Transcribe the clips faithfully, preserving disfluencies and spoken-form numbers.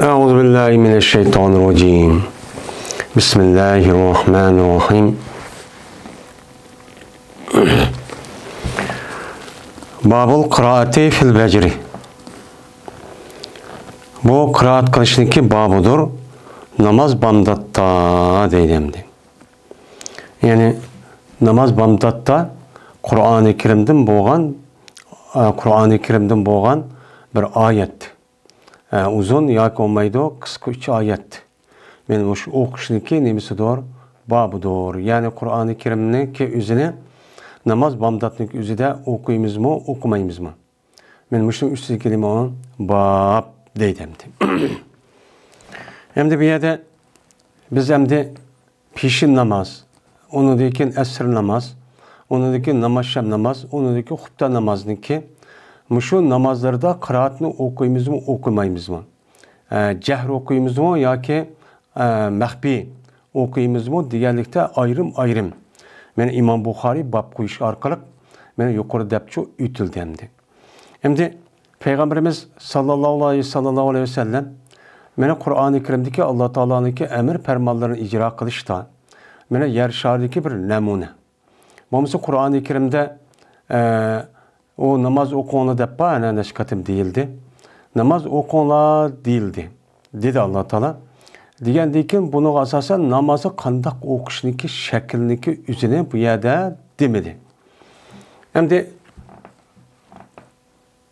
أعوذ بالله من الشيطان الرجيم. بسم الله الرحمن الرحيم. باب القراءة في الفجر. بۇ قىرائەت قىلىشنىڭكى بابىدۇر، ناماز بامداتتا دەيدۇ ئەمدى. يەنى ناماز بامداتتا قۇرئانى كەرىمدىن بولغان، ئە، قۇرئانى كەرىمدىن بولغان بىر ئايەت. ئە، ئۇزۇن ياكى بولمايدۇ، قىسقا ئۈچ ئايەت. مەن مۇشۇ ئوقۇشنىڭكى نېمىسىدۇر، بابىدۇر. يەنى قۇرئانى كەرىمنىڭكى ئۆزىنى ناماز بامداتنىڭكى ئۆزىدە ئوقۇيمىزمۇ، ئوقۇمايمىزمۇ؟ مەن مۇشۇنىڭ ئۈستىدىكى نېمە ئۇ؟ باب دەيدۇ ئەمدى. ئەمدى بۇ يەردە بىز ئەمدى پېشىن ناماز، ئۇنىڭدىن كېيىن ئەسىر ناماز، ئۇنىڭدىن كېيىن نامازشام ناماز، ئۇنىڭدىن كېيىن خۇپتا نامازنىڭكى مۇشۇ نامازلىرىدا قىرائەتنى ئوقۇيمىزمۇ، ئوقۇمايمىزمۇ؟ ئە، جەھرى ئوقۇيمىزمۇ ياكى، ئە، مەخپىي ئوقۇيمىزمۇ دېگەنلىكتە ئايرىم-ئايرىم. مەن ئىمام بۇخارىي باب قويۇش ئارقىلىق مەن يۇقىرى دەپچۇ ئۆتۈلدى ئەمدى. ئەمدى پەيغەمبىرىمىز ساللاللاھۇ ئەلەيھى، ساللاللاھۇ ئەلەيھى ۋەسەللەم مانا قۇرئانى كەرىمدىكى ئاللا تائالانىڭكى ئەمر پەرمانلىرىنى ئىجرا قىلىشتا، مانا يەر شارىدىكى بىر نەمۇنە. بولمىسا قۇرئانى كەرىمدە، ئە، ئۇ ناماز ئوقۇڭلار دەپ بار، ئەنە نەچچە قېتىم دېيىلدى. ناماز ئوقۇڭلار دېيىلدى، دېدى ئاللا تائالا. دېگەندىن كېيىن بۇنىڭغا ئاساسەن نامازنى قانداق ئوقۇشنىڭكى شەكلىنىڭكى ئۆزىنى بۇ يەردە دېمىدى. ئەمدى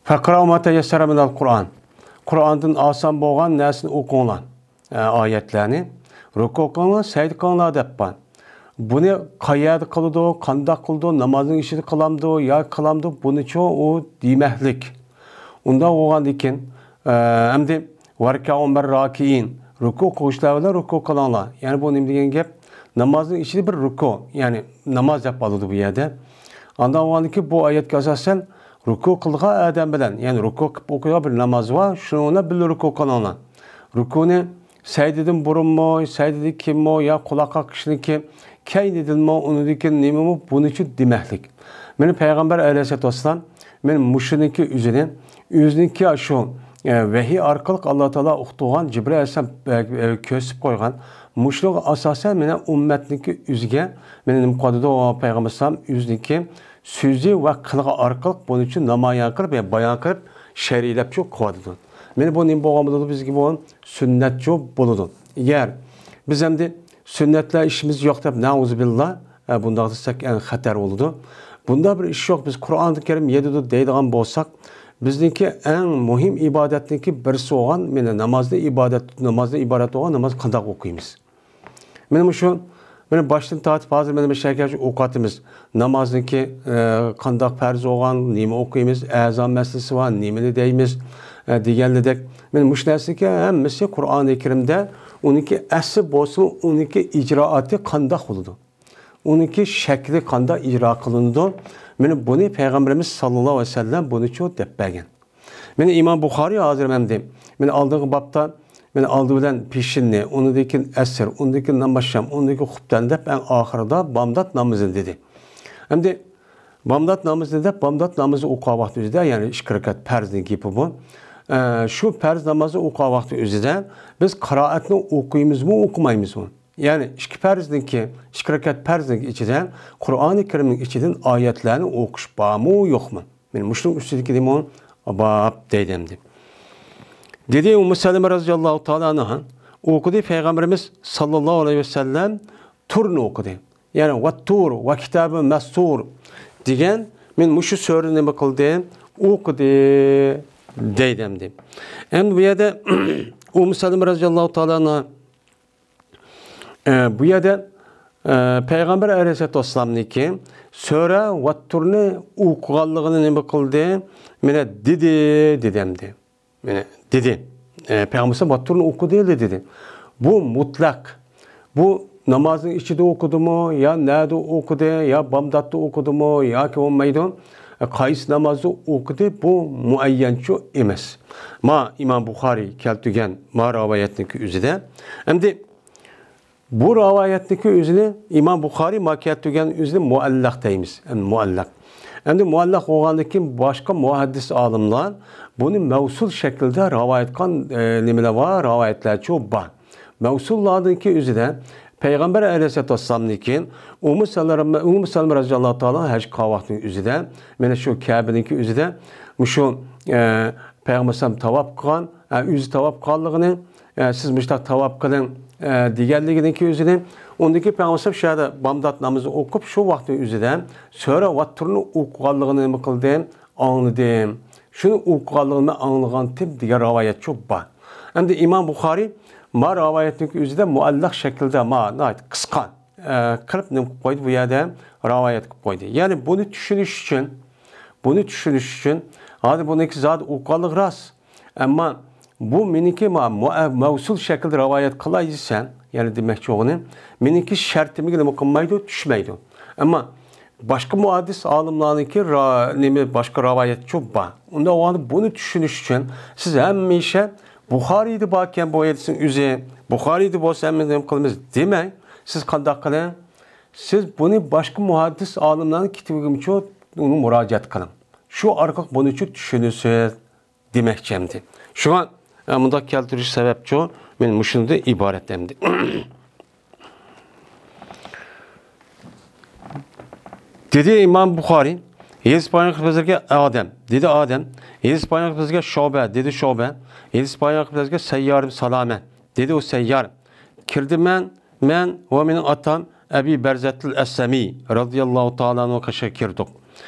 فەقرەئۇ ما تەيەسسەرە مىنەل قۇرئان. قۇرئاندىن ئاسان بولغان نەرسىنى ئوقۇڭلار. ئە، ئايەتلەرنى رۇكۇ قىلىڭلار، سەجدە قىلىڭلار دەپ بار. بۇنى قەيەردە قىلىدۇ، قانداق قىلىدۇ، نامازنىڭ ئىچىدە قىلامدۇ ياكى قىلامدۇ، بۇنىچۇ ئۇ دېمەكلىك. ئۇنداق بولغاندىن كېيىن، ئە، ئەمدى ۋەركەئۇ مەئەر راكىئىن، رۇكۇ قىلغۇچىلار بىلەن رۇكۇ قىلىڭلار. يەنى بۇ نېمە دېگەن گەپ؟ نامازنىڭ ئىچىدە بىر رۇكۇ، يەنى ناماز دەپ ئالىدۇ بۇ يەردە. ئاندىن بولغاندىن كېيىن بۇ ئايەتكە ئاساسەن رۇكۇ قىلغان ئادەم بىلەن، يەنى رۇكۇ قىلىپ ئوقۇيدىغان بىر ناماز بار، شۇنىڭ بىلەن بىللە رۇكۇ قىلىڭلار. رۇكۇنى سەجدىدىن بۇرۇنمۇ، سەجدىدىن كېيىنمۇ يا قۇلاق قاقىشنىڭكى كەينىدىنمۇ، ئۇنىڭدىن كېيىن نېمىمۇ، بۇنىچۇ دېمەكلىك. مانا پەيغەمبەر ئەلەيھىسسالاتۇ ۋەسسالام مانا مۇشۇنىڭكى ئۆزىنى، ئۆزىنىڭكى شۇ، ئە، ۋەھىي ئارقىلىق ئاللا تائالا ئۇقتۇرغان، جىبرىئىل ئەلەيھىسسالام، ئە، ئە، كۆرسىتىپ قويغان. مۇشۇنىڭغا ئاساسەن مانا ئۇممەتنىڭكى ئۆزىگە مانا نېمە قىلىدۇ، پەيغەمبەر ئەلەيھىسسالام ئۆزىنىڭكى سۆزى ۋە قىلىقى ئارقىلىق بۇنىچۇ نامايان قىلىپ، يا بايان قىلىپ، شەرئىيلەپچۇ قىلىۋاتىدۇ. مانا بۇ نېمە بولغان بولىدۇ؟ بىزگە بۇ سۈننەتچۇ بولىدۇ. ئەگەر بىز ئەمدى سۈننەتلەر ئىشىمىز يوق دەپ، نەئۇزۇبىللا، ئە، بۇنداق دېسەك ئەڭ خەتەر بولىدۇ. بۇنداق بىر ئىش يوق، بىز قۇرئانى كەرىم يېتىدۇ دەيدىغان بولساق، بىزنىڭكى ئەڭ مۇھىم ئىبادەتنىڭكى بىرسى بولغان، مانا نامازنى ئىبادەت، نامازدىن ئىبارەت بولغان ناماز قانداق ئوقۇيمىز؟ مانا مۇشۇ، مانا باشتىن تارتىپ ھازىر مانا مۇشۇ يەرگىچە ئوقۇۋاتىمىز. نامازنىڭكى، ئە، قانداق پەرز بولغان، نېمە ئوقۇيمىز، ئەزان مەسىلىسى بار، نېمىنى دەيمىز، ئە، دېگەنلىدەك. مانا مۇشۇ نەرسىنىڭكى ھەممىسى قۇرئانى كەرىمدە ئۇنىڭكى ئەسلى بولسىمۇ، ئۇنىڭكى ئىجرائاتى قانداق بولىدۇ؟ ئۇنىڭكى شەكلى قانداق ئىجرا قىلىنىدۇ؟ مانا بۇنى پەيغەمبىرىمىز ساللاللاھۇ ئەلەيھى ۋەسەللەم بۇنىچۇ دەپ بەرگەن. مانا ئىمام بۇخارىي ھازىر ئەمدى، مانا ئالدىنقى بابتا، مانا ئالدى بىلەن پېشىننى، ئۇنىڭدىن كېيىن ئەسىر، ئۇنىڭدىن كېيىن نامازشام، ئۇنىڭدىن كېيىن خۇپتەن دەپ ئەڭ ئاخىرىدا بامدات نامىزىنى دېدى. ئەمدى بامدات نامىزىنى دەپ، بامدات نامىزى ئوقۇغان ۋاقتى ئۆزىدە، يەنى ئىككى رەكەت پەرزنىڭ گېپى بۇ. ئە، شۇ پەرز نامازنى ئوقۇغان ۋاقتى ئۆزىدە بىز قىرائەتنى ئوقۇيمىزمۇ، ئوقۇمايمىزمۇ؟ يەنى ئىككى پەرزنىڭكى، ئىككى رەكەت پەرزنىڭ ئىچىدە قۇرئانى كەرىمنىڭ ئىچىدىن ئايەتلەرنى ئوقۇش بارمۇ، يوقمۇ؟ مانا مۇشۇنىڭ ئۈستىدىكى نېمە ئۇ؟ باب دەيدۇ ئەمدى. دېدى ئۇممۇ سەلىمە رەزىياللاھۇ تائالا ئەنھا ئوقۇدى، پەيغەمبىرىمىز ساللاللاھۇ ئەلەيھى ۋەسەللەم تۇرنى ئوقۇدى. يەنى ۋەتتۇر ۋەكىتابىن مەستۇر دېگەن، مانا مۇشۇ سۈرىنى نېمە قىلدى؟ ئوقۇدى دەيدۇ ئەمدى. ئەمدى بۇ يەردە ئۇممۇ سەلىمە رەزىياللاھۇ تائالا ئەنھا ئە، بۇ يەردە، ئە، پەيغەمبەر ئەلەيھىسسالاتۇ ۋەسسالامنىڭكى سۈرە ۋەتتۇرنى ئوقۇغانلىقىنى نېمە قىلدى؟ مانا دېدى، دېدى ئەمدى. مانا دېدى. ئە، پەيغەمبەر ۋەتتۇرنى ئوقۇدى، دېدى. بۇ مۇتلەق. بۇ نامازنىڭ ئىچىدە ئوقۇدىمۇ، يا نەدە ئوقۇدى، يا بامداتتا ئوقۇدىمۇ، ياكى بولمايدۇ، قايسى نامازدا ئوقۇدى، بۇ مۇئەييەنچۇ ئەمەس. ما ئىمام بۇخارىي كەلتۈرگەن ما رىۋايەتنىڭكى ئۆزىدە. ئەمدى بۇ رىۋايەتنىڭكى ئۆزىنى ئىمام بۇخارىي ما كەلتۈرگەن ئۆزىنى مۇئەللەق دەيمىز. ئەمدى مۇئەللەق. ئەمدى مۇئەللەق بولغاندىن كېيىن باشقا مۇھەددىس ئالىملار بۇنى مەۋسۇل شەكلىدە راۋايەت قىلغان، ئە، نېمىلەر بار، راۋايەتلەرچۇ بار. مەۋسۇللاردىكى ئۆزىدە پەيغەمبەر ئەلەيھىسسالاتۇ ۋەسسالامدىن كېيىن ئۇممۇ سەلەمە، ئۇممۇ سەلەمە رەزىياللاھۇ تائالا ھەج قىلغان ۋاقتىنىڭ ئۆزىدە، مانا شۇ كەبىنىڭكى ئۆزىدە مۇشۇ، ئە، پەيغەمبەر ئەلەيھىسسالام تاۋاپ قىلغان، ئە، ئۆزى تاۋاپ قىلغانلىقىنى، ئە، سىز مۇشۇنداق تاۋاپ قىلىڭ، ئە، دېگەنلىكىنىڭكى ئۆزىنى، ئۇندىن كېيىن پەيغەمبەر ئەلەيھىسسالام شۇ يەردە بامدات نامىزىنى ئوقۇپ، شۇ ۋاقىتنىڭ ئۆزىدە سۈرە ۋەتتۇرنى ئوقۇغانلىقىنى نېمە قىلدىم؟ ئاڭلىدىم. شۇنى ئوقۇغانلىقىنى ئاڭلىغانتىم دېگەن راۋايەتچۇ بار. ئەمدى ئىمام بۇخارىي ما راۋايەتنىڭ ئۆزىدە مۇئەللەق شەكىلدە ما ناھايىتى قىسقا، ئە، قىلىپ نېمە قىلىپ قويدى؟ بۇ يەردە راۋايەت قىلىپ قويدى. يەنى بۇنى چۈشىنىش ئۈچۈن، بۇنى چۈشىنىش ئۈچۈن، ھازىر بۇنىڭكى زادى ئوقۇغانلىقى راست. ئەمما بۇ مېنىڭكى ما-، مۇئە-، مەۋسۇل شەكىلدە راۋايەت قىلاي دېسەم، يەنى دېمەكچى بولغىنىم، مېنىڭكى شەرتىمگە نېمە قىلمايدۇ؟ چۈشمەيدۇ. ئەمما باشقا مۇھەددىس ئالىملارنىڭكى را-، نېمە، باشقا راۋايەتچۇ بار. ئۇنداق بولغاندا بۇنى چۈشىنىش ئۈچۈن سىز ھەمىشە بۇخارىيدا باركەن بۇ ھەدىسنىڭ ئۆزى، بۇخارىيدا بولسا ھەممە نېمە قىلىمىز دېمەي، سىز قانداق قىلىڭ؟ سىز بۇنى باشقا مۇھەددىس ئالىملارنىڭ كىتابىغىمۇچۇ ئۇنى مۇراجىئەت قىلىڭ. شۇ ئارقىلىق بۇنىچۇ چۈشىنىسىز دېمەكچى ئەمدى. شۇڭا، ئە، مۇنداق كەلتۈرۈش سەۋەبچۇ، مەن مۇشۇندىن ئىبارەت ئەمدى. دېدى ئىمام بۇخارىي، ھەدىس بايان قىلىپ بىزگە ئادەم، دېدى ئادەم، ھەدىس بايان قىلىپ بىزگە شۇبە، دېدى شۇبە، ھەدىس بايان قىلىپ بىزگە سەييار ئىبن سالامە، دېدى ئۇ سەييار. كىردىم مەن، مەن ۋە مېنىڭ ئاتام ئەبى بەرزەتىل ئەسلەمى رەزىياللاھۇ تائالا ئەنھۇ قېشىغا كىردۇق.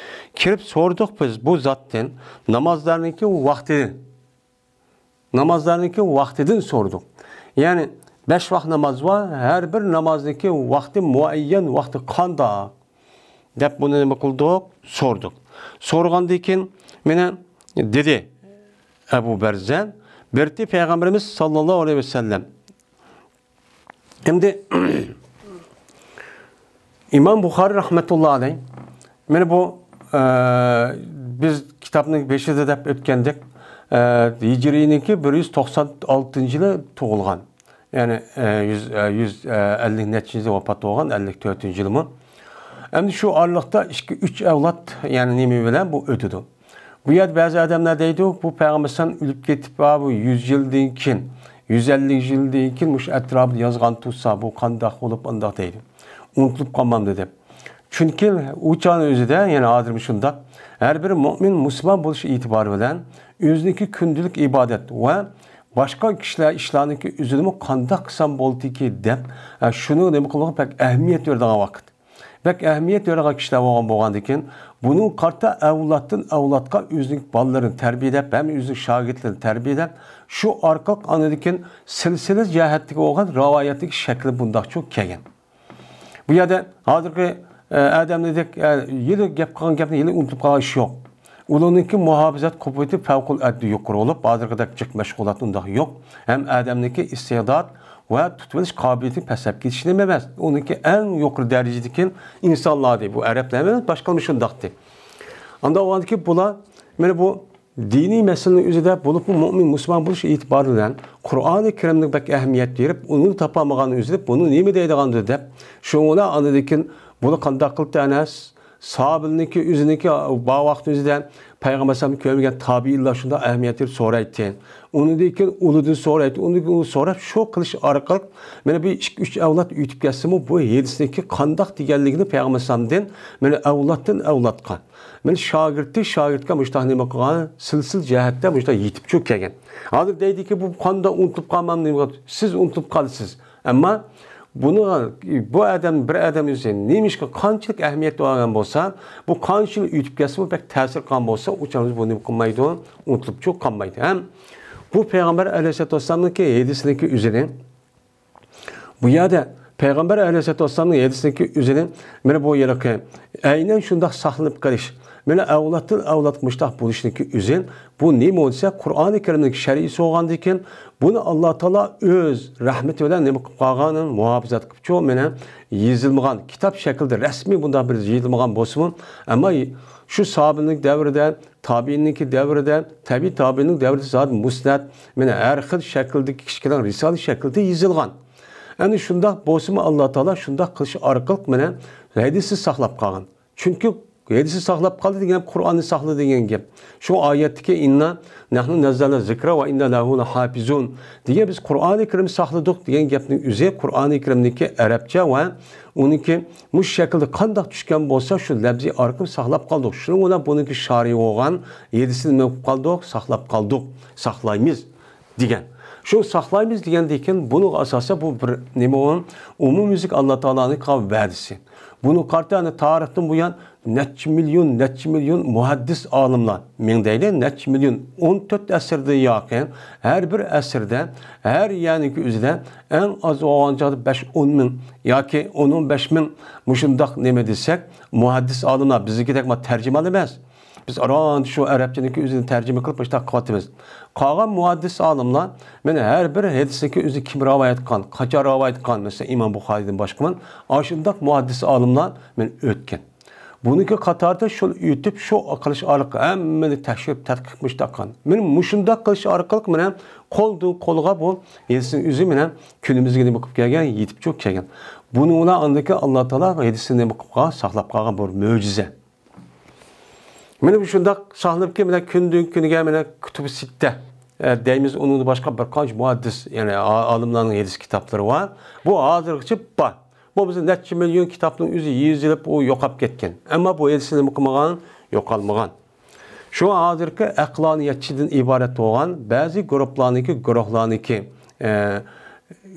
كىرىپ سورىدۇق بىز بۇ زاتتىن نامازلارنىڭكى ۋاقتىدىن. نامازلارنىڭكى ۋاقتىدىن سورىدۇق. يەنى بەش ۋاق ناماز بار، ھەر بىر نامازنىڭكى ۋاقتى، مۇئەييەن ۋاقتى قانداق؟ دەپ بۇنى نېمە قىلدۇق؟ سورىدۇق. سورىغاندىن كېيىن مانا دېدى ئەبۇ بەرزەن، بىرتى پەيغەمبىرىمىز ساللاللاھۇ ئەلەيھى ۋەسەللەم. ئەمدى ئىمام بۇخارىي رەھمەتۇللا ئەلەيھ، مانا بۇ، ئە، بىز كىتابنىڭ بېشىدا دەپ ئۆتكەندەك، ئە، ھىجرىينىڭكى بىر يۈز توقسان ئالتىنچى يىلى تۇغۇلغان. يەنى، ئە، يۈز، ئە، يۈز، ئە، ئەللىك نەچچىنچى يىلى ۋاپات بولغان، ئەللىك تۆتىنچى يىلىمۇ. ئەمدى شۇ ئارىلىقتا ئىككى، ئۈچ ئەۋلاد، يەنى نېمە بىلەن بۇ ئۆتىدۇ. بۇ يەردە بەزى ئادەملەر دەيدۇ، بۇ پەيغەمبەر ئەلەيھىسسالام ئۆلۈپ كېتىپ، ھا، بۇ يۈز يىلدىن كېيىن، يۈز ئەللىك يىلدىن كېيىن مۇشۇ ئەتراپىدا يازغان تۇرسا، بۇ قانداق بولۇپ ئانداق دەيدۇ. ئۇنتۇلۇپ قالمامدۇ دەپ. چۈنكى ئۇ چاغنىڭ ئۆزىدە، يەنى ھازىرمۇ شۇنداق، ھەر بىر مۆمىن مۇسۇلمان بولۇش ئېتىبارى بىلەن ئۆزىنىڭكى كۈندىلىك ئىبادەت ۋە باشقا كىشىلەر ئىشلارنىڭكى ئۆزىنىمۇ قانداق قىلسام بولىدىكى دەپ، ھە، شۇنىڭغا نېمە قىلىدىغان بەك ئەھمىيەت بېرىدىغان ۋاقىت. بەك ئەھمىيەت بېرىدىغان كىشىلەر بولغان، بولغاندىكىن، بۇنىڭغا قارىتا ئەۋلادتىن ئەۋلادقا ئۆزىنىڭ بالىلىرىنى تەربىيەلەپ، ھەم ئۆزىنىڭ شاگىرتلىرىنى تەربىيەلەپ، شۇ ئارقىلىق ئاندىن كېيىن سىلسىلە جەھەتتىكى بولغان راۋايەتتىكى شەكلى بۇنداقچۇ كەلگەن. بۇ يەردە ھازىرقى، ئە، ئادەملەردەك، ئە، يىلى گەپ قىلغان گەپنى يىلى ئۇنتۇپ قالغان ئىش يوق. ئۇلارنىڭكى مۇھاپىزەت قۇۋۋىتى پەۋقۇلئاددە يۇقىرى بولۇپ، ھازىرقىدەك جىق مەشغۇلات ئۇنداق يوق. ھەم ئادەمنىڭكى ئىستېئداد ۋە تۇتۇۋېلىش قابىلىيىتى پەسەپ كېتىشى نېمە ئەمەس. ئۇنىڭكى ئەڭ يۇقىرى دەرىجىدىكى ئىنسانلار ئىدى. بۇ ئەرەبلەر ئەمەس، باشقىلارمۇ شۇنداقتى. ئانداق بولغاندىكىن بۇلار، مانا بۇ دىنىي مەسىلىنىڭ ئۆزىدە بولۇپمۇ مۆمىن مۇسۇلمان بولۇش ئېتىبارى بىلەن قۇرئانى كەرىمنى بەك ئەھمىيەت بېرىپ، ئۇنى تاپالمىغاننىڭ ئۆزىدە بۇنى نېمە دەيدىغاندۇ دەپ، شۇڭا ئاندىن كېيىن بۇنى قانداق قىلىپتۇ ئەنەس؟ ساھابىلىرنىڭكى ئۆزىنىڭكى بار ۋاقتى ئۆزىدە پەيغەمبەر ئەلەيھىسسالامنى كۆرمىگەن تابىئىنلار شۇنداق ئەھمىيەت بېرىپ سورايتتى. ئۇنىڭدىن كېيىن ئۇلىدىن سورايتتى. ئۇنىڭدىن كېيىن ئۇلى سوراپ، شۇ قىلىش ئارقىلىق مانا بۇ ئىككى، ئۈچ ئەۋلاد ئۆتۈپ كەتسىمۇ، بۇ ھەدىسنىڭكى قانداق دېگەنلىكىنى پەيغەمبەر ئەلەيھىسسالامدىن مانا ئەۋلادتىن ئەۋلادقا، مانا شاگىرتتىن شاگىرتقا مۇشۇنداق نېمە قىلغان، سىلسىلە جەھەتتە مۇشۇنداق يېتىپ چۈشۈپ كەلگەن. ھازىر دەيدىكى، بۇ قانداق ئۇنتۇلۇپ قالمام، نېمە، سىز ئۇنتۇلۇپ قالىسىز. ئەمما بۇنى، بۇ ئادەم، بىر ئادەم ئۆزى نېمىشقا قانچىلىك ئەھمىيەت بەرگەن بولسا، بۇ قانچىلىك ئۆتۈپ كەتسىمۇ بەك تەسىر قىلغان بولسا، ئۇ چاغدا بۇ نېمە قىلمايدۇ، ئۇنتۇلۇپ چۈشۈپ قالمايدۇ. ھەم بۇ پەيغەمبەر ئەلەيھىسسالاتۇ ۋەسسالامنىڭكى ھەدىسىنىڭكى ئۆزىنى بۇ يەردە پەيغەمبەر ئەلەيھىسسالاتۇ ۋەسسالامنىڭ ھەدىسىنىڭكى ئۆزىنى، مانا بۇ ھېلىقى ئەينەن شۇنداق ساقلىنىپ قېلىش، مانا ئەۋلادتىن ئەۋلادقا مۇشۇنداق بولۇشنىڭكى ئۆزى، بۇ نېمە دېسە، قۇرئانى كەرىمنىڭ شەرئىي بولغاندىكىن، بۇنى ئاللا تائالا ئۆز رەھمىتى بىلەن نېمە قىلىپ قالغان، مۇھاپىزەت قىلىپچۇ، مانا يېزىلمىغان، كىتاب شەكلىدە رەسمىي بۇنداق بىر يېزىلمىغان بولسىمۇ، ئەمما شۇ ساھابىنىڭ دەۋرىدە، تابىئىننىڭكى دەۋرىدە، تەبىئىي تابىئىننىڭ دەۋرىدە زادى مۇسنەد، مانا ھەر خىل شەكىلدىكى كىچىككىنە رىسالە شەكلىدە يېزىلغان. ئەنە شۇنداق بولسىمۇ، ئاللا تائالا شۇنداق قىلىش ئارقىلىق مانا ھەدىسنى ساقلاپ قالغان. چۈنكى ھەدىسنى ساقلاپ قالدى دېگەن گەپ قۇرئاننى ساقلىدى دېگەن گەپ. شۇ ئايەتتىكى «ئىننا نەھنۇ نەززەلنە زىكرا ۋە ئىننا لەھۇ لەھافىزۇن» دېگەن، بىز قۇرئانى كەرىمنى ساقلىدۇق دېگەن گەپنىڭ ئۆزى، قۇرئانى كەرىمدىكى ئەرەبچە ۋە ئۇنىڭكى مۇشۇ شەكىلدە قانداق چۈشكەن بولسا، شۇ لەپزى ئارقىلىق ساقلاپ قالدۇق. شۇنىڭ بىلەن بۇنىڭكى شارى بولغان ھەدىسنى نېمە قىلىپ قالدۇق؟ ساقلاپ قالدۇق، ساقلايمىز دېگەن. شۇ ساقلايمىز دېگەندىن كېيىن، بۇنىڭغا ئاساسەن بۇ بىر نېمە ئۇ؟ ئومۇميۈزلۈك ئاللا تائالانىڭ قىلغان ۋەدىسى. بۇنىڭغا قارىتا، يەنى تارىختىن بۇيان نەچچە مىليون، نەچچە مىليون مۇھەددىس ئالىملار، مىڭ دەيلى، نەچچە مىليون، ئون تۆت ئەسىردىن ياقىن، ھەر بىر ئەسىردە، ھەر يەرنىڭكى ئۆزىدە ئەڭ ئاز بولغان چاغدا بەش، ئون مىڭ ياكى ئون، ئون بەش مىڭ مۇشۇنداق نېمە دېسەك، مۇھەددىس ئالىملار، بىزنىڭكىدەك ما تەرجىمىھال ئەمەس. بىز ئاران شۇ ئەرەبچىنىڭكى ئۆزىنى تەرجىمە قىلىپ مۇشۇنداق قىلىۋاتىمىز. قالغان مۇھەددىس ئالىملار، مانا ھەر بىر ھەدىسنىڭكى ئۆزى كىم رىۋايەت قىلغان، قاچان رىۋايەت قىلغان، مەسىلەن، ئىمام بۇخارىدىن باشقىمۇ، ئاشۇنداق مۇھەددىس ئالىملار مانا ئۆتكەن. بۇنىڭكى قاتارىدا شۇ ئۆتۈپ، شۇ قىلىش ئارقىلىق ھەممىنى تەكشۈرۈپ، تەتقىق مۇشۇنداق قىلغان. مانا مۇشۇنداق قىلىش ئارقىلىق مانا قولدىن قولغا بۇ ھەدىسنىڭ ئۆزى مانا كۈنىمىزگە نېمە قىلىپ كەلگەن؟ يېتىپ چوق كەلگەن. بۇنىڭ بىلەن ئاندىكى ئاللا تائالا ھەدىسنى نېمە قىلىپ قالغان؟ ساقلاپ قالغان بىر مۆجىزە. مانا شۇنداق ساقلىنىپكى، مانا كۈندىن كۈنگە مانا كۇتۇبى سىتتە، ئە، دەيمىز، ئۇنىڭدىن باشقا بىر قانچە مۇھەددىس، يەنى ئا-، ئالىملارنىڭ ھەدىس كىتابلىرى بار. بۇ ھازىرغىچە بار. بۇ بىزنىڭ نەچچە مىليون كىتابنىڭ ئۆزى يېزىلىپ، ئۇ يوقاپ كەتكەن. ئەمما بۇ ھەدىس نېمە قىلمىغان؟ يوقالمىغان. شۇڭا ھازىرقى ئەقلانىيەتچىدىن ئىبارەت بولغان بەزى گۇرۇپلارنىڭكى، گۇرۇھلارنىڭكى، ئە،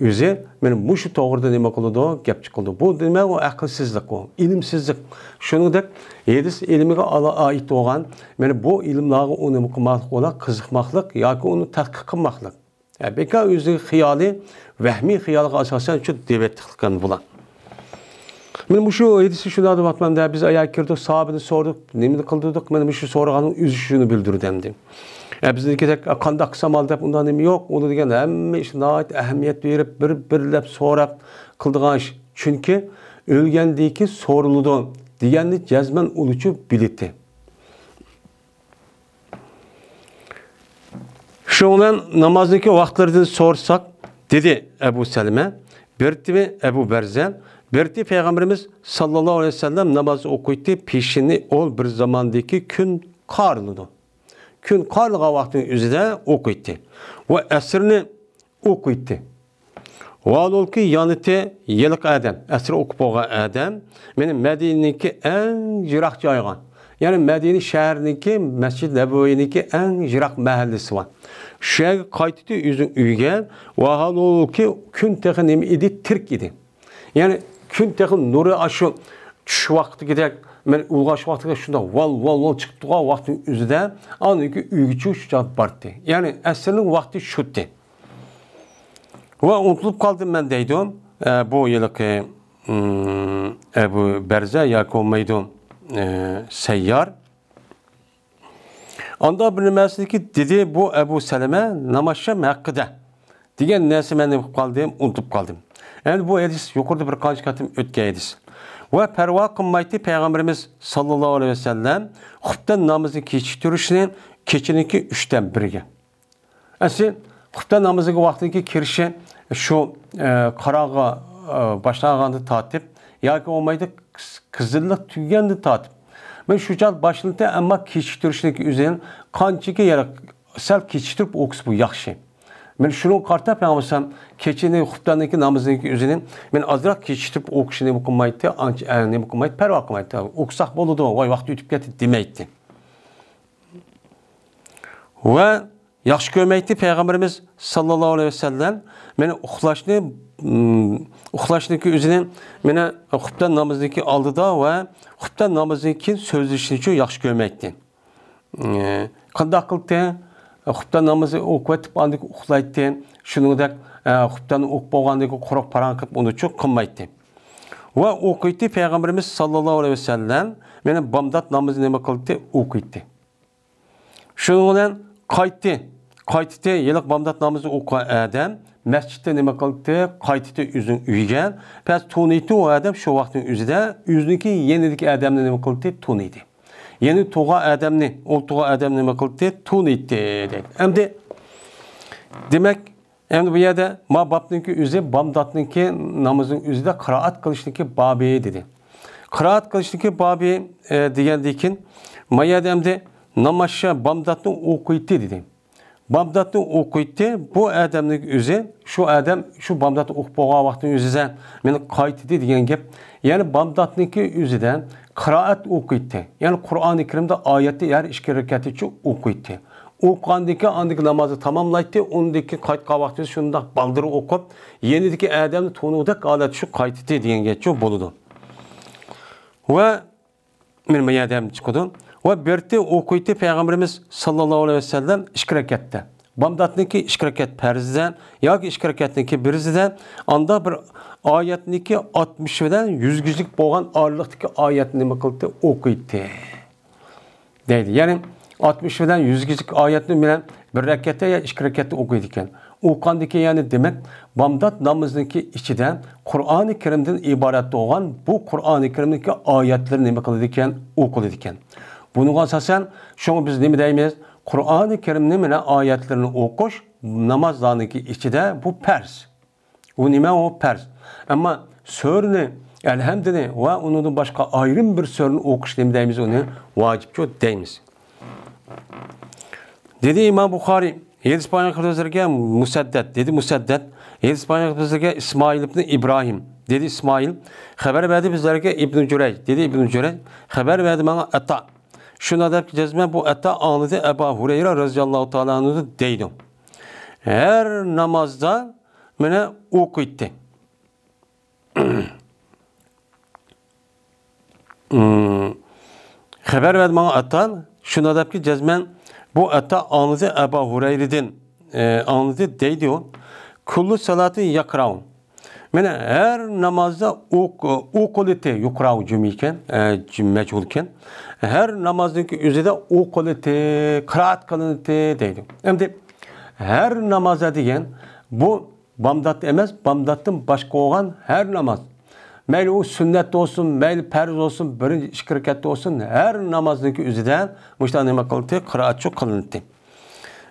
ئۆزى مانا مۇشۇ توغرىدا نېمە قىلىدۇ؟ گەپ چىقىرىدۇ. بۇ نېمە؟ ئۇ ئەقىلسىزلىك، ئۇ ئىلىمسىزلىك. شۇنىڭدەك ھەدىس ئىلمىگە ئالا-، ئائىت بولغان، مانا بۇ ئىلىملارغا ئۇ نېمە قىلماسلىق، ئۇلار قىزىقماسلىق ياكى ئۇنى تەتقىق قىلماسلىق. ھە، بىكار ئۆزىنىڭ خىيالى، ۋەھمىي خىيالىغا ئاساسەن شۇ دەۋەتلىككەن بۇلار. مانا مۇشۇ ھەدىسنى شۇنداق دەۋاتىمەن-دە، بىز ئاياغ كىردۇق، ساھابىنى سورىدۇق، نېمىنى قىلدۇردۇق، مانا مۇشۇ سورىغاننىڭ ئۆزى شۇنى بىلدۈردى ئەمدى. ئە، بىزنىڭكىدەك، ئە، قانداق قىلسام بولدى دەپ ئۇنداق نېمە يوق. ئۇنى دېگەن ھەممە ئىشنى ناھايىتى ئەھمىيەت بېرىپ، بىر-بىرلەپ سوراپ قىلىدىغان ئىش. چۈنكى ئۆلگەندىن كېيىن سورىلىدۇ دېگەننى جەزمەن ئۇلىچۇ بىلىتى. شۇنىڭ بىلەن نامازنىڭكى ۋاقىتلىرىدىن سورىساق، دېدى ئەبۇ سەلمە، بىرتى ئەبۇ بەرزە، بىرتى پەيغەمبىرىمىز ساللاللاھۇ ئەلەيھى ۋەسەللەم ناماز ئوقۇيتتى، پېشىنى ئول بىر زاماندىكى كۈن قارىلىدۇ. كۈن قارىلغان ۋاقىتنىڭ ئۆزىدە ئوقۇيتتى. ۋە ئەسىرنى ئوقۇيتتى. ۋاھالۇكى يانىتى ھېلىقى ئادەم، ئەسىر ئوقۇپ بولغان ئادەم، مانا مەدىنىنىڭكى ئەڭ يىراق جايىغا، يەنى مەدىنە شەھىرىنىڭكى مەسچىد نەبەۋىنىڭكى ئەڭ يىراق مەھەللىسى بار. شۇ يەرگە قايتتى، ئۆزىنىڭ ئۆيىگە. ۋاھالۇكى كۈن تېخى نېمە ئىدى؟ تىرىك ئىدى. يەنى كۈن تېخى نۇرى ئاشۇ چۈش ۋاقتىدىكىدەك، مانا ئۇلغاش ۋاقتىدىكىدەك شۇنداق ۋال، ۋال، ۋال چىقىپ تۇرغان ۋاقتىنىڭ ئۆزىدە ئاندىن كېيىن ئۆيگە چۈشۈپ بارتتى. يەنى ئەسىرنىڭ ۋاقتى شۇتتى. ۋە ئۇنتۇلۇپ قالدىم مەن دەيدۇ. ئە، بۇ ھېلىقى، ئىم، ئەبۇ بەرزە ياكى بولمايدۇ، ئە، سەييار. ئاندا بىر نېمەسىدىكى دېدى بۇ ئەبۇ سەلەمە نامازشام ھەققىدە دېگەن نەرسە مەن نېمە قىلىپ قالدىم؟ ئۇنتۇپ قالدىم. ئەمدى بۇ ھەدىس يۇقىرىدا بىر قانچە قېتىم ئۆتكەن ھەدىس. ۋە پەرۋا قىلمايتتى پەيغەمبىرىمىز ساللاللاھۇ ئەلەيھى ۋەسەللەم خۇپتەن نامىزىنى كېچىكتۈرۈشنى كېچىنىڭكى ئۈچتىن بىرىگە. ئەسلى خۇپتەن نامىزىغا ۋاقتىنىڭكى كىرىشى شۇ، ئە، قاراڭغۇ، ئە، باشلانغاندىن تارتىپ ياكى بولمايدۇ قىزىللىق تۈگىگەندىن تارتىپ. مەن شۇ چاغ باشلىنىدۇ، ئەمما كېچىكتۈرۈشنىڭكى ئۆزى قانچىكى يەنە سەل كېچىكتۈرۈپ ئوقۇسا بۇ ياخشى. مەن شۇنىڭغا قارىتا پەيغەمبەر كېچىنى خۇپتەننىڭكى نامىزىنىڭكى ئۆزىنى مەن ئازراق كېچىكتۈرۈپ ئوقۇشنى نېمە قىلمايتتى، ئانچە، ئە، نېمە قىلمايتتى، پەرۋا قىلمايتتى. ئوقۇساق بولىدۇ، ۋاي ۋاقىت ئۆتۈپ كەتتى دېمەيتتى. ۋە ياخشى كۆرمەيتتى پەيغەمبىرىمىز ساللاللاھۇ ئەلەيھى ۋەسەللەم مانا ئۇخلاشنى، ئۇخلاشنىڭكى ئۆزىنى مانا خۇپتەن نامىزىنىڭكى ئالدىدا ۋە خۇپتەن نامىزىدىن كېيىن سۆزلىشىنىچۇ ياخشى كۆرمەيتتى. قانداق قىلدى؟ خۇپتەن نامىزى ئوقۇۋېتىپ ئاندىن كېيىن ئۇخلايتتى. شۇنىڭدەك، خۇپتەن ئوقۇپ بولغاندىن كېيىن قۇرۇق پاراڭ قىلىپ ئۇنىچۇ قىلمايتتى. ۋە ئوقۇيتتى پەيغەمبىرىمىز ساللاللاھۇ ئەلەيھى ۋەسەللەم مانا بامدات نامىزى نېمە قىلدى؟ ئوقۇيتتى. شۇنىڭ بىلەن قايتتى. قايتتى، ھېلىقى بامدات نامىزى ئوقۇغان ئادەم مەسچىتتە نېمە قىلدى؟ قايتتى ئۆزىنىڭ ئۆيىگە. پەس تونۇيتتى ئۇ ئادەم شۇ ۋاقىتنىڭ ئۆزىدە ئۆزىنىڭكى يېنىدىكى ئادەمنى نېمە قىلدى؟ تونۇيدى. يەنى تۇغان ئادەمنى، ئولتۇرغان ئادەمنى نېمە قىلدى؟ تونۇيتتى دەيدۇ. ئەمدى دېمەك، ئەمدى بۇ يەردە ما بابنىڭكى ئۆزى بامداتنىڭكى نامىزىنىڭ ئۆزىدە قىرائەت قىلىشنىڭكى بابى دېدى. قىرائەت قىلىشنىڭكى بابى، ئە، دېگەندىن كېيىن، ما يەردە ئەمدى ناماششا بامداتنى ئوقۇيتتى دېدى. بامداتنى ئوقۇيتتى. بۇ ئادەمنىڭ ئۆزى، شۇ ئادەم شۇ بامداتنى ئوقۇپ بولغان ۋاقىتنىڭ ئۆزىدە مېنى قايتىدى دېگەن گەپ. يەنى بامداتنىڭكى ئۆزىدە قىرائەت ئوقۇيتتى. يەنى قۇرئانى كەرىمدە ئايەتنى ھەر ئىككى رەكەتتىچە ئوقۇيتتى. ئوقۇغاندىن كېيىن ئاندىكى نامازنى تاماملايتتى. ئۇندىن كېيىن قايتقان ۋاقتىدا شۇنداق بالدۇر ئوقۇپ، يېنىدىكى ئادەمنى تونۇغۇدەك ھالەتتە شۇ قايتىدى دېگەن گەپچۇ بولىدۇ. ۋە مېنى ما يەردە ھەم چىقىدۇ. ۋە بىرتى ئوقۇيتتى پەيغەمبىرىمىز ساللاللاھۇ ئەلەيھى ۋەسەللەم ئىككى رەكەتتە. بامداتنىڭكى ئىككى رەكەت پەرزىدە ياكى ئىككى رەكەتنىڭكى بىرسىدە ئاندا بىر ئايەتنىڭكى ئاتمىش بىلەن يۈزگىچىلىك بولغان ئارىلىقتىكى ئايەتنى نېمە قىلدى؟ ئوقۇيتتى. دەيدۇ. يەنى ئاتمىش بىلەن يۈزگىچىلىك ئايەتنى بىلەن بىر رەكەتتە يا ئىككى رەكەتتە ئوقۇيدىكەن. ئوقۇغاندىكىن يەنى دېمەك، بامدات نامىزىنىڭكى ئىچىدە قۇرئانى كەرىمدىن ئىبارەت بولغان بۇ قۇرئانى كەرىمدىكى ئايەتلەر نېمە قىلىدىكەن؟ ئوقۇلىدىكەن. بۇنىڭغا ئاساسەن، شۇڭا بىز نېمە دەيمىز؟ قۇرئانى كەرىمنى مانا ئايەتلىرىنى ئوقۇش نامازلارنىڭكى ئىچىدە بۇ پەرز. ئۇ نېمە؟ ئۇ پەرز. ئەمما سۈرىنى، ئەلھەمدىنى ۋە ئۇنىڭدىن باشقا ئايرىم بىر سۈرىنى ئوقۇش نېمە دەيمىز؟ ئۇنى ۋاجىپچۇ دەيمىز. دېدى ئىمام بۇخارىي، ھەدىس بايان قىلدى بىزلەرگە مۇسەددەد، دېدى مۇسەددەد، ھەدىس بايان قىلدى بىزلەرگە ئىسمائىل ئىبنى ئىبراھىم، دېدى ئىسمائىل، خەۋەر بەردى بىزلەرگە ئىبنى جۈرەيج، دېدى ئىبنى جۈرەيج، خەۋەر بەردى ماڭا ئەتا. شۇنداق دەپ جەزمەن بۇ ئەتا ئاڭلىدى ئەبا ھۇرەيرە رەزىياللاھۇ تائالا ئەنھۇدىن دەيدۇ. ھەر نامازدا مانا ئوقۇيتتى. خەۋەر بەردى ماڭا ئەتا، شۇنداق دەپكى جەزمەن بۇ ئەتا ئاڭلىدى ئەبا ھۇرەيرىدىن، ئە، ئاڭلىدى دەيدۇ. كۇللۇ سالاتى يەقرەئۇ. مانا ھەر نامازدا ئوق-، ئوقۇلىتى، يۇقراۋۇ جۈملە ئىكەن، ئە، جۈم-، مەجھۇل ئىكەن. ھەر نامازنىڭكى ئۆزىدە ئوقۇلىتى، قىرائەت قىلىنىتى دەيدۇ. ئەمدى ھەر نامازدا دېگەن بۇ بامدات ئەمەس، بامداتتىن باشقا بولغان ھەر ناماز. مەيلى ئۇ سۈننەت بولسۇن، مەيلى پەرز بولسۇن، بىرىنچى ئىككى رەكەتتە بولسۇن، ھەر نامازنىڭكى ئۆزىدە مۇشۇنداق نېمە قىلدى؟ قىرائەتچۇ قىلىنتى.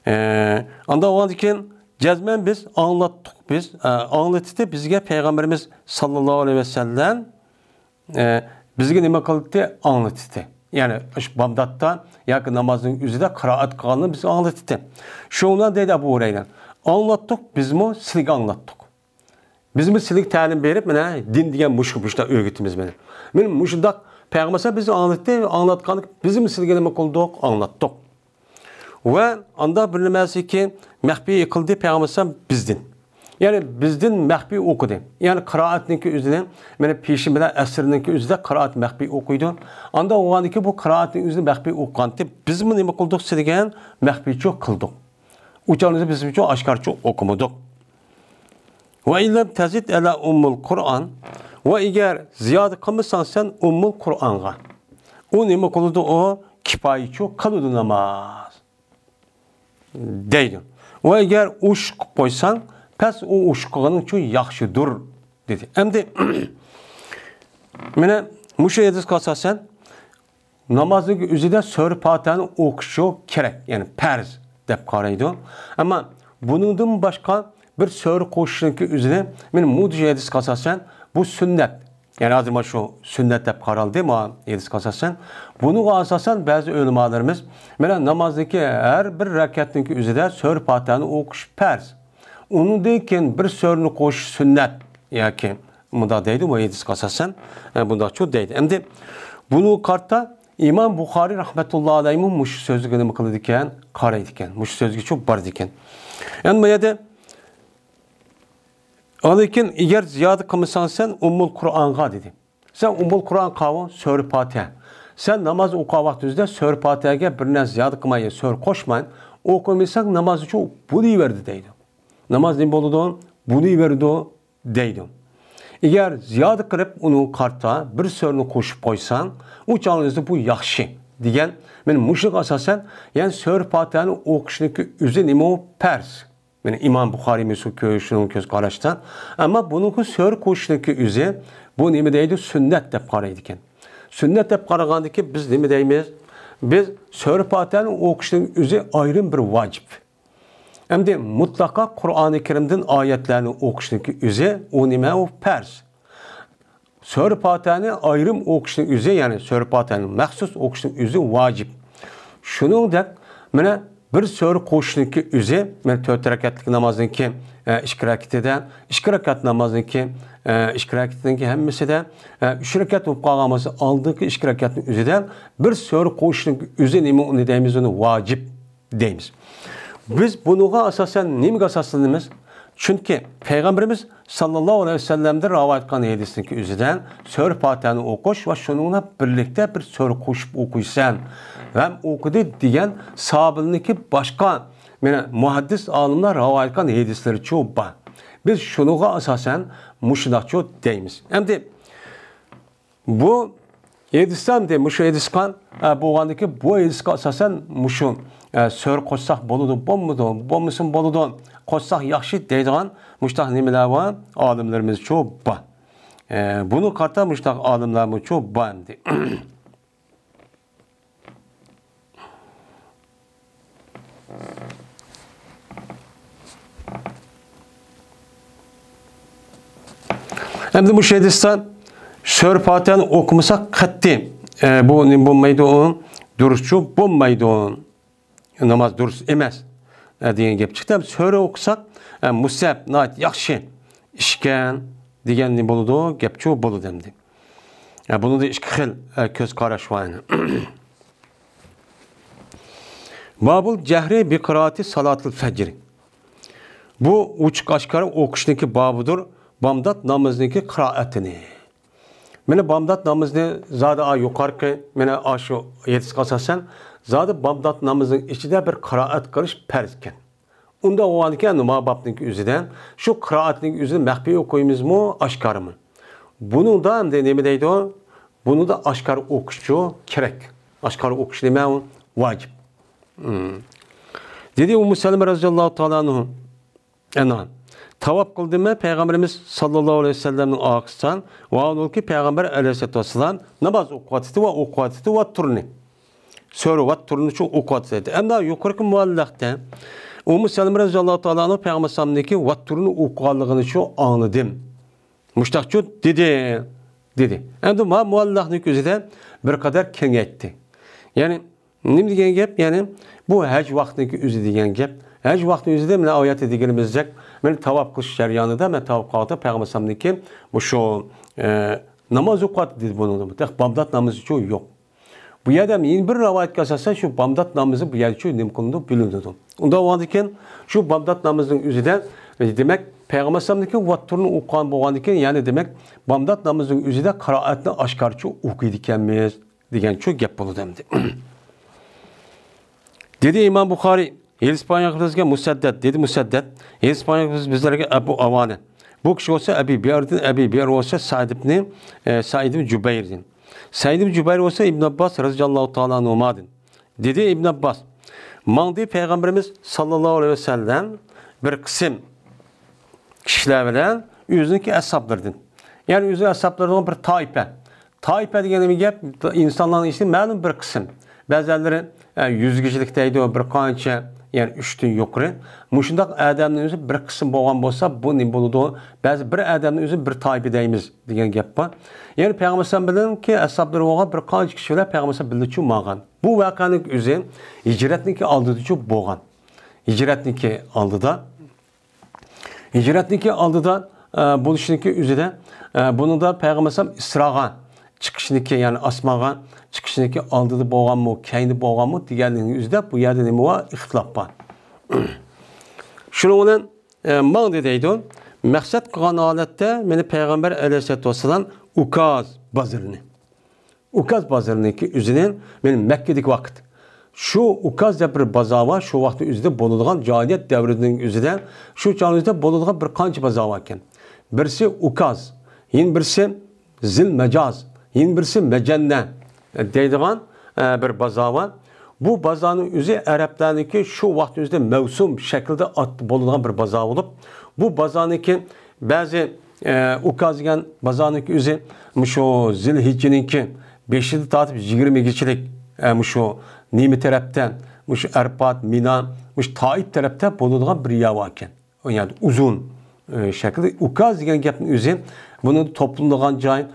ئە، ئاندا بولغاندىن كېيىن جەزمەن بىز ئاڭلاتتۇق، بىز، ئە، ئاڭلىتىتى بىزگە پەيغەمبىرىمىز ساللاللاھۇ ئەلەيھى ۋەسەللەم ئە، بىزگە نېمە قىلدى؟ ئاڭلىتتى. يەنى شۇ بامداتتا ياكى نامازنىڭ ئۆزىدە قىرائەت قىلغاننى بىزگە ئاڭلىتتى. شۇڭا دەيدۇ ئەبۇ ھۇرەيرە، ئاڭلاتتۇق، بىزمۇ سىلىگە ئاڭلاتتۇق. بىزمۇ سىلىگە تەلىم بېرىپ، مانا دىن دېگەن مۇشۇ، مۇشۇنداق ئۆگىتىمىز مانا. مانا مۇشۇنداق پەيغەمبەر بىزگە ئاڭلىتتى، ئاڭلاتقاندا بىزمۇ سىلىگە نېمە قىلدۇق؟ ئاڭلاتتۇق. ۋە ئاندا بىر نېمەسىكى مەخپىي قىلدى پەيغەمبەر ئەلەيھىسسالام بىزدىن. يەنى بىزدىن مەخپىي ئوقۇدى. يەنى قىرائەتنىڭكى ئۆزىنى، مانا پېشىن بىلەن ئەسىرنىڭكى ئۆزىدە قىرائەت مەخپىي ئوقۇيدۇ. ئاندا ئوقۇغاندىكى بۇ قىرائەتنىڭ ئۆزىنى مەخپىي ئوقۇغانتى بىزمۇ نېمە قىلدۇق؟ سىلىگە مەخپىيچۇ قىلدۇق. ئۇچالىسى بىزمۇچۇ ئاشكارىچۇ ئوقۇمىدۇق. ۋە ئىللەم تەزىد ئەلە ئۇممۇل قۇرئان. ۋە ئەگەر زىيادە قىلمىساڭ سەن ئۇممۇل قۇرئانغا. ئۇ نېمە قىلىدۇ؟ ئۇ كىپايىچۇ قىلىدۇ ناماز. دەيدۇ. ۋە ئەگەر ئوشۇق قىلىپ قويساڭ، پەس ئۇ ئوشۇق قىلغىنىڭچۇ ياخشىدۇر، دېدى. ئەمدى، مانا، مۇشۇ ھەدىسكە ئاساسەن، نامازنىڭ ئۆزىدە سۈرە پاتىھەنى ئوقۇشى كېرەك، يەنى پەرز دەپ قارايدۇ. ئەمما بۇنىڭدىن باشقا بىر سۈرە قوشۇشنىڭكى ئۆزىنى، مانا، مۇدۇ ھەدىسكە ئاساسەن، بۇ سۈننەت. يەنى ھازىر مانا شۇ سۈننەت دەپ قارالدى، مانا ھەدىسكە ئاساسەن. بۇنىڭغا ئاساسەن بەزى ئۆلىمالىرىمىز، مانا نامازنىڭكى ھەر بىر رەكەتنىڭكى ئۆزىدە سۈرە پاتىھەنى ئوقۇش پەرز. ئۇنىڭدىن كېيىن بىر سۈرىنى قوشۇش سۈننەت ياكى مۇنداق دەيدۇ، مۇ ھەدىسكە ئاساسەن، ئە، بۇنداقچۇ دەيدۇ. ئەمدى بۇنىڭغا قارىتا ئىمام بۇخارىي رەھمەتۇللا ئەلەيھىمۇ مۇشۇ سۆزگە نېمە قىلىدىكەن؟ قارايدىكەن. مۇشۇ سۆزگىچۇ بارىدىكەن. ئەمدى بۇ يەردە ئاندىن كېيىن، ئەگەر زىيادە قىلمىساڭ سەن ئۇممۇل قۇرئانغا دېدى. سەن ئۇممۇل قۇرئان قاۋۇ سۈرە پاتىھە. سەن ناماز ئوقۇغان ۋاقتىڭىزدا سۈرە پاتىھەگە بىر نەرسە زىيادە قىلماي، سۈرە قوشماي ئوقۇمىساڭ ناماز ئۈچۈن بولۇۋەردى دەيدۇ. ناماز نېمە بولىدۇ؟ بولۇۋېرىدۇ دەيدۇ. ئەگەر زىيادە قىلىپ ئۇنىڭغا قارىتا بىر سۈرىنى قوشۇپ قويساڭ، ئۇ چاغدا بۇ ياخشى دېگەن. مانا مۇشۇنىڭغا ئاساسەن، يەنى سۈرە پاتىھەنى ئوقۇشنىڭكى ئۆزى نېمە ئۇ؟ پەرز. مانا ئىمام بۇخارىي مۇشۇ كۆ-، شۇنىڭ كۆز قاراشتا. ئەمما بۇنىڭكى سۈرە قوشۇشنىڭكى ئۆزى، بۇ نېمە دەيدۇ؟ سۈننەت دەپ قارايدىكەن. سۈننەت دەپ قارىغاندىكى بىز نېمە دەيمىز؟ بىز سۈرە پاتىھەنى ئوقۇشنىڭ ئۆزى ئايرىم بىر ۋاجىپ. ئەمدى مۇتلەقا قۇرئانى كەرىمدىن ئايەتلەرنى ئوقۇشنىڭكى ئۆزى، ئۇ نېمە؟ ئۇ پەرز. سۈرە پاتىھەنى ئايرىم ئوقۇشنىڭ ئۆزى، يەنى سۈرە پاتىھەنى مەخسۇس ئوقۇشنىڭ ئۆزى ۋاجىپ. شۇنىڭدەك، مانا بىر سۈرە قوشۇشنىڭكى ئۆزى، مانا تۆت رەكەتلىك نامازنىڭكى، ئە، ئىككى رەكىتىدە، ئىككى رەكەت نامازنىڭكى، ئە، ئىككى رەكىتىنىڭكى ھەممىسىدە، ئە، ئۈچ رەكەت بولۇپ قالغان بولسا، ئالدىنقى ئىككى رەكەتنىڭ ئۆزىدە بىر سۈرە قوشۇشنىڭكى ئۆزى نېمە، ئۇنى دەيمىز، ئۇنى ۋاجىپ دەيمىز. بىز بۇنىڭغا ئاساسەن نېمىگە ئاساسلىنىمىز؟ چۈنكى پەيغەمبىرىمىز ساللاللاھۇ ئەلەيھى ۋەسەللەمدىن رىۋايەت قىلغان ھەدىسنىڭكى ئۆزىدە سۈرە پاتىھەنى ئوقۇش ۋە شۇنىڭ بىلەن بىرلىكتە بىر سۈرە قوشۇپ ئوقۇيسەن ھەم ئوقۇدى دېگەن ساھابىلەرنىڭكى باشقا، مانا، مۇھەددىس ئالىملار رىۋايەت قىلغان ھەدىسلىرىچۇ بار. بىز شۇنىڭغا ئاساسەن مۇشۇنداقچۇ دەيمىز. ئەمدى بۇ ھەدىستە، ئەمدى مۇشۇ ھەدىسقا، ئە، بولغاندىكى، بۇ ھەدىسقا ئاساسەن مۇشۇ، ئە، سۈرە قوشساق بولىدۇ، بولمىدۇ، بولمىسىمۇ بولىدۇ، قوشساق ياخشى دەيدىغان مۇشۇنداق نېمىلەر بار، ئالىملىرىمىزچۇ بار. ئە، بۇنى قارىتا مۇشۇنداق ئالىملارمۇچۇ بار ئەمدى. ئەمدى مۇشۇ ھەدىستە سۈرە پاتىھەنى ئوقۇمىساق قەتئىي، ئە، بۇ نېمە بولمايدۇ، ئۇ دۇرۇسچۇ بولمايدۇ. ناماز دۇرۇس ئەمەس، ئە، دېگەن گەپ چىقتى. سۈرە ئوقۇساق، ئە، مۇستەھەب، ناھايىتى ياخشى ئىشكەن دېگەن نېمە بولىدۇ؟ گەپچۇ بولىدۇ ئەمدى. ئە، بۇنىڭدا ئىككى خىل، ئە، كۆز قاراش بار يەنە. بابۇل جەھرى بىقىرائەتى سالاتىل فەجر. بۇ ئوچۇق ئاشكارا ئوقۇشنىڭكى بابىدۇر، بامدات نامىزىنىڭكى قىرائەتىنى. مانا بامدات نامىزىنى زادى ئا يۇقارقى، مانا ئاشۇ ھەدىسكە ئاساسەن، زادى بامدات نامىزىنىڭ ئىچىدە بىر قىرائەت قىلىش پەرز ئىكەن. ئۇنداق بولغاندىكىن، نوما بابنىڭكى ئۆزىدە شۇ قىرائەتنىڭ ئۆزىنى مەخپىي ئوقۇيمىزمۇ، ئاشكارىمۇ؟ بۇنىڭدا ئەمدى نېمە دەيدۇ؟ بۇنىڭدا ئاشكارا ئوقۇشچۇ كېرەك. ئاشكارا ئوقۇش نېمە؟ ۋاجىپ. مم. دېدى ئۇممۇ سەلىمە رەزىياللاھۇ تائالا ئەنھۇ. ئەنھا. تاۋاپ قىلدىممەن پەيغەمبىرىمىز ساللاللاھۇ ئەلەيھى ۋەسەللەمنىڭ ئارقىسىدىن، ۋاھالبۇكى پەيغەمبەر ئەلەيھىسسالاتۇ ۋەسسالام ناماز ئوقۇۋاتىدۇ ۋە ئوقۇۋاتىدۇ ۋەتتۇرنى. سۈرە ۋەتتۇرنى شۇ ئوقۇۋاتىدۇ. ئەمما يۇقىرىقى مۇئەللەقتە ئۇممۇ سەلىمە رەزىياللاھۇ تائالا ئەنھا پەيغەمبەر ئەلەيھىسسالامنىڭكى ۋەتتۇرنى ئوقۇغانلىقىنى شۇ ئاڭلىدىم. مۇشتاقچۇ دېدى، دېدى. ئەمدى ما مۇئەللەقنىڭكى ئۆزىدە بىر قەدەر كېڭەيتتى. يەنى، نېمە دېگەن گەپ؟ يەنى، بۇ ھەج ۋاقتىنىڭكى ئۆزى دېگەن گەپ. ھەج ۋاقتى ئۆزىدە مانا ئايەتتە دېگىنىمىزدەك، مانا تاۋاپ قىلىش جەريانىدا، مانا تاۋاپ قىلغاندا پەيغەمبەر ئەلەيھىسسالامنىڭكى مۇشۇ، ئە، ناماز ئوقۇۋاتىدۇ دېدى بۇنىڭدا. تېخى بامدات نامىزىچۇ يوق. بۇ يەردە يەنە بىر رىۋايەتكە ئاساسەن، شۇ بامدات نامىزى بۇ يەردىچۇ نېمە قىلىنىدۇ؟ بىلىنىدۇ. ئۇنداق بولغاندىكىن، شۇ بامدات نامىزىنىڭ ئۆزىدە، دېمەك، پەيغەمبەر ئەلەيھىسسالامنىڭكى ۋەتتۇرنى ئوقۇغان بولغاندىكىن، يەنى دېمەك، بامدات نامىزىنىڭ ئۆزىدە قىرائەتنى ئاشكارىچۇ ئوقۇيدىكەنمىز. دېگەنچۇ گەپ بولىدۇ ئەمدى. دېدى ئىمام بۇخارىي، ھەدىس بايان قىلىۋاتقان مۇسەددەد، دېدى مۇسەددەد، ھەدىس بايان قىلىۋاتقان بىزلەرگە ئەبۇ ئاۋانە. بۇ كىشى بولسا ئەبى بىئردىن، ئەبى بىئر بولسا سەئىد ئىبنى، ئە، سەئىد ئىبنى جۇبەيردىن. سەئىد ئىبنى جۇبەير بولسا ئىبن ئابباس رەزىياللاھۇ تائالا ئەنھۇمادىن. دېدى ئىبن ئابباس، ماڭدى پەيغەمبىرىمىز ساللاللاھۇ ئەلەيھى ۋەسەللەم بىر قىسىم كىشىلەر بىلەن ئۆزىنىڭكى ئەسھابلىرىدىن. يەنى ئۆزىنىڭ ئەسھابلىرىدىن بىر تائىپە. تائىپە دېگەن نېمە گەپ؟ ئىنسانلارنىڭ ئىچىدە مەلۇم بىر قىسىم. بەزەنلىرى، ئە، يۈزگىچىلىك دەيدۇ، بىر قانچە، يەنى ئۈچتىن يۇقىرى. مۇشۇنداق ئادەمنىڭ ئۆزى بىر قىسىم بولغان بولسا، بۇ نېمە بولىدۇ؟ بەزى بىر ئادەمنىڭ ئۆزى بىر تائىپە دەيمىز دېگەن گەپ بار. يەنى پەيغەمبەر ئەلەيھىسسالام بىلەنكى ئەسھابلىرى بولغان بىر قانچە كىشى بىلەن پەيغەمبەر ئەلەيھىسسالام بىللە چۇ ماڭغان. بۇ ۋەقەنىڭ ئۆزى ھىجرەتنىڭكى ئالدىدىچۇ بولغان. ھىجرەتنىڭكى ئالدىدا. ھىجرەتنىڭكى ئالدىدا، ئە، بولۇشنىڭكى ئۆزىدە، ئە، بۇنىڭدا پەيغەمبەر ئەلەيھىسسالام ئىسراغا چىقىشنىڭكى، يەنى ئاسمانغا چىقىشنىڭكى ئالدىدا بولغانمۇ، كەينىدە بولغانمۇ دېگەننىڭ ئۆزىدە بۇ يەردە نېمە بار؟ ئىختىلاپ بار. شۇنىڭ بىلەن، ئە، ماڭدى دەيدۇ. مەقسەت قىلغان ھالەتتە مېنى پەيغەمبەر ئەلەيھىسسالاتۇ ۋەسسالام ئۇكاز بازىرىنى. ئۇكاز بازىرىنىڭكى ئۆزىنى، مېنى مەككىدىكى ۋاقىت. شۇ ئۇكاز دەپ بىر بازار بار، شۇ ۋاقىتنىڭ ئۆزىدە بولىدىغان، جاھىلىيەت دەۋرىنىڭ ئۆزىدە شۇ چاغنىڭ ئۆزىدە بولىدىغان بىر قانچە بازار باركەن. بىرسى ئۇكاز، يەنە بىرسى زىل مەجاز، يەنە بىرسى مەجەننە دەيدىغان، ئە، بىر بازار بار. بۇ بازارنىڭ ئۆزى ئەرەبلەرنىڭكى شۇ ۋاقىتنىڭ ئۆزىدە مەۋسۇم شەكلىدە ئات بولىدىغان بىر بازار بولۇپ، بۇ بازارنىڭكى بەزى، ئە، ئۇكاز دېگەن بازارنىڭكى ئۆزى مۇشۇ زىلھىججىنىڭكى بېشىدىن تارتىپ يىگىرمىگىچىلىك، ئە، مۇشۇ نېمە تەرەپتە، مۇشۇ ئەرپات، مىنا، مۇشۇ تائىپ تەرەپتە بولىدىغان بىر يەر باركەن. يەنى ئۇزۇن، ئە، شەكىلدە ئۇكاز دېگەن گەپنىڭ ئۆزى بۇنىڭ توپلىنىدىغان جاي،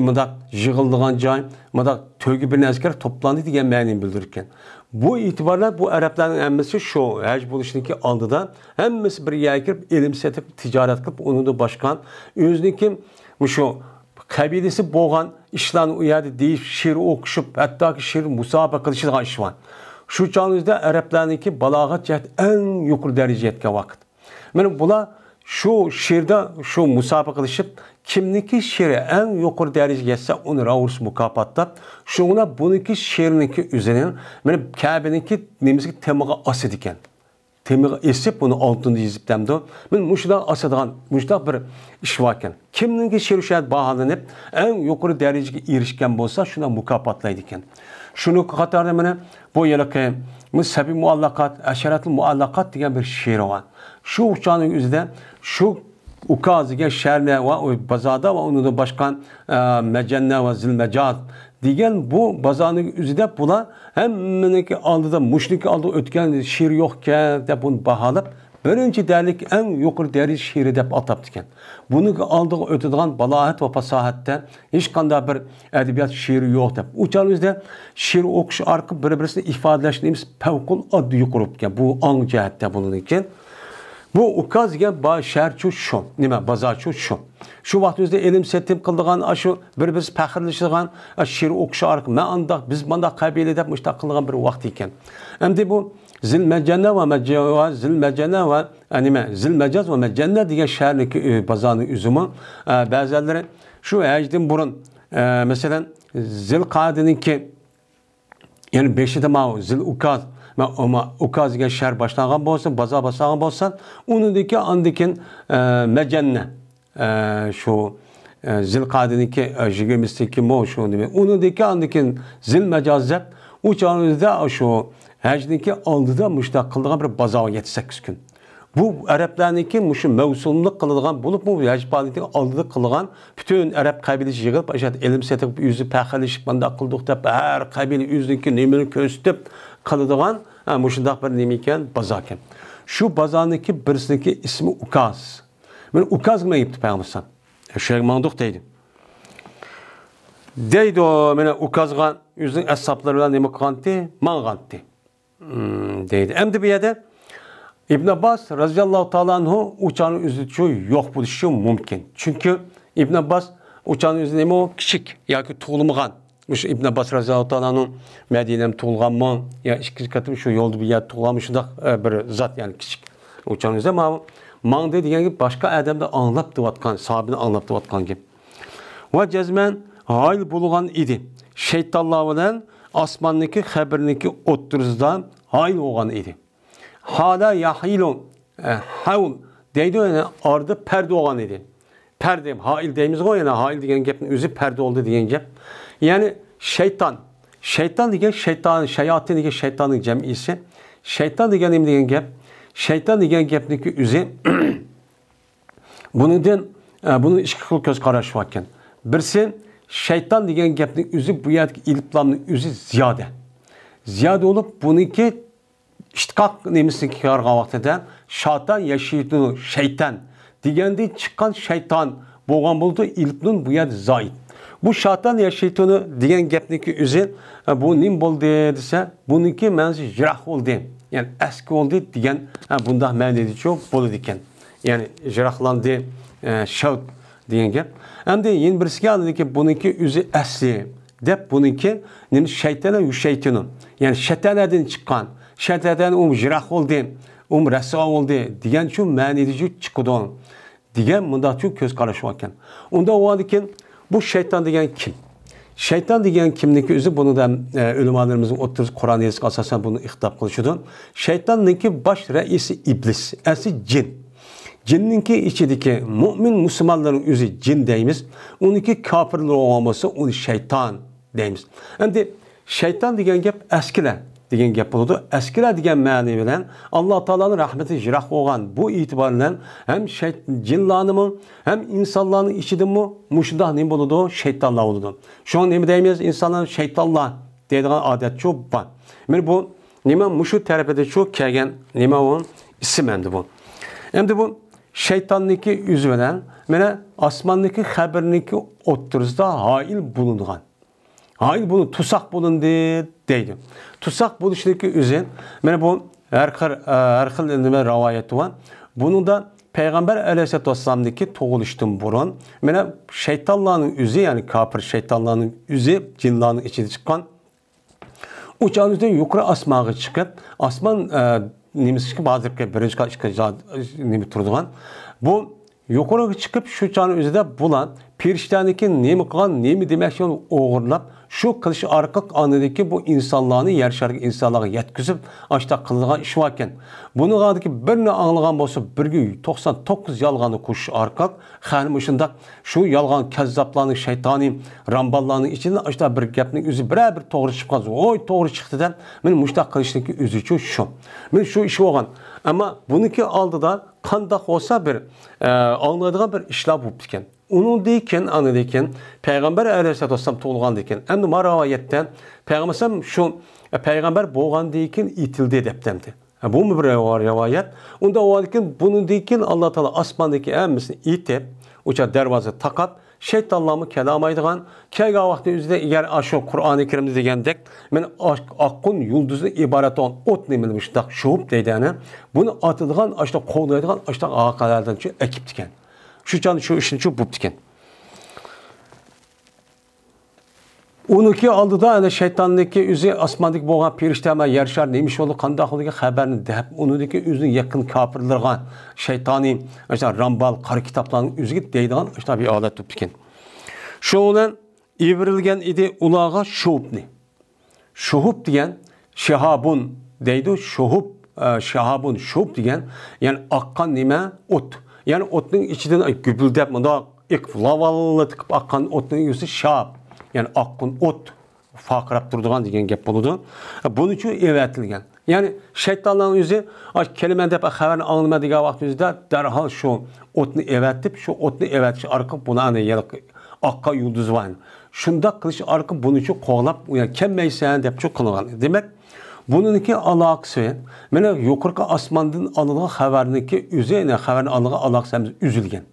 مۇنداق يىغىلىدىغان جاي، مۇنداق تۆگە بىر نەرسە كېرەك توپلاندى دېگەن مەنىنى بىلدۈرىدىكەن. بۇ ئېتىبار بىلەن بۇ ئەرەبلەرنىڭ ھەممىسى شۇ ھەج بولۇشنىڭكى ئالدىدا ھەممىسى بىر يەرگە كىرىپ، ئېلىم سېتىپ، تىجارەت قىلىپ، ئۇنىڭدىن باشقا ئۆزىنىڭكى مۇشۇ قەبىلىسى بولغان ئىشلارنى ئۇ يەردە دېيىش، شېئىر ئوقۇشۇپ، ھەتتاكى شېئىر مۇسابىقە قىلىشىدىغان ئىش بار. شۇ چاغنىڭ ئۆزىدە ئەرەبلەرنىڭكى بالاغەت جەھەتتە ئەڭ يۇقىرى دەرىجىگە يەتكەن ۋاقىت. مانا بۇلار شۇ شېئىردا شۇ مۇسابىقە قىلىشىپ، كىمنىڭكى شېئىرى ئەڭ يۇقىرى دەرىجىگە يەتسە، ئۇنى راۋۇرۇس مۇكاپاتلاپ، شۇڭا بۇنىڭكى شېئىرنىڭكى ئۆزىنى مانا كەبىنىڭكى نېمىسىگە، تېمىغا ئاسىدىكەن. تېمىغا ئېسىپ، ئۇنى ئالتۇندا يېزىپ دەمدۇ. مانا مۇشۇنداق ئاسىدىغان، مۇشۇنداق بىر ئىش باركەن. كىمنىڭكى شېئىرى شۇ يەردە باھالىنىپ، ئەڭ يۇقىرى دەرىجىگە ئېرىشكەن بولسا، شۇنداق مۇكاپاتلايدىكەن. شۇنىڭ قاتارىدا مانا بۇ ھېلىقى، بۇ سەبىي مۇئەللەقات، ئەشەرەتۇل مۇئەللەقات دېگەن بىر شېئىرى بار. شۇ چاغنىڭ ئۆزىدە شۇ ئۇكاز دېگەن شەھەردە ۋە ئۇ بازاردا ۋە ئۇنىڭدىن باشقا، ئە، مەجەننە ۋە زىلمەجاز دېگەن بۇ بازارنىڭ ئۆزىدە بۇلار ھەممىنىڭكى ئالدىدا، مۇشۇنىڭكى ئالدىدا ئۆتكەن شېئىر يوقكەن دەپ بۇنى باھالاپ، بىرىنچى دەرىجىلىك ئەڭ يۇقىرى دەرىجە شېئىرى دەپ ئاتاپتىكەن. بۇنىڭ ئالدىغا ئۆتىدىغان بالاغەت ۋە پاساھەتتە ھېچقانداق بىر ئەدەبىيات شېئىرى يوق دەپ. ئۇ چاغنىڭ ئۆزىدە شېئىر ئوقۇش ئارقىلىق بىر-بىرسىنى ئىپادىلەش نېمىسى پەۋقۇلئاددە يۇقىرى بولۇپكەن. بۇ ئاڭ جەھەتتە بولىدىكەن. بۇ ئۇكاز دېگەن با-، شەھەرچۇ شۇ، نېمە، بازارچۇ شۇ. شۇ ۋاقىت ئۆزىدە ئېلىم سېتىم قىلىدىغان، ئاشۇ بىر-بىرسى پەخىرلىشىدىغان، ئاشۇ شېئىر ئوقۇش ئارقىلىق، مەن ئانداق، بىز مانداق قەبىلە دەپ مۇشۇنداق قىلىدىغان بىر ۋاقىت ئىكەن. ئەمدى بۇ زىل مەجەننە ۋە مەجە-، ۋە زىل مەجەننە ۋە، ئە، نېمە، زىل مەجاز ۋە مەجەننە دېگەن شەھەرنىڭكى، ئۆ، بازارنىڭ ئۈزۈمى، ئە، بەزىلەرلىرى شۇ ھەجدىن بۇرۇن، ئە، مەسىلەن، زىل قەئدىنىڭكى يەنى بېشىدا ماۋۇ زىل ئۇكاز، ما-، ما-، ئۇكاز دېگەن شەھەر باشلانغان بولسا، بازار باشلانغان بولسا، ئۇنىڭدىكى ئاندىكىن، ئە، مەجەننە، ئە، شۇ، ئە، زىل قەئدىنىڭكى، ئە، يىگىرمىسىدىكى مو شۇ نېمە، ئۇنىڭدىكى ئاندىكىن زىل مەجاز دەپ، ئۇ چاغدا شۇ ھەجنىڭكى ئالدىدا مۇشۇنداق قىلىدىغان بىر بازار بار، يەتتە سەككىز كۈن. بۇ ئەرەبلەرنىڭكى مۇشۇ مەۋسۇملۇق قىلىدىغان بولۇپ، بۇ ھەج پائالىيىتىنىڭ ئالدىدا قىلىدىغان، پۈتۈن ئەرەب قەبىلىسى يىغىلىپ، ئاشۇ يەردە ئېلىم سېتىپ، ئۆزى پەخىرلىشىپ، مانداق قىلدۇق دەپ، ھەر قەبىلە ئۆزىنىڭكى نېمىنى كۆرسىتىپ قىلىدىغان، ھە، مۇشۇنداق بىر نېمە ئىكەن، بازار ئىكەن. شۇ بازارنىڭكى بىرسىنىڭكى ئىسمى ئۇكاز. مانا ئۇكازغا مېڭىپتۇ پەيغەمبەر ئەلەيھىسسالام. شۇ يەرگە ماڭدۇق دەيدۇ. دەيدۇ، مانا ئۇكازغا ئۆزىنىڭ ئەسھابلىرى بىلەن نېمە قىلغانتى؟ ماڭغانتى. مم، دەيدۇ. ئەمدى بۇ يەردە ئىبن ئابباس رازىياللاھۇ تائالا ئەنھۇ ئۇ چاغنىڭ ئۆزىچۇ يوق بولۇشى مۇمكىن. چۈنكى ئىبن ئابباس ئۇ چاغنىڭ ئۆزى نېمە ئۇ؟ كىچىك ياكى تۇغۇلمىغان. مۇشۇ ئىبن ئابباس رازىياللاھۇ تائالا ئەنھۇ مەدىنەمۇ تۇغۇلغانمۇ يا ئىككىنچى قېتىم شۇ يولدا بىر يەردە تۇغۇلغانمۇ، شۇنداق، ئە، بىر زات، يەنى كىچىك. ئۇ چاغنىڭ ئۆزى ماۋۇ ماڭدى دېگەن گەپ باشقا ئادەمدىن ئاڭلاپ تۇرۇۋاتقان، ساھابىدىن ئاڭلاپ تۇرۇۋاتقان گەپ. ۋە جەزمەن ھايىل بولغان ئىدى. شەيتانلار بىلەن ئاسماننىڭكى قەبرىنىڭكى ئوتتۇرىسىدا ھايىل بولغان ئىدى. ھالا ياھىلۇ، ئە، ھەۋل دەيدۇ، يەنى ئارىدا پەردە بولغان ئىدى. پەردە، ھائىل دەيمىزغۇ، يەنى ھائىل دېگەن گەپنىڭ ئۆزى پەردە بولدى دېگەن گەپ. يەنى شەيتان. شەيتان دېگەن شەيتان، شاياتىن دېگەن شەيتاننىڭ جەمئىيسى. شەيتان دېگەن نېمە دېگەن گەپ؟ شەيتان دېگەن گەپنىڭكى ئۆزى بۇنىڭدىن، ئە، بۇنىڭ ئىككى خىل كۆز قاراش باركەن. بىرسى، شەيتان دېگەن گەپنىڭ ئۆزى بۇ يەردىكى ئېلىپلامنىڭ ئۆزى زىيادە. زىيادە بولۇپ، بۇنىڭكى ئىشتىقاق نېمىسىنى كىيارغان ۋاقتىدا شاتان يەشىتۇنۇ شەيتان دېگەندىن چىققان شەيتان بولغان بولىدۇ، ئېلىپنۇن بۇ يەردە زائىد. بۇ شاتان يەشىتۇنۇ دېگەن گەپنىڭكى ئۆزى، ئە، بۇ نېمە بولدى دېسە، بۇنىڭكى مەنىسى يىراق بولدى، يەنى ئەسكى بولدى دېگەن، ئە، بۇنداق مەنىدىچۇ بولىدىكەن. يەنى يىراقلاندى، ئە، شەۋت دېگەن گەپ. ئەمدى يەنە بىرسىگە ئاندىن كېيىن بۇنىڭكى ئۆزى ئەسلى دەپ، بۇنىڭكى نېمە، شەيتانە يۇشەيتىنۇ. يەنى شەيتانەدىن چىققان، شەيتانەدىن ئۇ يىراق بولدى، ئۇ رەسۋا بولدى دېگەن شۇ مەنىدە شۇ چىقىدۇ دېگەن مۇنداقچۇ كۆز قاراش باركەن. ئۇنداق بولغاندىكىن بۇ شەيتان دېگەن كىم؟ شەيتان دېگەن كىمنىكى ئۆزى؟ بۇنىڭدا، ئە، ئۆلىمالىرىمىزنىڭ ئوتتۇرىسى قۇرئان ھەدىسكە ئاساسەن بۇنى خىتاب قىلىشىدۇ. شەيتاننىڭكى باش رەئىسى ئىبلىس، ئەسلى جىن. جىننىڭكى ئىچىدىكى مۆمىن مۇسۇلمانلارنىڭ ئۆزى جىن دەيمىز. ئۇنىڭكى كاپىرلىرى بولغان بولسا، ئۇنى شەيتان دەيمىز. ئەمدى شەيتان دېگەن گەپ ئەسكىلەر دېگەن گەپ بولىدۇ. ئەسكىلەر دېگەن مەنە بىلەن ئاللا تائالانىڭ رەھمىتى يىراق بولغان، بۇ ئېتىبار بىلەن ھەم شەي-، جىنلارنىمۇ، ھەم ئىنسانلارنىڭ ئىچىدىمۇ مۇشۇنداق نېمە بولىدۇ؟ شەيتانلار بولىدۇ. شۇڭا نېمە دەيمىز؟ ئىنسانلار شەيتانلار دەيدىغان ئادەتچۇ بار. مانا بۇ نېمە، مۇشۇ تەرىپىدىچۇ كەلگەن نېمە ئۇ؟ ئىسىم ئەمدى بۇ. ئەمدى بۇ شەيتاننىڭكى ئۆزى بىلەن مانا ئاسماننىڭكى خەبىرىنىڭكى ئوتتۇرىسىدا ھائىل بولۇنغان. ھائىل بولۇن، تۇساق بولۇندى دەيدۇ. تۇساق بولۇشنىڭكى ئۆزى، مانا بۇ ھەر خىل، ھەر خىل نېمە رىۋايەت بار. بۇنىڭدا پەيغەمبەر ئەلەيھىسسالاتۇ ۋەسسالامنىڭكى تۇغۇلۇشتىن بۇرۇن، مانا شەيتانلارنىڭ ئۆزى، يەنى كاپىر شەيتانلارنىڭ ئۆزى جىنلارنىڭ ئىچىدىن چىققان، ئۇ چاغدا يۇقىرى ئاسمانغا چىقىپ، ئاسمان، ئە، نېمىسى چىقىپ، ھازىرقى بىرىنچى قات، ئىككىنچى قات نېمە تۇرىدىغان. بۇ يۇقىرىغا چىقىپ، شۇ چاغنىڭ ئۆزىدە بۇلار پېرىشتەنىڭكى نېمە قىلغان، نېمە دېمەكچى ئۇغرىلىپ، شۇ قىلىش ئارقىلىق ئاندىن كېيىن بۇ ئىنسانلارنى، يەر شارىدىكى ئىنسانلارغا يەتكۈزۈپ، ئاشۇنداق قىلىدىغان ئىش باركەن. بۇنىڭ ھازىرقى بىرنى ئاڭلىغان بولسا، بىرگە توقسان توققۇز يالغاننى قوشۇش ئارقىلىق، خەنە مۇشۇنداق شۇ يالغان كەززاپلارنىڭ، شەيتانىي رامباللارنىڭ ئىچىدىن ئاشۇنداق بىر گەپنىڭ ئۆزى بىرەر بىر توغرا چىقىپ قالسا، ۋوي، توغرا چىقتى دەپ، مانا مۇشۇنداق قىلىشنىڭكى ئۆزىچۇ شۇ. مانا شۇ ئىش بولغان. ئەمما بۇنىڭكى ئالدىدا قانداق بولسا بىر، ئە، ئاڭلايدىغان بىر ئىشلار بوپتىكەن. ئۇنىڭدىن كېيىن، ئاندىن كېيىن پەيغەمبەر ئەلەيھىسسالاتۇ ۋەسسالام تۇغۇلغاندىن كېيىن، ئەمدى ما رىۋايەتتە پەيغەمبەر ئەلەيھىسسالام شۇ، ئە، پەيغەمبەر بولغاندىن كېيىن ئېيتىلدى دەپتىمدى. ھە، بۇمۇ بىر رىۋا-، رىۋايەت. ئۇنداق بولغاندىكىن، بۇنىڭدىن كېيىن ئاللا تائالا ئاسماندىكى ھەممىسىنى ئېيتىپ، ئۇچا دەرۋازا تاقاپ، شەيتانلارمۇ كېلەلمەيدىغان، كەلگەن ۋاقىتنىڭ ئۆزىدە ئەگەر ئاشۇ قۇرئانى كەرىمدە دېگەندەك، مەن ئاق-، ئاققۇن يۇلدۇزدىن ئىبارەت بولغان ئوتنى مانا مۇشۇنداق شوۋۇپ دەيدۇ، يەنى بۇنى ئاتىدىغان، ئاشۇنداق قوغلايدىغان، ئاشۇنداق ھالقىلەردىن ئەكىپتىكەن. شۇ چاغدا شۇ ئىشنى شۇ بوپتىكەن. ئۇنىڭكى ئالدىدا ئەنە شەيتاننىڭكى ئۆزى ئاسماندىكى بولغان پېرىشتە ۋە يەر شارى نېمە ئىش بولدى، قانداق بولدى دېگەن خەۋەرنى دەپ، ئۇنىڭدىكى ئۆزىنىڭ يېقىن كاپىرلىرىغا شەيتانىي، ئاشۇ رامبال، قارا كىتابلارنىڭ ئۆزىگە دەيدىغان ئاشۇنداق بىر ھالەت بوپتىكەن. شۇنىڭ بىلەن ئىبىرىلگەن ئىدى ئۇلارغا شوۋۇپنى. شوھۇپ دېگەن، شىھابۇن دەيدۇ، شوھۇپ، ئە، شىھابۇن، شوھۇپ دېگەن، يەنى ئاققان نېمە؟ ئوت. يەنى ئوتنىڭ ئىچىدىن، ئاي، گۈپۈلدەپ مۇنداق ئېقىپ، لاۋاللا تىقىپ ئاققان ئوتنىڭ ئۆزى شاپ. يەنى ئاققۇن ئوت، پارقىراپ تۇرىدىغان دېگەن گەپ بولىدۇ. بۇنىچۇ ئەۋەتىلگەن. يەنى شەيتانلارنىڭ ئۆزى، ئاش كېلىمەن دەپ خەۋەرنى ئاڭلىمەن دېگەن ۋاقتىمىزدا دەرھال شۇ ئوتنى ئەۋەتىپ، شۇ ئوتنى ئەۋەتىش ئارقىلىق بۇنى ئەنە يەنە ئاققان يۇلدۇز بار. شۇنداق قىلىش ئارقىلىق بۇنىچۇ قوغلاپ، يەنى كەلمەيسەن دەپچۇ قىلغان. دېمەك، بۇنىڭكى ئالاقىسى، مانا يۇقىرىقى ئاسماندىن ئالىدىغان خەۋەرنىڭكى ئۆزى، يەنى خەۋەرنى ئالىدىغان ئالاقىسى ھەممىسى ئۈزۈلگەن.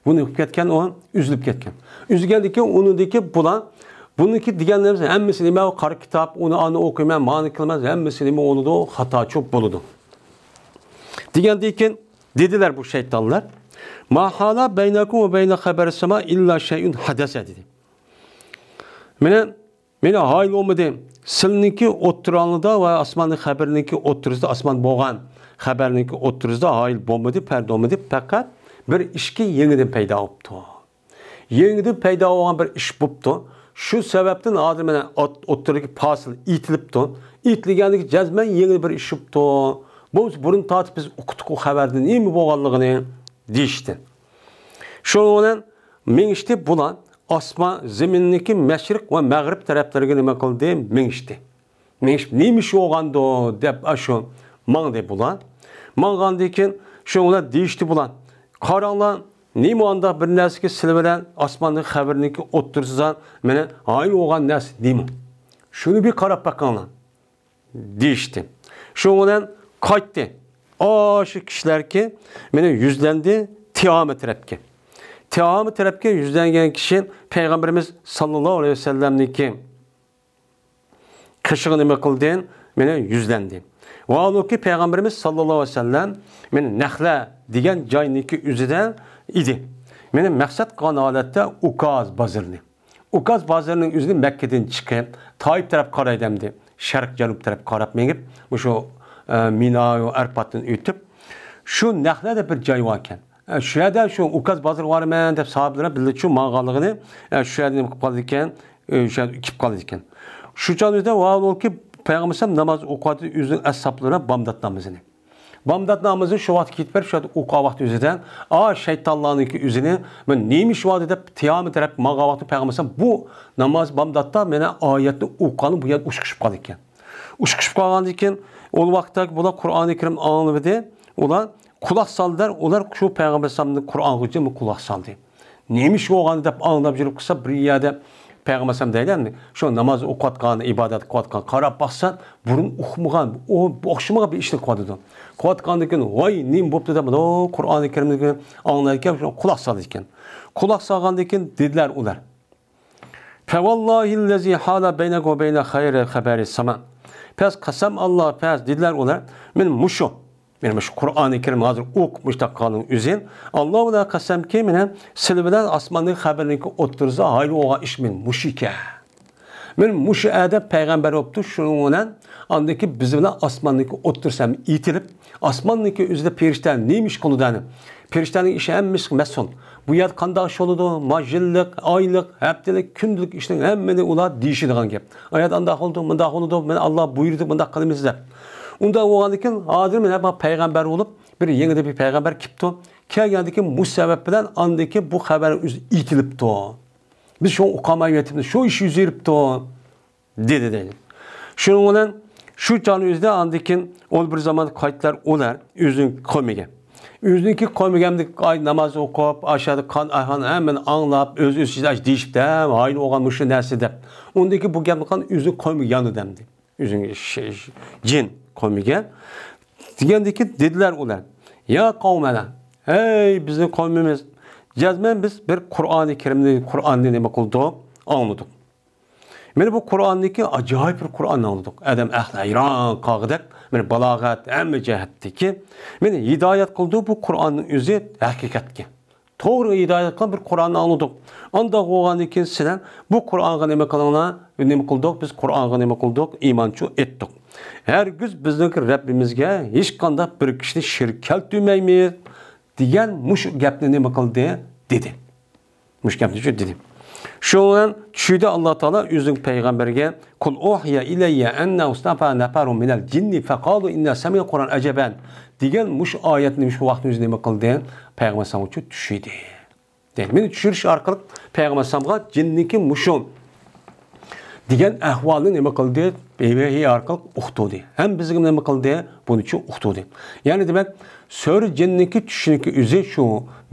بۇنى ئۆپۈپ كەتكەن ئۇ، ئۈزۈلۈپ كەتكەن. ئۈزۈلگەندىن كېيىن ئۇنىڭدىكى بۇلار، بۇنىڭكى دېگەنلىرىمىز ھەممىسى نېمە؟ ئۇ قارا كىتاب، ئۇنى ئانا ئوقۇيمەن، مانا قىلىمەن، ھەممىسى نېمە بولىدۇ؟ خاتاچۇ بولىدۇ. دېگەندىن كېيىن دېدىلەر بۇ شەيتانلار، ما ھالا بەينەكۇم ۋە بەينە خەبەرىس سەما ئىللا شەيئۇن ھەدەسە دېدى. مانا مانا ھايل بولمىدى. سىلىنىڭكى ئوتتۇراڭلىدا ۋە ئاسماننىڭ خەبىرىنىڭكى ئوتتۇرىسىدا، ئاسمان بولغان خەبەرنىڭكى ئوتتۇرىسىدا ھايل بولمىدى، پەردە بولمىدى. پەقەت بىر ئىشكى يېڭىدىن پەيدا بوپتۇ. يېڭىدىن پەيدا بولغان بىر ئىش بوپتۇ. شۇ سەۋەبتىن ھازىر مانا ئوت-، ئوتتۇرىدىكى پاسىل ئېيتىلىپتۇ. ئېيتىلگەندىكى جەزمەن يېڭى بىر ئىش بوپتۇ. بولمىسا بۇرۇن تارتىپ بىز ئۇقتۇق ئۇ خەۋەردىن نېمە بولغانلىقىنى دېيىشتى. شۇنىڭ بىلەن مېڭىشتى بۇلار ئاسمان، زېمىننىڭكى مەشرىق ۋە مەغرىب تەرەپلىرىگە نېمە قىلدى؟ مېڭىشتى. مېڭىشىپ، نېمە ئىش بولغاندۇ دەپ ئاشۇ ماڭدى بۇلار. ماڭغاندىن كېيىن شۇنىڭ بىلەن دېيىشتى بۇلار. قاراڭلار، نېمە ئانداق بىر نەرسىكى سىلى بىلەن ئاسماننىڭ خەۋىرىنىڭكى ئوتتۇرىسىدا مانا ھايل بولغان نەرسە نېمە؟ شۇنى بىر قاراپ بېقىڭلار. دېيىشتى. شۇنىڭ بىلەن قايتتى. ئاشۇ كىشىلەركى مانا يۈزلەندى تىھامە تەرەپكە. تىھامە تەرەپكە يۈزلەنگەن كىشى پەيغەمبىرىمىز ساللاللاھۇ ئەلەيھى ۋەسەللەمنىڭكى قېشىغا نېمە قىلدى؟ مانا يۈزلەندى. ۋاھالۇكى پەيغەمبىرىمىز ساللاللاھۇ ئەلەيھى ۋەسەللەم مانا نەخلە دېگەن جاينىڭكى ئۆزىدە ئىدى. مانا مەقسەت قىلغان ھالەتتە ئۇكاز بازىرىنى. ئۇكاز بازىرىنىڭ ئۆزىنى مەككىدىن چىقىپ، تائىپ تەرەپ قارايدۇ ئەمدى. شەرق، جەنۇب تەرەپ قاراپ مېڭىپ، مۇشۇ، ئە، مىنا، ئەرپاتتىن ئۆتۈپ، شۇ نەخلەدە بىر جاي باركەن. ئە، شۇ يەردە شۇ ئۇكاز بازىرىغا بارىمەن دەپ ساھابىلەر بىللە شۇ ماڭغانلىقىنى، ئە، شۇ يەردە نېمە قىلىپ قالىدىكەن؟ ئە، شۇ يەردە كېلىپ قالىدىكەن. شۇ چاغدا ۋاھالۇكى پەيغەمبەر ئەلەيھىسسالام ناماز ئوقۇۋاتىدۇ، ئۆزىنىڭ ئەسھابلىرى بامدات نامىزىنى. بامدات نامىزى شۇ ۋاقىت كېتىپ بېرىپ، شۇ ۋاقىت ئوقۇغان ۋاقتى ئۆزىدە، ئا، شەيتانلارنىڭكى ئۆزىنى، مەن نېمە ئىش بار دەپ، تىيامەت تەرەپ ماڭغان ۋاقتى پەيغەمبەر بۇ ناماز بامداتتا مانا ئايەتنى ئوقۇغانى بۇ يەردە ئۇچۇشۇپ قالىدىكەن. ئۇچۇشۇپ قالغاندىن كېيىن، ئۇ ۋاقىتتا بۇلار قۇرئانى كەرىم ئاڭلىۋىدى، ئۇلار قۇلاق سالدىلار، ئۇلار شۇ پەيغەمبەر ئەلەيھىسسالامنىڭ قۇرئانغىچە قۇلاق سالدى. نېمە ئىش بولغانى دەپ ئاڭلاپ يۈرۈپ قىلسا، بىر يەردە پەيغەمبەر ئەلەيھىسسالام دەيدۇ، شۇ ناماز ئوقۇۋاتقان، ئىبادەت قىلىۋاتقان قاراپ باقسا، بۇرۇن ئۇقمىغان، ئۇ ئوخشىمىغان بىر ئىشنى قىلىۋاتىدۇ. قىلىۋاتقاندىن كېيىن، ۋاي، نېمە بوپتۇ دەپ، مۇنداق قۇرئانى كەرىمنى ئاڭلايدىكەن، شۇ قۇلاق سالىدىكەن. قۇلاق سالغاندىن كېيىن دېدىلەر ئۇلار، فواللاھىللەزى ھالە بەينەكۇم ۋە بەينە خەيرى خەبەرى ساما. پەس قەسەم ئاللا، پەس دېدىلەر ئۇلار، مەن مۇشۇ، مەن مۇشۇ قۇرئانى كەرىم ھازىر ئوقۇپ مۇشۇنداق قالغان ئۈزۈن، ئاللا بىلەن قەسەمكى، مەن سىلى بىلەن ئاسماننىڭ خەۋەرنىڭكى ئوتتۇرىسىدا ھايلى بولغان ئىش مەن مۇشۇ ئىكەن. مەن مۇشۇ ئادەم پەيغەمبەر بوپتۇ، شۇنىڭ بىلەن ئاندىكى بىز بىلەن ئاسماننىڭكى ئوتتۇرىسى ھەم ئېتىلىپ، ئاسماننىڭكى ئۆزىدە پەرىشتە نېمە ئىش قىلىدۇ ئەنە؟ پەرىشتەنىڭ ئىشى ھەممىسىگە مەسئۇل. بۇ يەردە قانداق ئىش بولىدۇ؟ ما يىللىق، ئايلىق، ھەپتىلىك، كۈندىلىك ئىشنىڭ ھەممىنى ئۇلار دېيىشىدىغان گەپ. ئايەت ئانداق بولىدۇ، مۇنداق بولىدۇ، مانا ئاللا بۇيرۇدى، مۇنداق قىلىمىز دەپ. ئۇنداق بولغاندىكىن ھازىر مانا پەيغەمبەر بولۇپ، بىر يېڭىدىن بىر پەيغەمبەر كېلىپتۇ. كەلگەندىكىن مۇشۇ سەۋەب بىلەن ئاندىكى بۇ خەۋەر ئۆزى ئېتىلىپتۇ. بىز شۇڭا ئۇقالمايۋېتىپمىز، شۇ ئىش يۈز بېرىپتۇ، دېدى دەيدۇ. شۇنىڭ بىلەن شۇ چاغنىڭ ئۆزىدە ئاندىن كېيىن ئۇ بىر زامان قايتتىلار ئۇلار ئۆزىنىڭ قومىگە. ئۆزىنىڭكى قومىگە ئەمدى ئاي ناماز ئوقۇپ، ئاشۇ يەردە قان ئايھان ھەممىنى ئاڭلاپ، ئۆز ئۆزىگە ئىچىدە دېيىشىپتە، ھايلى بولغان مۇشۇ نەرسە دەپ. ئۇندىكى بۇ گەپنى قىلغان ئۆزىنىڭ قومىگە يانىدى ئەمدى. ئۆزىنىڭ ش-، ش-، جىن قومىگە. دېگەندىكىن دېدىلەر ئۇلار، يا قەۋمەنا، ھەي بىزنىڭ قومىمىز، جەزمەن بىز بىر قۇرئانى كەرىمنى، قۇرئاننى نېمە قىلدۇق؟ ئاڭلىدۇق. مانا بۇ قۇرئاننىكى ئاجايىپ بىر قۇرئاننى ئاڭلىدۇق. ئادەم ئەقلى ھەيران قالغۇدەك، مانا بالاغەت، ھەممە جەھەتتىكى. مانا ھىدايەت قىلدى بۇ قۇرئاننىڭ ئۆزى ھەقىقەتكە. توغرا ھىدايەت قىلغان بىر قۇرئاننى ئاڭلىدۇق. ئانداق بولغاندىن كېيىن سىلەر بۇ قۇرئانغا نېمە قىلىڭلار؟ نېمە قىلدۇق؟ بىز قۇرئانغا نېمە قىلدۇق؟ ئىمانچۇ ئېيتتۇق. ھەرگىز بىزنىڭ رەببىمىزگە ھېچقانداق بىر كىشىنى شېرىك كەلتۈرمەيمىز، دېگەن مۇشۇ گەپنى نېمە قىلدى؟ دېدى. مۇشۇ گەپنى شۇ دېدى. شۇنىڭ بىلەن چۈشىدە ئاللا تائالا ئۆزىنىڭ پەيغەمبىرىگە، قۇل ئۇھىيە ئىلەييە ئەننەھۇ ئىستەمەئە نەفەرۇن مىنەل جىننى فەقالۇ ئىننا سەمىئنا قۇرئانەن ئەجەبەن، دېگەن مۇشۇ ئايەتنى شۇ ۋاقىتنىڭ ئۆزىدە نېمە قىلدى؟ پەيغەمبەر ئەلەيھىسسالامغا چۈشۈردى. دەيدۇ. مانا چۈشۈرۈش ئارقىلىق پەيغەمبەر ئەلەيھىسسالامغا جىننىڭكى مۇشۇ دېگەن ئەھۋالنى نېمە قىلدى؟ ۋەھىي ئارقىلىق ئۇقتۇردى. ھەم بىزگە نېمە قىلدى؟ بۇنى چۈ ئۇقتۇردى. يەنى دېمەك، سۈرە جىننىڭكى چۈشىنىكى ئۆزى شۇ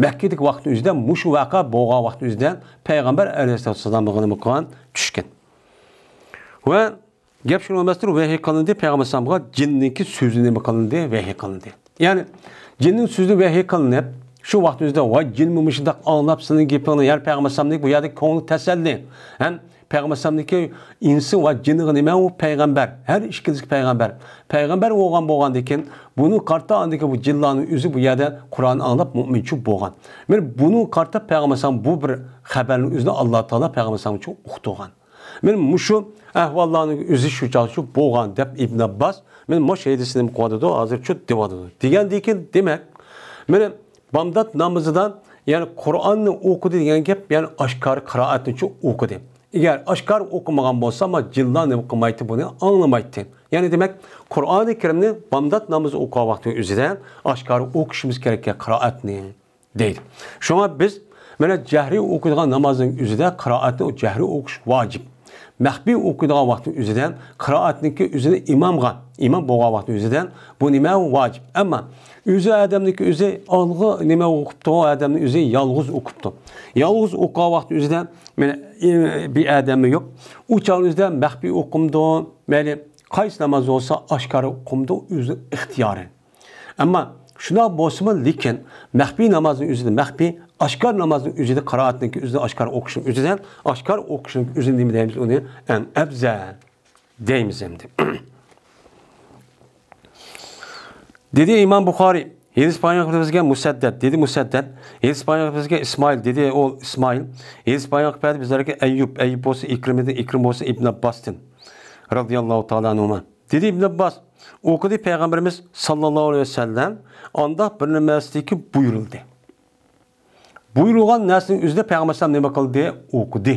مەككىدىكى ۋاقىتنىڭ ئۆزىدە، مۇشۇ ۋەقە بولغان ۋاقىتنىڭ ئۆزىدە پەيغەمبەر ئەلەيھىسسالامغا نېمە قىلغان؟ چۈشكەن. ۋە گەپ شۇنىڭ ئەمەستۇر، ۋەھىي قىلىندى، پەيغەمبەر ئەلەيھىسسالامغا جىننىڭكى سۆزى نېمە قىلىندى؟ ۋەھىي قىلىندى. يەنى جىننىڭ سۆزى ۋەھىي قىلىنىپ، شۇ ۋاقىتنىڭ ئۆزىدە، ۋاي جىنمۇ مۇشۇنداق ئاڭلاپ سېنىڭ گېپىڭنى، يەنى پەيغەمبەر ئەلەيھىسسالامنىڭ بۇ يەردە كۆڭلى تەسەللى، ھەم پەيغەمبەر ئەلەيھىسسالامنىڭكى ئىنسى ۋە جىنىغا نېمە ئۇ پەيغەمبەر، ھەر ئىككىلىسى پەيغەمبەر. پەيغەمبەر بولغان بولغاندىن كېيىن، بۇنىڭ قارىتا ئاندىكى بۇ جىنلارنىڭ ئۆزى بۇ يەردە قۇرئان ئاڭلاپ مۇئمىنچۇ بولغان. مانا بۇنىڭ قارىتا پەيغەمبەر ئەلەيھىسسالام بۇ بىر خەۋەرنىڭ ئۆزىنى ئاللا تائالا پەيغەمبەر ئەلەيھىسسالامغىچۇ ئۇقتۇرغان. مانا مۇشۇ ئەھۋاللارنىڭ ئۆزى شۇ چاغچۇ بولغان دەپ ئىبن ئابباس، مانا مۇشۇ ھەدىسنى نېمە قىلىۋاتىدۇ، ھازىرچۇ دېۋاتىدۇ. دېگەندىن كېيىن، دېمەك، مانا بامدات نامىزىدا، يەنى قۇرئاننى ئوقۇدى دېگەن گەپ، يەنى ئاشكارا قىرائەتنىچۇ ئوقۇدى. ئەگەر ئاشكارا ئوقۇمىغان بولسا، ما جىنلار نېمە قىلمايتتى، بۇنى ئاڭلىمايتتى. يەنى دېمەك، قۇرئانى كەرىمنى بامدات نامىزى ئوقۇغان ۋاقتى ئۆزىدە ئاشكارا ئوقۇشىمىز كېرەككەن قىرائەتنى. دەيدۇ. شۇڭا بىز مانا جەھرىي ئوقۇيدىغان نامازنىڭ ئۆزىدە قىرائەتنى جەھرىي ئوقۇش ۋاجىپ. مەخپىي ئوقۇيدىغان ۋاقىتنىڭ ئۆزىدە قىرائەتنىڭكى ئۆزىنى ئىمامغا، ئىمام بولغان ۋاقىتنىڭ ئۆزىدە بۇ نېمە ۋاجىپ. ئەمما ئۆزى ئادەمنىڭكى ئۆزى ئالغا نېمە ئوقۇپتۇ، ئادەمنىڭ ئۆزى يالغۇز ئوقۇپتۇ. يالغۇز ئوقۇغان ۋاقىتنىڭ ئۆزىدە مانا، ئى، بىر ئادەممۇ يوق. ئۇ چاغنىڭ ئۆزىدە مەخپىي ئوقۇمدۇ، مەيلى قايسى ناماز بولسا ئاشكارا ئوقۇمدۇ، ئۆزى ئىختىيارى. ئەمما شۇنداق بولسىمۇ، لېكىن مەخپىي نامازنىڭ ئۆزىدە مەخپىي، ئاشكارا نامازنىڭ ئۆزىدە قىرائەتنىڭكى ئۆزىدە ئاشكارا ئوقۇشنىڭ ئۆزىدە، ئاشكارا ئوقۇشنىڭ ئۆزىنى نېمە دەيمىز؟ ئۇنى ئەڭ ئەۋزەل دەيمىز ئەمدى. دېدى ئىمام بۇخارىي، ھەدىس بايان قىلىپ بىزگە مۇسەددەد، دېدى مۇسەددەد، ھەدىس بايان قىلىپ بىزگە ئىسمائىل، دېدى ئۇ ئىسمائىل، ھەدىس بايان قىلىپ بەردى بىزلەرگە ئەييۇب، ئەييۇب بولسا ئىكرىمىدىن، ئىكرىم بولسا ئىبن ئابباستىن، رەزىياللاھۇ تائالا ئەنھۇما. دېدى ئىبن ئابباس، ئوقۇدى پەيغەمبىرىمىز ساللاللاھۇ ئەلەيھى ۋەسەللەم، ئانداق بىر نېمەسىدىكى بۇيرۇلدى. بۇيرۇلغان نەرسىنىڭ ئۆزىدە پەيغەمبەر ئەلەيھىسسالام نېمە قىلدى؟ ئوقۇدى.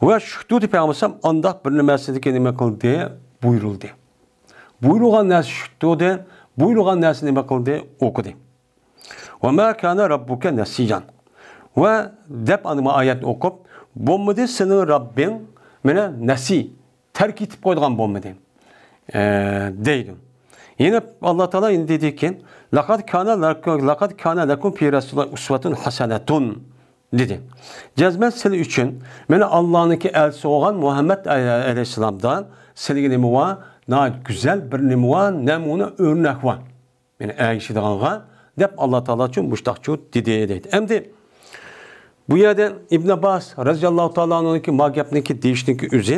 ۋە شۇ تۇردى پەيغەمبەر ئەلەيھىسسالام ئانداق بىر نېمەسىدىكى نېمە قىلدى؟ بۇيرۇلدى. بۇيرۇلغان نەرسە شۇ تۇردى، بۇيرۇلغان نەرسە نېمە قىلدى؟ ئوقۇدى. ۋە ما كان ربك نسيا. ۋە دەپ ئاندىن ئايەتنى ئوقۇپ، بولمىدى سېنىڭ رەببىڭ مانا نەسى، تەرك ئېتىپ قويىدىغان بولمىدى، ئە، دەيدۇ. يەنە ئاللا تائالا يەنە دېدىكى، لقد كان لكم، لقد كان لكم في رسول الله أسوة حسنة. دېدى. جەزمەن سىلى ئۈچۈن، مانا، ئاللانىڭكى ئەلچىسى بولغان مۇھەممەد ئەلەيھىسسالامدا سىلىگە نېمە بار؟ ناھايىتى گۈزەل بىر نېمە بار؟ نەمۇنە، ئۆرنەك بار. مېنى ئەگىشىدىغانغا دەپ، ئاللا تائالا شۇ مۇشتاقچۇ دېدى، دەيدۇ. ئەمدى بۇ يەردە ئىبن ئابباس رەزىياللاھۇ تائالا ئەنھۇنىڭكى ما گەپنىڭكى دېيىشنىڭكى ئۆزى،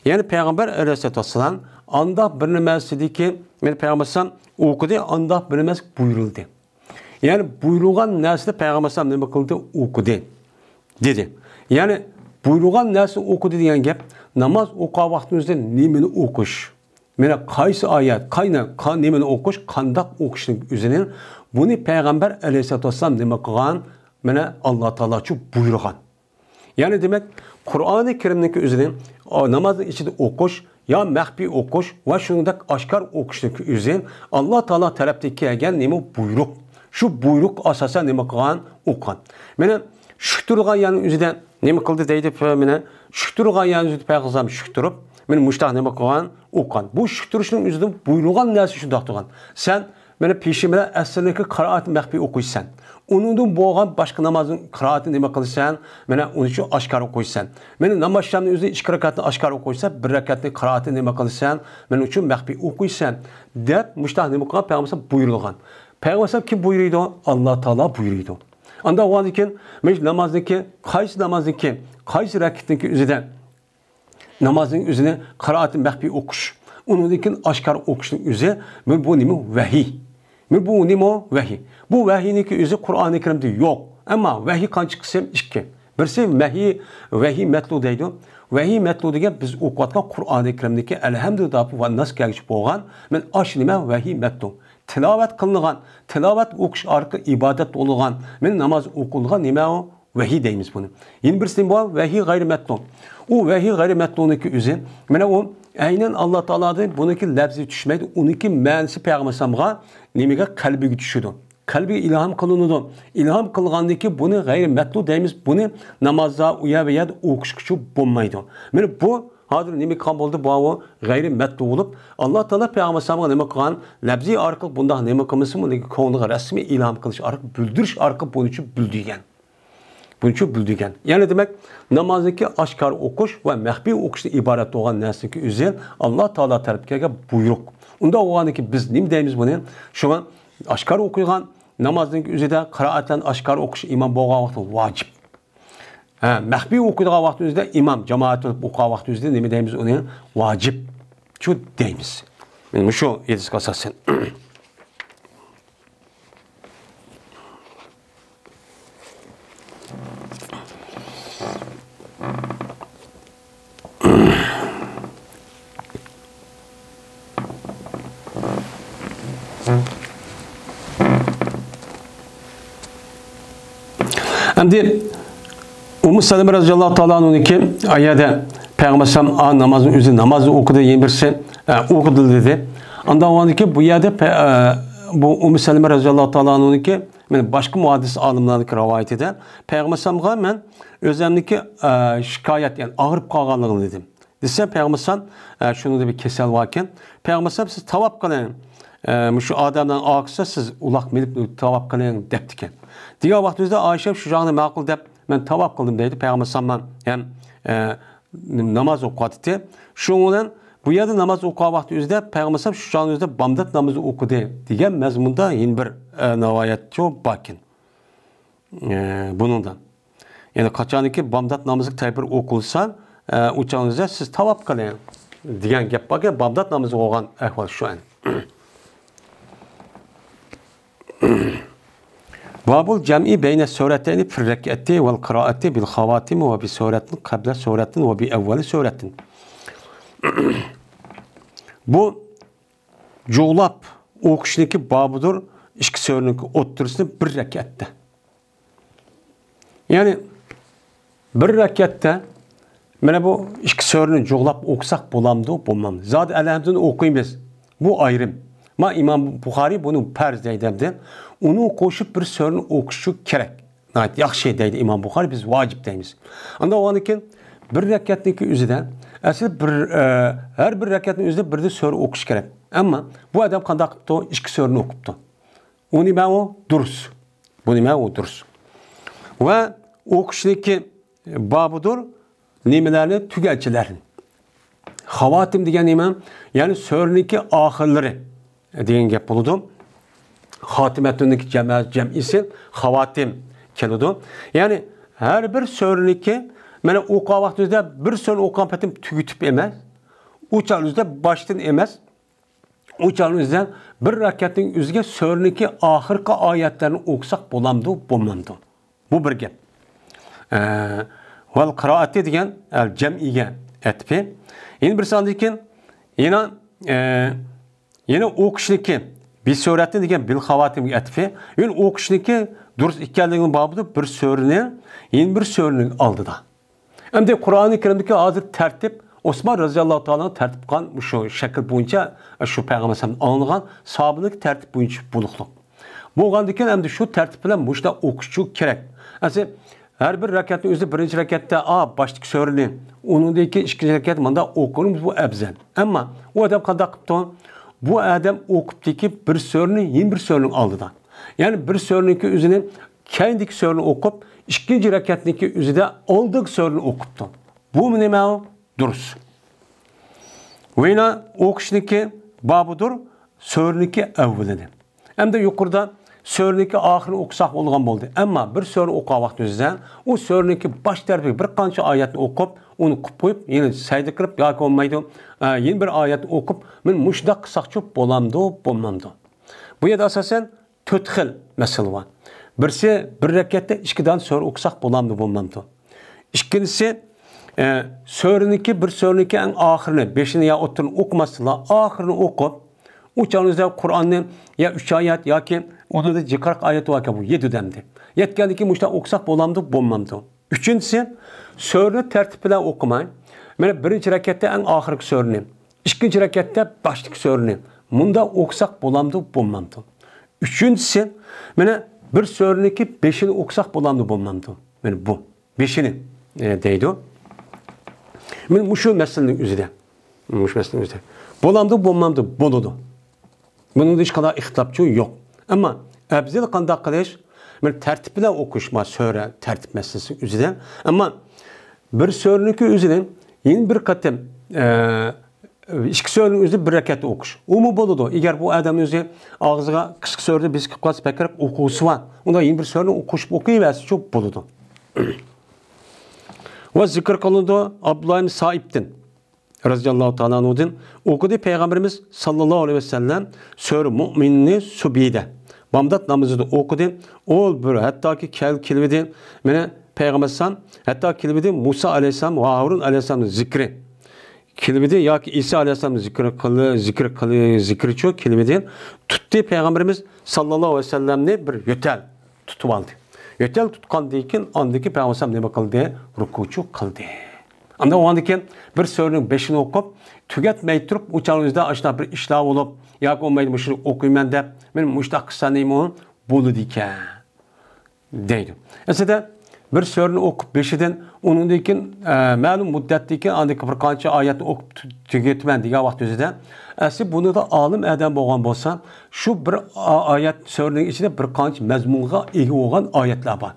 يەنى پەيغەمبەر ئەلەيھىسسالاتۇ ۋەسسالام ئانداق بىر نېمەسىدىكى، مېنى پەيغەمبەر ئەلەيھىسسالام ئوقۇدى، ئانداق بىر نېمەسى بۇيرۇلدى. يەنى بۇيرۇلغان نەرسىدە پەيغەمبەر ئەلەيھىسسالام نېمە قىلدى؟ ئوقۇدى، دېدى. يەنى بۇيرۇلغان نەرسىنى ئوقۇدى دېگەن گەپ، ناماز ئوقۇغان ۋاقتىمىزدا نېمىنى ئوقۇش؟ مانا قايسى ئايەت، قاينى، قا-، نېمىنى ئوقۇش، قانداق ئوقۇشنىڭ ئۆزىنى، بۇنى پەيغەمبەر ئەلەيھىسسالاتۇ ۋەسسالام نېمە قىلغان؟ مانا ئاللا تائالا شۇ بۇيرۇغان. يەنى دېمەك، قۇرئانى كەرىمنىڭكى ئۆزىنى، ئا، نامازنىڭ ئىچىدە ئوقۇش يا مەخپىي ئوقۇش ۋە شۇنىڭدەك ئاشكارا ئوقۇشنىڭكى ئۆزى ئاللا تائالا تەرەپتىن كەلگەن نېمە؟ بۇيرۇق. شۇ بۇيرۇق ئاساسەن نېمە قىلغان؟ ئوقۇغان. مانا شۈك تۇرغان يەرنىڭ ئۆزىدە نېمە قىلدى دەيدۇ، مانا شۈك تۇرغان يەرنىڭ ئۆزىدە پەيغەمبەر شۈك تۇرۇپ، مانا مۇشتاق نېمە قىلغان؟ ئوقۇغان. بۇ شۈك تۇرۇشنىڭ ئۆزىدە بۇيرۇلغان نەرسە شۇنداق تۇرغان. سەن مانا پېشىن بىلەن ئەسىرنىڭكى قىرائەتنى مەخپىي ئوقۇيسەن. ئۇنىڭدىن بولغان باشقا نامازنىڭ قىرائىتىنى نېمە قىلىسەن؟ مانا ئۇنى شۇ ئاشكارا ئوقۇيسەن. مانا ناماز شامنىڭ ئۆزىدە ئىككى رەكەتنى ئاشكارا ئوقۇيسەن، بىر رەكەتنى قىرائىتىنى نېمە قىلىسەن؟ مانا شۇ مەخپىي ئوقۇيسەن، دەپ مۇشتاق نېمە قىلغان؟ پەيغەمبەر بۇيرۇلغان. پەيغەمبەر كىم بۇيرۇيدۇ؟ ئاللا تائالا بۇيرۇيدۇ. ئاندىن ئۇنىڭدىن كېيىن مانا نامازنىڭكى، قايسى نامازنىڭكى، قايسى رەكەتنىڭكى ئۆزىدە نامازنىڭ ئۆزىنى قىرائەتى مەخپىي ئوقۇش، ئۇنىڭدىن كېيىن ئاشكارا ئوقۇشنىڭ ئۆزى، بۇ، بۇ نېمە؟ ۋەھىي. بۇ، بۇ نېمە؟ ۋەھىي. بۇ ۋەھىينىڭكى ئۆزى قۇرئانى كەرىمدە يوق. ئەمما ۋەھىي قانچە قىسىم؟ ئىككى. بىرسى ۋەھىي، ۋەھىي مەتلۇ دەيدۇ. ۋەھىي مەتلۇ دېگەن بىز ئوقۇۋاتقان قۇرئانى كەرىمدىكى ئەلھەمدۇلىللاھ ۋە ناس كەلگۈچە بولغان، مانا ئاشۇ نېمە؟ ۋەھىي مەتلۇ. تىلاۋەت قىلىنغان، تىلاۋەت ئوقۇش ئارقىلىق ئىبادەت بولغان، مانا ناماز ئوقۇلغان نېمە ئۇ؟ ۋەھىي دەيمىز بۇنى. يەنە بىرسى نېمە بار؟ ۋەھىي غەيرىي مەتلۇ. ئۇ ۋەھىي غەيرىي مەتلۇنىڭكى ئۆزى، مانا ئۇ ئەينەن ئاللا تائالادىن بۇنىڭكى لەپزى چۈشمەيدۇ، ئۇنىڭكى مەنىسى پەيغەمبەر ئەلەيھىسسالامغا نېمىگە؟ قەلبىگە چۈشىدۇ. قەلبىگە ئىلھام قىلىنىدۇ. ئىلھام قىلغاندىن كېيىن بۇنى غەيرىي مەتلۇ دەيمىز، بۇنى نامازدا ئۇ يەر بۇ يەردە ئوقۇشقىچە بولمايدۇ. مانا بۇ ھازىر نېمە قىلغان بولدى؟ بۇ غەيرىي مەتلۇ بولۇپ، ئاللا تائالا پەيغەمبەر ئەلەيھىسسالامغا نېمە قىلغان؟ لەپزى ئارقىلىق بۇنداق نېمە قىلمىسىمۇ، لېكىن كۆڭلىگە رەسمىي ئىلھام قىلىش ئارقىلىق، بىلدۈرۈش ئارقىلىق بۇنى چۈ بىلدۈرگەن. بۇنى چۈ بىلدۈرگەن. يەنى دېمەك، نامازنىڭكى ئاشكارا ئوقۇش ۋە مەخپىي ئوقۇشتىن ئىبارەت بولغان نەرسىنىڭكى ئۆزى ئاللا تائالا تەرەپكە كەلگەن بۇيرۇق. ئۇنداق بولغاندىن كېيىن بىز نېمە دەيمىز بۇنى؟ شۇڭا ئاشكارا ئوقۇيدىغان نامازنىڭكى ئۆزىدە قىرائەتلەرنى ئاشكارا ئوقۇش ئىمام بولغان ۋاقىتتا ۋاجىپ. ھە، مەخپىي ئوقۇيدىغان ۋاقىت ئۆزىدە ئىمام جامائەت بولۇپ ئوقۇغان ۋاقىت ئۆزىدە نېمە دەيمىز ئۇنى؟ ۋاجىپ. شۇ دەيمىز. مانا مۇشۇ ھەدىسكە ئاساسەن. ئەمدى ئۇممۇ سەلەمە رەزىياللاھۇ تائالا ئەنھۇنىڭكى ئايەدە پەيغەمبەر ئەلەيھىسسالام، ئا، نامازنىڭ ئۆزى نامازنى ئوقۇدى، يەنە بىرسى، ئە، ئوقۇدى دېدى. ئاندىن ئۇنىڭدىن كېيىن بۇ يەردە پە-، ئە، بۇ ئۇممۇ سەلەمە رەزىياللاھۇ تائالا ئەنھۇنىڭكى، مانا باشقا مۇھەددىس ئالىملارنىڭكى رىۋايىتىدە پەيغەمبەر ئەلەيھىسسالامغا مەن ئۆزۈمنىڭكى، ئە، شىكايەت، يەنى ئاغرىپ قالغانلىقىنى دېدىم. دېسە، پەيغەمبەر ئەلەيھىسسالام، ئە، شۇنىڭدا بىر كېسەل باركەن. پەيغەمبەر ئەلەيھىسسالام، «سىز تاۋاپ قىلىڭ. ئە، مۇشۇ ئادەملەرنى ئاغرىتسا، سىز ئۇلاق مېلىپ تاۋاپ قىلىڭ» دەپتىكەن. دېگەن ۋاقتىمىزدا ئائىشە شۇ چاغنى ماقۇل دەپ، «مەن تاۋاپ قىلدىم» دەيدۇ. پەيغەمبەر ئەلەيھىسسالام ھەم، ئە، ناماز ئوقۇۋاتىتتى. شۇنىڭ بىلەن بۇ يەردە ناماز ئوقۇغان ۋاقتى ئۆزىدە پەيغەمبەر ئەلەيھىسسالام شۇ چاغنىڭ ئۆزىدە بامدات نامىزى ئوقۇدى دېگەن مەزمۇندا يەنە بىر، ئە، رىۋايەت باركەن. ئە، بۇنىڭدا. يەنى قاچانكى بامدات نامىزى تەكبىر ئوقۇلسا، ئە، ئۇ چاغدا سىز تاۋاپ قىلىڭ دېگەن گەپ باركەن، بامدات نامىزى بولغان ئەھۋال شۇ ئەن. بابۇل جەمئى بەينە سۈرەتەينى فىر رەكئەتى ۋەل قىرائەتى بىل خاۋاتىمى ۋە بى سۈرەتىن قەبلە سۈرەتىن ۋە بى ئەۋۋەلى سۈرەتىن. بۇ جۇغلاپ ئوقۇشنىڭكى بابىدۇر، ئىككى سۈرىنىڭكى ئوتتۇرىسىنى بىر رەكئەتتە. يەنى بىر رەكئەتتە مانا بۇ ئىككى سۈرىنى جۇغلاپ ئوقۇساق بولامدۇ، بولمامدۇ؟ زادى ئەلھەمدۇنى ئوقۇيمىز. بۇ ئايرىم. ما ئىمام بۇخارىي بۇنى پەرز دەيدۇ ئەمدى. ئۇنى قوشۇپ بىر سۈرىنى ئوقۇشى كېرەك. ناھايىتى ياخشى دەيدۇ ئىمام بۇخارىي، بىز ۋاجىپ دەيمىز. ئاندىن ئۇنىڭدىن كېيىن بىر رەكئەتنىڭكى ئۆزىدە ئەسلى بىر، ئە، ھەر بىر رەكئەتنىڭ ئۆزىدە بىردە سۈرە ئوقۇش كېرەك. ئەمما بۇ ئادەم قانداق قىپتۇ؟ ئىككى سۈرىنى ئوقۇپتۇ. ئۇ نېمە ئۇ؟ دۇرۇس. بۇ نېمە ئۇ؟ دۇرۇس. ۋە ئوقۇشنىكى بابىدۇر نېمىلەرنى؟ تۈگەتچىلەرنى. خاۋاتىم دېگەن نېمە؟ يەنى سۈرىنىڭكى ئاخىرلىرى دېگەن گەپ بولىدۇ. خاتىمەتۇننىڭكى جەمە-، جەمئىسى خاۋاتىم كېلىدۇ. يەنى ھەر بىر سۈرىنىڭكى، مانا، ئوقۇغان ۋاقتىمىزدا بىر سۈرىنى ئوقۇغان پېتىم تۈگىتىپ ئەمەس، ئۇ چاغنىڭ ئۆزىدە باشتىن ئەمەس، ئۇ چاغنىڭ ئۆزىدە بىر رەكەتنىڭ ئۆزىگە سۈرىنىڭكى ئاخىرقى ئايەتلەرنى ئوقۇساق بولامدۇ، بولمامدۇ؟ بۇ بىر گەپ. ئە، ۋەل قىرائەتى دېگەن ئەل جەمئىگە ئەتپى. يەنە بىرسى ئاندىن كېيىن يەنە، ئە، يەنە ئوقۇشنىكى، بىسۈرەتنى دېگەن بىل خاۋاتىمگە ئەتپى. يەنە ئوقۇشنىكى دۇرۇس ئىكەنلىكىنىڭ بابىدا بىر سۈرىنى يەنە بىر سۈرىنىڭ ئالدىدا. ئەمدى قۇرئانى كەرىمدىكى ھازىر تەرتىپ، ئوسمان رەزىياللاھۇ تائالا تەرتىپ قىلغان مۇشۇ شەكىل بويىچە، شۇ پەيغەمبەر ئەلەيھىسسالامدىن ئاڭلىغان ساھابىلەرنىڭكى تەرتىپ بويىچە بولۇقلۇق. بولغاندىكىن ئەمدى شۇ تەرتىپ بىلەن مۇشۇنداق ئوقۇشچۇ كېرەك. ئەسلى ھەر بىر رەكەتنىڭ ئۆزى بىرىنچى رەكەتتە، ئا، باشتىكى سۈرىنى، ئۇنىڭدىن كېيىن ئىككىنچى رەكەت مۇنداق ئوقۇغىنىمىز بۇ ئەۋزەل. ئەمما ئۇ ئادەم قانداق قىپتۇ؟ بۇ ئادەم ئوقۇپتىكى بىر سۈرىنى يەنە بىر سۈرىنىڭ ئالدىدا. يەنى بىر سۈرىنىڭكى ئۆزىنى كەينىدىكى سۈرىنى ئوقۇپ، ئىككىنچى رەكەتنىڭكى ئۆزىدە ئالدىنقى سۈرىنى ئوقۇپتۇ. بۇمۇ نېمە ئۇ؟ دۇرۇس. ۋىنا ئوقۇشنىكى بابىدۇر، سۈرىنىڭكى ئەۋۋىلىنى. ئەمدى يۇقىرىدا سۈرىنىڭكى ئاخىرىنى ئوقۇساق بولغان بولدى. ئەمما بىر سۈرىنى ئوقۇغان ۋاقتىمىزدا ئۇ سۈرىنىڭكى باش تەرىپىگە بىر قانچە ئايەتنى ئوقۇپ، ئۇنى قويۇپ قويۇپ، يەنە سەجدە قىلىپ ياكى بولمايدۇ، ئە، يەنە بىر ئايەتنى ئوقۇپ، مانا مۇشۇنداق قىلساقچۇ بولامدۇ، بولمامدۇ؟ بۇ يەردە ئاساسەن تۆت خىل مەسىلە بار. بىرسى، بىر رەكەتتە ئىككى دانە سۈرە ئوقۇساق بولامدۇ، بولمامدۇ؟ ئىككىنچىسى، ئە، سۈرىنىڭكى، بىر سۈرىنىڭكى ئەڭ ئاخىرىنى، بېشىنى يا ئوتتۇرىنى ئوقۇماستىنلا، ئاخىرىنى ئوقۇپ، ئۇ چاغنىڭدا قۇرئاننى يا ئۈچ ئايەت ياكى ئۇنىڭدا جىقراق ئايەت باركەن، بۇ يەتتە دەمدى. يەتكەندىن كېيىن مۇشۇنداق ئوقۇساق بولامدۇ، بولمامدۇ؟ ئۈچىنچىسى، سۈرىنى تەرتىپ بىلەن ئوقۇماي، مانا بىرىنچى رەكەتتە ئەڭ ئاخىرقى سۈرىنى، ئىككىنچى رەكەتتە باشتىكى سۈرىنى، مۇنداق ئوقۇساق بولامدۇ، بولمامدۇ؟ ئۈچىنچىسى، مانا بىر سۈرىنىڭكى بېشىنى ئوقۇساق بولامدۇ، بولمامدۇ؟ مانا بۇ. بېشىنى، ئە، دەيدۇ. مانا مۇشۇ مەسىلىنىڭ ئۆزىدە. مۇشۇ مەسىلىنىڭ ئۆزىدە. بولامدۇ، بولمامدۇ؟ بولىدۇ. بۇنىڭدا ھېچقانداق ئىختىلاپچۇ يوق. ئەمما ئەۋزەل قانداق قىلىش؟ مانا تەرتىپ بىلەن ئوقۇش، ما سۈرە تەرتىپ مەسىلىسى ئۆزىدە. ئەمما بىر سۈرىنىڭكى ئۆزىنى يەنە بىر قېتىم، ئە، ئىككى سۈرىنىڭ ئۆزى بىر رەكەتتە ئوقۇش. ئۇمۇ بولىدۇ. ئەگەر بۇ ئادەم ئۆزى ئاغزىغا قىسقا سۈرىدە بېسىپ قالسا بەكرەك ئوقۇغۇسى بار. ئۇندا يەنە بىر سۈرىنى قوشۇپ ئوقۇيۋەرسىچۇ بولىدۇ. ۋە زىكىر قىلىنىدۇ ئابدۇللا ئىبن سائىبتىن رەزىياللاھۇ تائالا ئەنھۇدىن ئوقۇدى پەيغەمبىرىمىز ساللاللاھۇ ئەلەيھى ۋەسەللەم سۈرە مۇئمىننى سۇبھىدە، بامدات نامىزىدا ئوقۇدى. ئۇ بىر ھەتتاكى كەل-، كېلىۋىدى، مانا پەيغەمبەر ئەلەيھىسسالام، ھەتتا كېلىۋىدى مۇسا ئەلەيھىسسالام ۋە ھارۇن ئەلەيھىسسالامنىڭ زىكرى. كېلىۋىدى ياكى ئىسا ئەلەيھىسسالامنىڭ زىكرى قىلى-، زىكرى قىلى-، زىكرىچۇ كېلىۋىدى. تۇتتى پەيغەمبىرىمىز ساللاللاھۇ ئەلەيھى ۋەسەللەمنى بىر يۆتەل تۇتۇۋالدى. يۆتەل تۇتقاندىن كېيىن، ئاندىن كېيىن پەيغەمبەر ئەلەيھىسسالام نېمە قىلدى؟ رۇكۇچۇ قىلدى. ئاندىن ئۇنىڭدىن كېيىن بىر سۈرىنىڭ بېشىنى ئوقۇپ، تۈگەتمەي تۇرۇپ، ئۇ چاغنىڭ ئۆزىدە ئاشۇنداق بىر ئىشلار بولۇپ، ياكى بولمايدۇ، مۇشۇنى ئوقۇيمەن دەپ، مەن مۇشۇنداق قىلسام نېمە بولىدىكەن دەيدۇ. ئەسلىدە بىر سۈرىنى ئوقۇپ بېشىدىن، ئۇنىڭدىن كېيىن، ئە، مەلۇم مۇددەتتىن كېيىن ئاندىن كېيىن بىر قانچە ئايەتنى ئوقۇپ تۈ-، تۈگىتىمەن دېگەن ۋاقىت ئۆزىدە، ئەسلى بۇنىڭدا ئالىم ئادەم بولغان بولسا، شۇ بىر ئا-، ئايەت سۈرىنىڭ ئىچىدە بىر قانچە مەزمۇنغا ئىگە بولغان ئايەتلەر بار.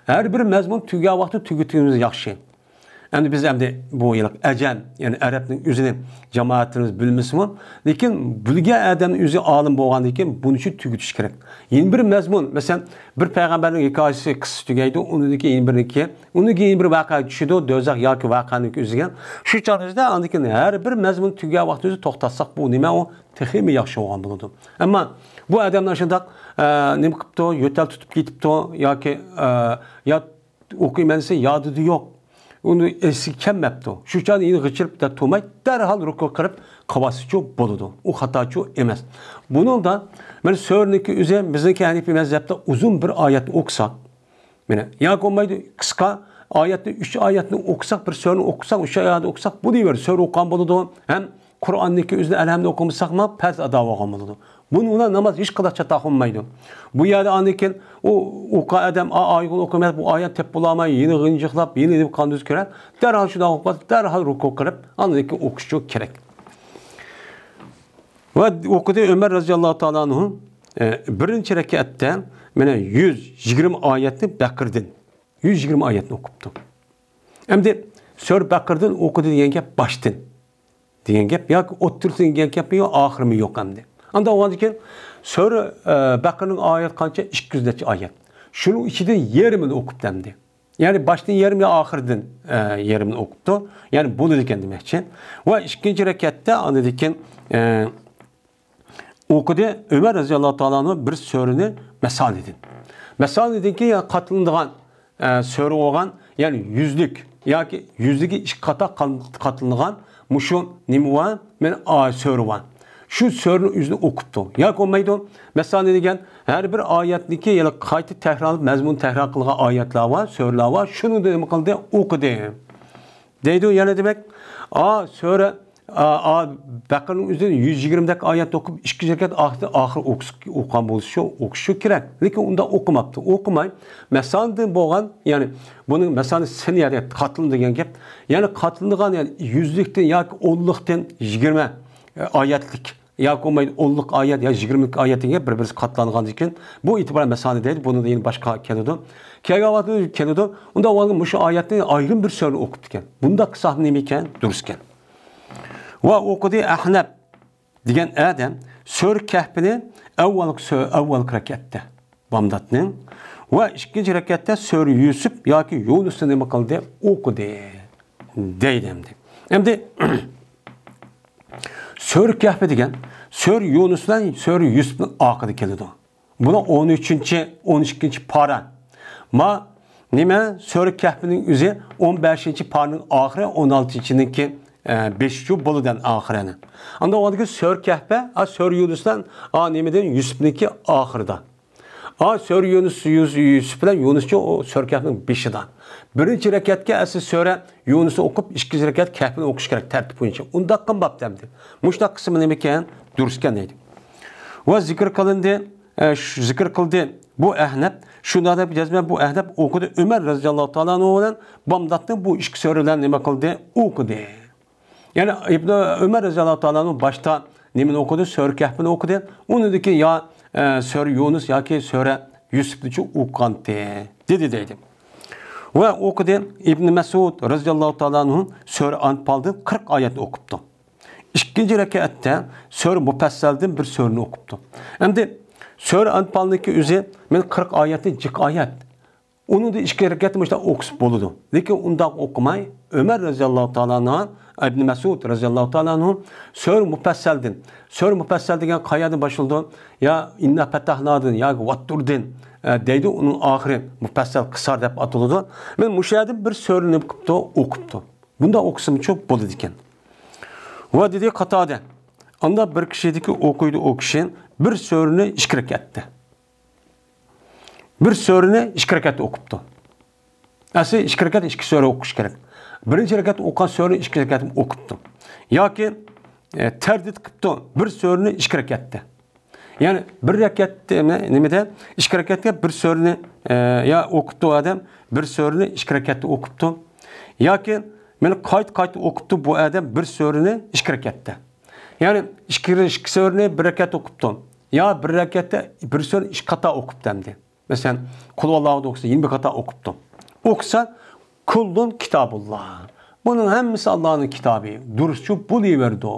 ھەر بىر مەزمۇن تۈگىگەن ۋاقتىدا تۈگىتىۋېتىمىز ياخشى. ئەمدى بىز ئەمدى بۇ يىللىق ئەجەم، يەنى ئەرەبنىڭ ئۆزىنى جامائەتلىرىمىز بىلمىسىمۇ، لېكىن بىلگەن ئادەمنىڭ ئۆزى ئالىم بولغاندىن كېيىن بۇنى شۇ تۈگىتىش كېرەك. يەنە بىر مەزمۇن، مەسىلەن، بىر پەيغەمبەرنىڭ ھېكايىسى، قىسسىسى تۈگەيدۇ، ئۇنىڭدىن كېيىن يەنە بىرنىڭكى، ئۇنىڭدىن كېيىن يەنە بىر ۋەقە چۈشىدۇ، دوزاخ ياكى ۋەقەنىڭ ئۆزىگە. شۇ چاغدا ئاندىن كېيىن ھەر بىر مەزمۇن تۈگىگەن ۋاقتىدا توختاتساق، بۇ نېمە ئۇ؟ تېخىمۇ ياخشى بولغان بولىدۇ. ئەمما بۇ ئادەمنى ئاشۇنداق، ئە، نېمە قىپتۇ، يۆتەل تۇتۇپ كېتىپتۇ ياكى، ئە، يا ئوقۇيمەن دېسە، يادىدا يوق. ئۇنى ئېسىگە كەلمەپتۇ. شۇ چاغدا يەنە غىچىرىپ دەپ تۇرماي، دەرھال رۇكۇ قىلىپ قىلىۋالسىچۇ بولىدۇ. ئۇ خاتاچۇ ئەمەس. بۇنىڭدا مانا سۈرىنىڭكى ئۆزى بىزنىڭكى ھەنىپىي مەزھەپتە ئۇزۇن بىر ئايەتنى ئوقۇسا، مانا، ياكى بولمايدۇ، قىسقا ئايەتنى، ئۈچ ئايەتنى ئوقۇساق، بىر سۈرىنى ئوقۇساق، ئۈچ ئايەتنى ئوقۇساق، بولۇۋېرىدۇ. سۈرە ئوقۇغان بولىدۇ. ھەم قۇرئاننىڭكى ئۆزىنى ئەلھەمدە ئوقۇمىساقمۇ پەرز ئادا بولغان بولىدۇ. بۇنىڭ بىلەن ناماز ھېچقانداق چاتاق بولمايدۇ. بۇ يەردە ئاندىن كېيىن ئۇ ئوقۇغان ئادەم، ئا، ئايىغىنى ئوقۇيمەن، بۇ ئايەت تېپىپ بولالماي، يەنە غىنجىقلاپ، يەنە دېيىپ قاندۇز كۆرە، دەرھال شۇنداق ئوقۇپ، دەرھال رۇكۇ قىلىپ، ئاندىن كېيىن ئوقۇشچۇ كېرەك. ۋە ئوقۇدى ئۆمەر رەزىياللاھۇ تائالا ئەنھۇ، ئە، بىرىنچى رەكەتتە مانا يۈز يىگىرمە ئايەتنى بەقىرىدىن. يۈز يىگىرمە ئايەتنى ئوقۇپتۇ. ئەمدى سۈرە بەقىرىدىن ئوقۇدى دېگەن گەپ باشتىن دېگەن گەپ ياكى ئوتتۇرىسىدىن دېگەن گەپمۇ يوق، ئاخىرىمۇ يوق ئەمدى. ئاندىن ئاۋۋالدىن كېيىن سۈرە، ئە، بەقىرىنىڭ ئايەت قانچە؟ ئىككى يۈز نەچچە ئايەت. شۇنىڭ ئىچىدىن يېرىمىنى ئوقۇپتۇ ئەمدى. يەنى باشتىن يېرىم يا ئاخىرىدىن، ئە، يېرىمنى ئوقۇپتۇ. يەنى بولىدىكەن دېمەكچى. ۋە ئىككىنچى رەكەتتە ئاندىن كېيىن، ئە، ئوقۇدى ئۆمەر رەزىياللاھۇ تائالا ئەنھۇ بىر سۈرىنى مەسانىدىن. مەسانىدىنكى يا قاتلىنىدىغان، ئە، سۈرە بولغان، يەنى يۈزلۈك ياكى يۈزلۈكى ئىككى قاتا قال-، قاتلىنىدىغان مۇشۇ نېمە بار؟ مەن ئا، سۈرە بار. شۇ سۈرىنى ئۆزىنى ئوقۇپتۇ. ياكى بولمايدۇ. مەسانىد دېگەن ھەر بىر ئايەتنىكى يەنە قايتا تەكرارلاپ مەزمۇن تەكرار قىلغان ئايەتلەر بار، سۈرىلەر بار. شۇنى نېمە قىلدى؟ ئوقۇدى. دەيدۇ يەنە دېمەك. ئا، سۈرە، ئا، ئا، بەقىرىنىڭ ئۆزىدىن يۈز يىگىرمە دەك ئايەت ئوقۇپ، ئىككى رەكەت ئاخىرى، ئاخىرى ئوقۇس-، ئوقۇغان بولۇشى، ئوقۇشى كېرەك. لېكىن ئۇنداق ئوقۇماپتۇ. ئوقۇماي، مەسانىدىن بولغان، يەنى بۇنىڭ مەسانىد سىنى، يەنى قاتلىنىدۇ دېگەن گەپ. يەنى قاتلىنىدىغان، يەنى يۈزلۈكتىن ياكى ئونلۇقتىن يىگىرمە، ئە، ئايەتلىك ياكى بولمايدۇ، ئونلۇق ئايەت يا يىگىرمىلىك ئايەت دېگەن گەپ بىر-بىرسىگە قاتلانغاندىن كېيىن، بۇ ئېتىبارەن مەسانىد دەيدۇ. بۇنىڭدا يەنە باشقا كېلىدۇ. كەلگەن ۋاقىتتا كېلىدۇ. ئۇنداق بولغاندا مۇشۇ ئايەتنى ئايرىم بىر سۈرىدە ئوقۇپتىكەن. بۇنداق قىلساق نېمە ئىكەن؟ دۇرۇس ئىكەن. ۋە ئوقۇدى ئەھنەپ دېگەن ئادەم سۈرە كەھپىنى ئەۋۋەلكى سۈ-، ئەۋۋەلكى رەكەتتە بامداتنىڭ ۋە ئىككىنچى رەكەتتە سۈرە يۈسۈپ ياكى يۇنۇسنى نېمە قىلدى؟ ئوقۇدى دەيدۇ ئەمدى. ئەمدى سۈرە كەھپى دېگەن سۈرە يۇنۇس بىلەن سۈرە يۈسۈپنىڭ ئارقىدا كېلىدۇ. بۇنىڭ ئون ئۈچىنچى، ئون ئىككىنچى پارا. ما نېمە، سۈرە كەھپىنىڭ ئۆزى ئون بەشىنچى پارىنىڭ ئاخىرى، ئون ئالتىنچىنىڭكى، ئە، بېشىچۇ بولىدۇ ئاخىرىنى. ئاندىن ئۇنىڭدىكى سۈرە كەھپە، ئا، سۈرە يۇنۇس بىلەن، ئا، نېمىدىن، يۈسۈپنىڭكى ئاخىرىدا. ئا، سۈرە يۇنۇس، يۇس-، يۈسۈپ بىلەن يۇنۇسچۇ ئۇ سۈرە كەھپنىڭ بېشىدا. بىرىنچى رەكەتكە ئەسلى سۈرە يۇنۇسنى ئوقۇپ، ئىككىنچى رەكەت كەھپىنى ئوقۇش كېرەك تەرتىپ بويىچە. ئۇنداق قىلماپتۇ ئەمدى. مۇشۇنداق قىسمى نېمىكەن؟ دۇرۇسكەن دەيدۇ. ۋە زىكىر قىلىندى، ئە، شۇ زىكىر قىلدى. بۇ ئەھنەپ، شۇنداق دەپ جەزمەن بۇ ئەھنەپ ئوقۇدى. ئۆمەر رەزىياللاھۇ تائالا ئەنھۇ بىلەن بامداتنى بۇ ئىككى سۈرە بىلەن نېمە قىلدى؟ ئوقۇدى. يەنى ئىبنى ئۆمەر رەزىياللاھۇ تائالا ئەنھۇ باشتا نېمىنى ئوقۇدى؟ سۈرە كەھپىنى ئوقۇدى. ئۇنىڭدىن كېيىن يا، ئە، سۈرە يۇنۇس ياكى سۈرە يۈسۈپنىچۇ ئوقۇغانتى، دېدى دەيدۇ. ۋە ئوقۇدى. ئىبنى مەسئۇد رەزىياللاھۇ تائالا ئەنھۇ سۈرە ئەنپالدىن قىرىق ئايەتنى ئوقۇپتۇ. ئىككىنچى رەكەتتە سۈرە مۇپەسسەلدىن بىر سۈرىنى ئوقۇپتۇ. ئەمدى سۈرە ئەنپالنىڭكى ئۆزى مەن قىرىق ئايەتنى جىق ئايەت. ئۇنىڭدا ئىككى رەكەتتە مۇشۇنداق ئوقۇسا بولىدۇ. لېكىن ئۇنداق ئوقۇماي، ئۆمەر رەزىياللاھۇ تائالا ئەنھۇ، ئىبنى مەسئۇد رەزىياللاھۇ تائالا ئەنھۇ سۈرە مۇپەسسەلدىن، سۈرە مۇپەسسەل دېگەن قايەردىن باشلىنىدۇ؟ يا ئىننا پەتەھنادىن ياكى ۋەتتۇردىن، ئە، دەيدۇ، ئۇنىڭ ئاخىرى مۇپەسسەل قىسار دەپ ئاتىلىدۇ. مەن مۇشۇ يەردىن بىر سۈرىنى قىپتۇ، ئوقۇپتۇ. بۇنداق ئوقۇسىمۇچۇ بولىدىكەن. ۋە دېدى قاتادە، ئاندا بىر كىشىدىكى ئوقۇيدۇ ئۇ كىشى بىر سۈرىنى ئىككى رەكەتتە. بىر سۈرىنى ئىككى رەكەتتە ئوقۇپتۇ. ئەسلى ئىككى رەكەت ئىككى سۈرە ئوقۇش كېرەك. بىرىنچى رەكەت ئوقۇغان سۈرىنى ئىككى رەكەت ئوقۇپتۇ. ياكى، ئە، تەردىد قىپتۇ، بىر سۈرىنى ئىككى رەكەتتە. يەنى بىر رەكەتتە، نېمە-، نېمىدە، ئىككى رەكەتكە بىر سۈرىنى، ئە، يا ئوقۇپتۇ ئادەم، بىر سۈرىنى ئىككى رەكەتتە ئوقۇپتۇ. ياكى مانا قايتا-قايتا ئوقۇپتۇ بۇ ئادەم بىر سۈرىنى ئىككى رەكەتتە. يەنى ئىككى، ئىككى سۈرىنى بىر رەكەت ئوقۇپتۇ. يا بىر رەكەتتە بىر سۈرىنى ئىككى قاتا ئوقۇپتۇ ئەمدى. مەسىلەن، قۇلھۇۋاللاھۇنى ئوقۇسا، يىگىرمە قاتا ئوقۇپتۇ. ئوقۇسا، كۇللۇن كىتابۇللا. بۇنىڭ ھەممىسى ئاللانىڭ كىتابى. دۇرۇسچۇ بولۇۋېرىدۇ.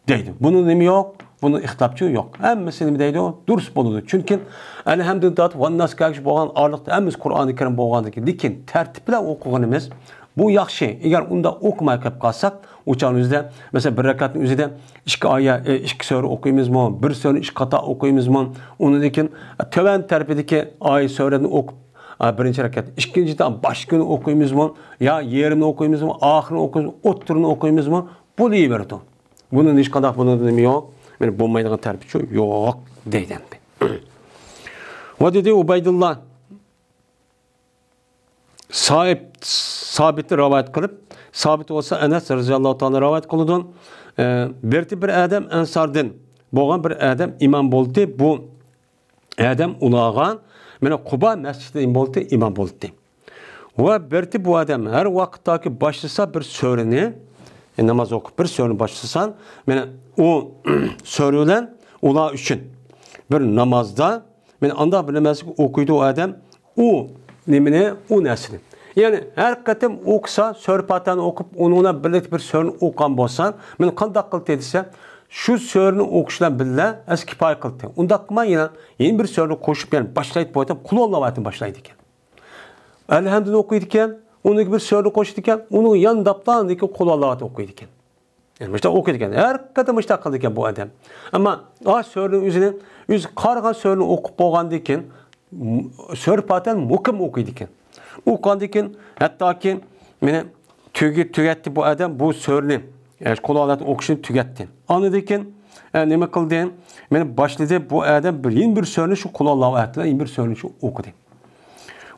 دەيدۇ. بۇنىڭ نېمە يوق؟ بۇنىڭ ئىختىلاپچۇ يوق. ھەممىسى نېمە دەيدۇ؟ دۇرۇس بولىدۇ. چۈنكى ئەلھەمدۇلىللاھ تارتىپ ۋەنناس كەلگۈچە بولغان ئارىلىقتا ھەممىسى قۇرئانى كەرىم بولغاندىكىن، لېكىن تەرتىپ بىلەن ئوقۇغىنىمىز بۇ ياخشى. ئەگەر ئۇنداق ئوقۇماي قېلىپ قالساق، ئۇ چاغنىڭ ئۆزىدە، مەسىلەن، بىر رەكەتنىڭ ئۆزىدە ئىككى ئايە-، ئە، ئىككى سۈرە ئوقۇيمىزمۇ، بىر سۈرىنى ئىككى قاتا ئوقۇيمىزمۇ، ئۇنىڭدىن كېيىن تۆۋەن تەرىپىدىكى ئايە سۈرىنى ئوقۇپ، ئا، بىرىنچى رەكەت، ئىككىنچىدە باشقىنى ئوقۇيمىزمۇ، يا يېرىمىنى ئوقۇيمىزمۇ، ئاخىرىنى ئوقۇيمىزمۇ، ئوتتۇرىنى ئوقۇيمىزمۇ، بولۇۋېرىدۇ. بۇنىڭ ھېچقانداق بۇنىڭدا نېمە يوق؟ مانا بولمايدىغان تەرىپىچۇ يوق دەيدۇ ئەمدى. ۋە دېدى ئۇبەيدۇللا. سائىب، سابىتنى رىۋايەت قىلىپ، سابىت بولسا ئەنەس رەزىياللاھۇ تائالا رىۋايەت قىلىدۇ. ئە، بىرتى بىر ئادەم ئەنساردىن بولغان بىر ئادەم ئىمام بولدى. بۇ ئادەم ئۇلارغا، مانا، قۇبا مەسچىتىدە نېمە بولدى؟ ئىمام بولدى. ۋە بىرتى بۇ ئادەم ھەر ۋاقىتتاكى باشلىسا بىر سۈرىنى، ئە، ناماز ئوقۇپ بىر سۈرىنى باشلىسا، مانا، ئۇ سۈرە بىلەن ئۇلار ئۈچۈن بىر نامازدا، مانا، ئانداق بىر نامازنى ئوقۇيدۇ ئۇ ئادەم، ئۇ نېمىنى؟ ئۇ نەرسىنى. يەنى ھەر قېتىم ئوقۇسا، سۈرە پاتىھەنى ئوقۇپ، ئۇنىڭ بىلەن بىرلىكتە بىر سۈرىنى ئوقۇغان بولسا، مېنى قانداق قىلدى دېسە، شۇ سۈرىنى ئوقۇش بىلەن بىللە ئەس كىپايە قىلدى. ئۇنداق قىلماي يەنە يەنە بىر سۈرىنى قوشۇپ، يەنە باشلايدۇ، بۇ ئادەم قۇلھۇللاھۇ ئەھەدنى باشلايدىكەن. ئەلھەمدۇنى ئوقۇيدىكەن، ئۇنىڭ بىر سۈرىنى قوشىدىكەن، ئۇنىڭ يانداپلا ئاندىن كېيىن قۇلھۇللاھۇ ئەھەدنى ئوقۇيدىكەن. يەنى مۇشۇنداق ئوقۇيدىكەن. ھەر قېتىم مۇشۇنداق قىلىدىكەن بۇ ئادەم. ئەمما ئا سۈرىنىڭ ئۆزىنى، ئۆزى قارىغان سۈرىنى ئوقۇپ بولغاندىن كېيىن، سۈرە پاتىھەنى مۇقىم ئوقۇيدىكەن. ئوقۇغاندىن كېيىن، ھەتتاكى مېنى تۈگى-، تۈگەتتى بۇ ئادەم بۇ سۈرىنى، ئە، قۇلھۇللاھۇ ئوقۇشنى تۈگەتتى. ئاندىن كېيىن، ئە، نېمە قىلدى؟ مېنى باشلىدى، بۇ ئادەم بىر، يەنە بىر سۈرىنى شۇ قۇلھۇللاھۇ ئەھەد بىلەن يەنە بىر سۈرىنى شۇ ئوقۇدى.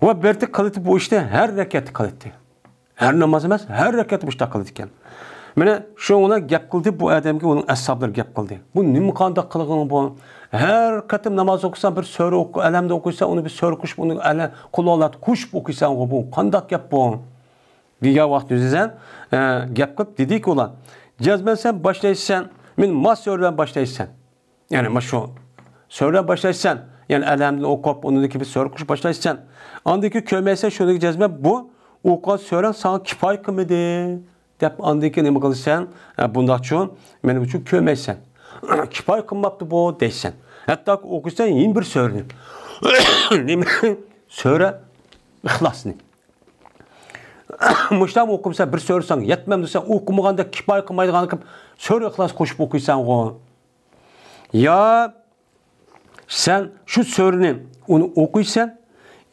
ۋە بىرتى قىلىدى بۇ ئىشنى، ھەر رەكەتتە قىلىدى. ھەر ناماز ئەمەس، ھەر رەكەتتە مۇشۇنداق قىلىدىكەن. مانا شۇڭا گەپ قىلدى، بۇ ئادەمگە ئۇنىڭ ئەسھابلىرى گەپ قىلدى. بۇ نېمە قانداق قىلغىنىڭ بۇ؟ ھەر قېتىم ناماز ئوقۇساڭ، بىر سۈرە ئوقۇ، ئەلھەمدە ئوقۇيسەن، ئۇنى بىر سۈرە قوشۇپ، ئۇنى ئەلە-، قۇلھۇللاھۇ قوشۇپ ئوقۇيسەنغۇ، بۇ قانداق گەپ بۇ؟ دېگەن ۋاقىت يۈزىسەن، ئە، گەپ قىلىپ دېدىكى ئۇلار، جەزمەن سەن باشلايسەن، مەن ما سۈرە بىلەن باشلايسەن. يەنى مانا شۇ سۈرە بىلەن باشلايسەن، يەنى ئەلھەمدىنى ئوقۇپ، ئۇنىڭدىن كېيىن بىر سۈرە قوشۇپ باشلايسەن. ئاندىن كېيىن كۆرمەيسەن، شۇنىڭ جەزمەن بۇ ئوقۇغان سۈرەڭ ساڭا كىپايە قىلمىدى، دەپ ئاندىن كېيىن نېمە قىلىسەن؟ ئە، بۇنداقچۇ، مېنىڭ ئۈچۈن كۆرمەيسەن. كىپايە قىلماپتۇ بۇ، دەيسەن. ھەتتاكى ئوقۇيسەن يەنە بىر سۈرىنى. نېمە؟ سۈرە ئىخلاسنى. مۇشۇنداق ئوقۇمسەن، بىر سۈرە ساڭا يەتمەمدۇ، سەن ئوقۇمىغاندا كىپايە قىلمايدىغان قىلىپ سۈرە ئىخلاس قوشۇپ ئوقۇيسەنغۇ. يا سەن شۇ سۈرىنى ئۇنى ئوقۇيسەن،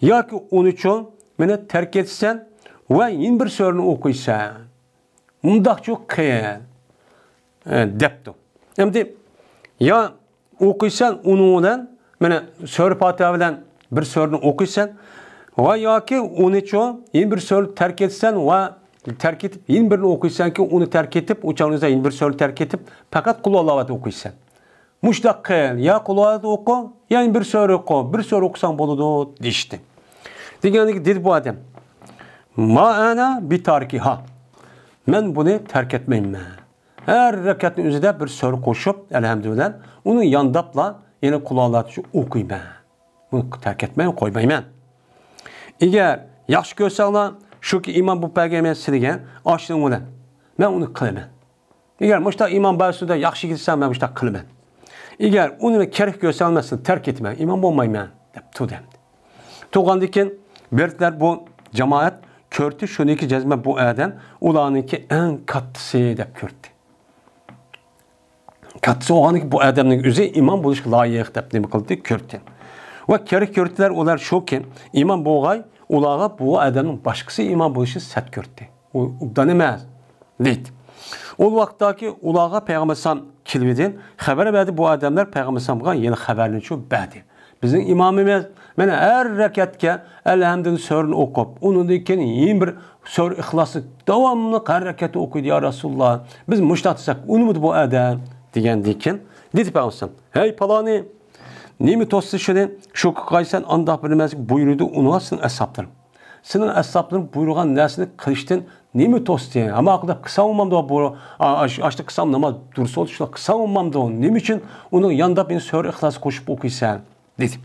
ياكى ئۇنىچۇ مېنى تەرك ئېتىسەن ۋە يەنە بىر سۈرىنى ئوقۇيسەن. مۇنداقچۇ قىل، ئە، دەپتۇ. ئەمدى يا ئوقۇيسەن، ئۇنىڭ بىلەن، مانا، سۈرە پاتىھە بىلەن بىر سۈرىنى ئوقۇيسەن ۋە ياكى ئۇنىچۇ يەنە بىر سۈرە تەرك ئېتىسەن ۋە تەرك ئېتىپ يەنە بىرنى ئوقۇيسەنكى، ئۇنى تەرك ئېتىپ، ئۇ چاغدا يەنە بىر سۈرە تەرك ئېتىپ، پەقەت قۇلھۇللاھۇ ئوقۇيسەن. مۇشۇنداق قىل، يا قۇلھۇللاھۇ ئوقۇ، يا بىر سۈرە ئوقۇ، بىر سۈرە ئوقۇساڭ بولىدۇ، دېيىشتى. دېگەندىكى دېدى بۇ ئادەم، ما ئەنە بىتارىكىھا، مەن بۇنى تەرك ئەتمەيمەن. ھەر رەكەتنىڭ ئۆزىدە بىر سۈرە قوشۇپ، ئەلھەمدۇ بىلەن ئۇنى يانداپلا يەنە قۇلھۇللاھۇ ئوقۇيمەن. بۇنى تەرك ئەتمەي قويمايمەن. ئەگەر ياخشى كۆرسەڭلار، شۇكى ئىمام بولۇپ بەرگەن مەن سىلىگە ئاشۇنىڭ بىلەن، مەن ئۇنى قىلىمەن. ئەگەر مۇشۇنداق ئىمام بەرسىدە ياخشى كېلسە، مەن مۇشۇنداق قىلىمەن. ئەگەر ئۇنى كېرەك كۆرسەڭ، مەن سىلىنى تەرك ئېتىمەن، ئىمام بولمايمەن، دەپ تۇردى ئەمدى. تۇرغاندىن كېيىن بىرلەر بۇ جامائەت كۆردى، شۇنىڭكى جەزمەن بۇ ئادەم ئۇلارنىڭكى ئەڭ كاتتىسى دەپ كۆردى. كاتتىسى بولغاندىكىن بۇ ئادەمنىڭ ئۆزى ئىمام بولۇشقا لايىق دەپ نېمە قىلدى؟ كۆردى. ۋە كېرەك كۆردىلەر ئۇلار شۇكى، ئىمام بولغاي، ئۇلارغا بۇ ئادەمنىڭ باشقىسى ئىمام بولۇشى سەت كۆردى. ئۇ ئوبدان ئەمەس، دەيدۇ. ئۇ ۋاقىتتاكى ئۇلارغا پەيغەمبەر ئەلەيھىسسالام كېلىۋىدى، خەۋەر بەردى، بۇ ئادەملەر پەيغەمبەر ئەلەيھىسسالامغا يەنە خەۋەرنى شۇ بەردى. بىزنىڭ ئىمامىمىز مانا ھەر رەكەتكە ئەلھەمدۇنى سۈرىنى ئوقۇپ، ئۇنىڭدىن كېيىن يەنە بىر سۈرە ئىخلاسنى داۋاملىق ھەر رەكەتتە ئوقۇيدۇ، يا رەسۇلاللا. بىز مۇشۇنداق دېسەك، ئۇنىمىدى بۇ ئادەم، دېگەندىن كېيىن دېدى پەيغەمبەر ئەلەيھىسسالام، ھەي پالانى، نېمە توستى شۇنى؟ شۇ قىلغايسەن، ئانداق بىر نېمە بۇيرۇدى ئۇنىڭغا سېنىڭ ئەسھابلىرىڭ. سېنىڭ ئەسھابلىرىڭ بۇيرۇغان نەرسىنى قىلىشتىن نېمە توستى؟ ھەممە قىلىپ قىلساڭ بولمامدۇ؟ بۇ، ئا، ئاش-، ئاشتا قىلسام ناماز دۇرۇس بولدى، شۇنداق قىلساڭ بولمامدۇ؟ نېمە ئۈچۈن ئۇنىڭ يانداپ يەنە سۈرە ئىخلاس قوشۇپ ئوقۇيسەن؟ دېدى.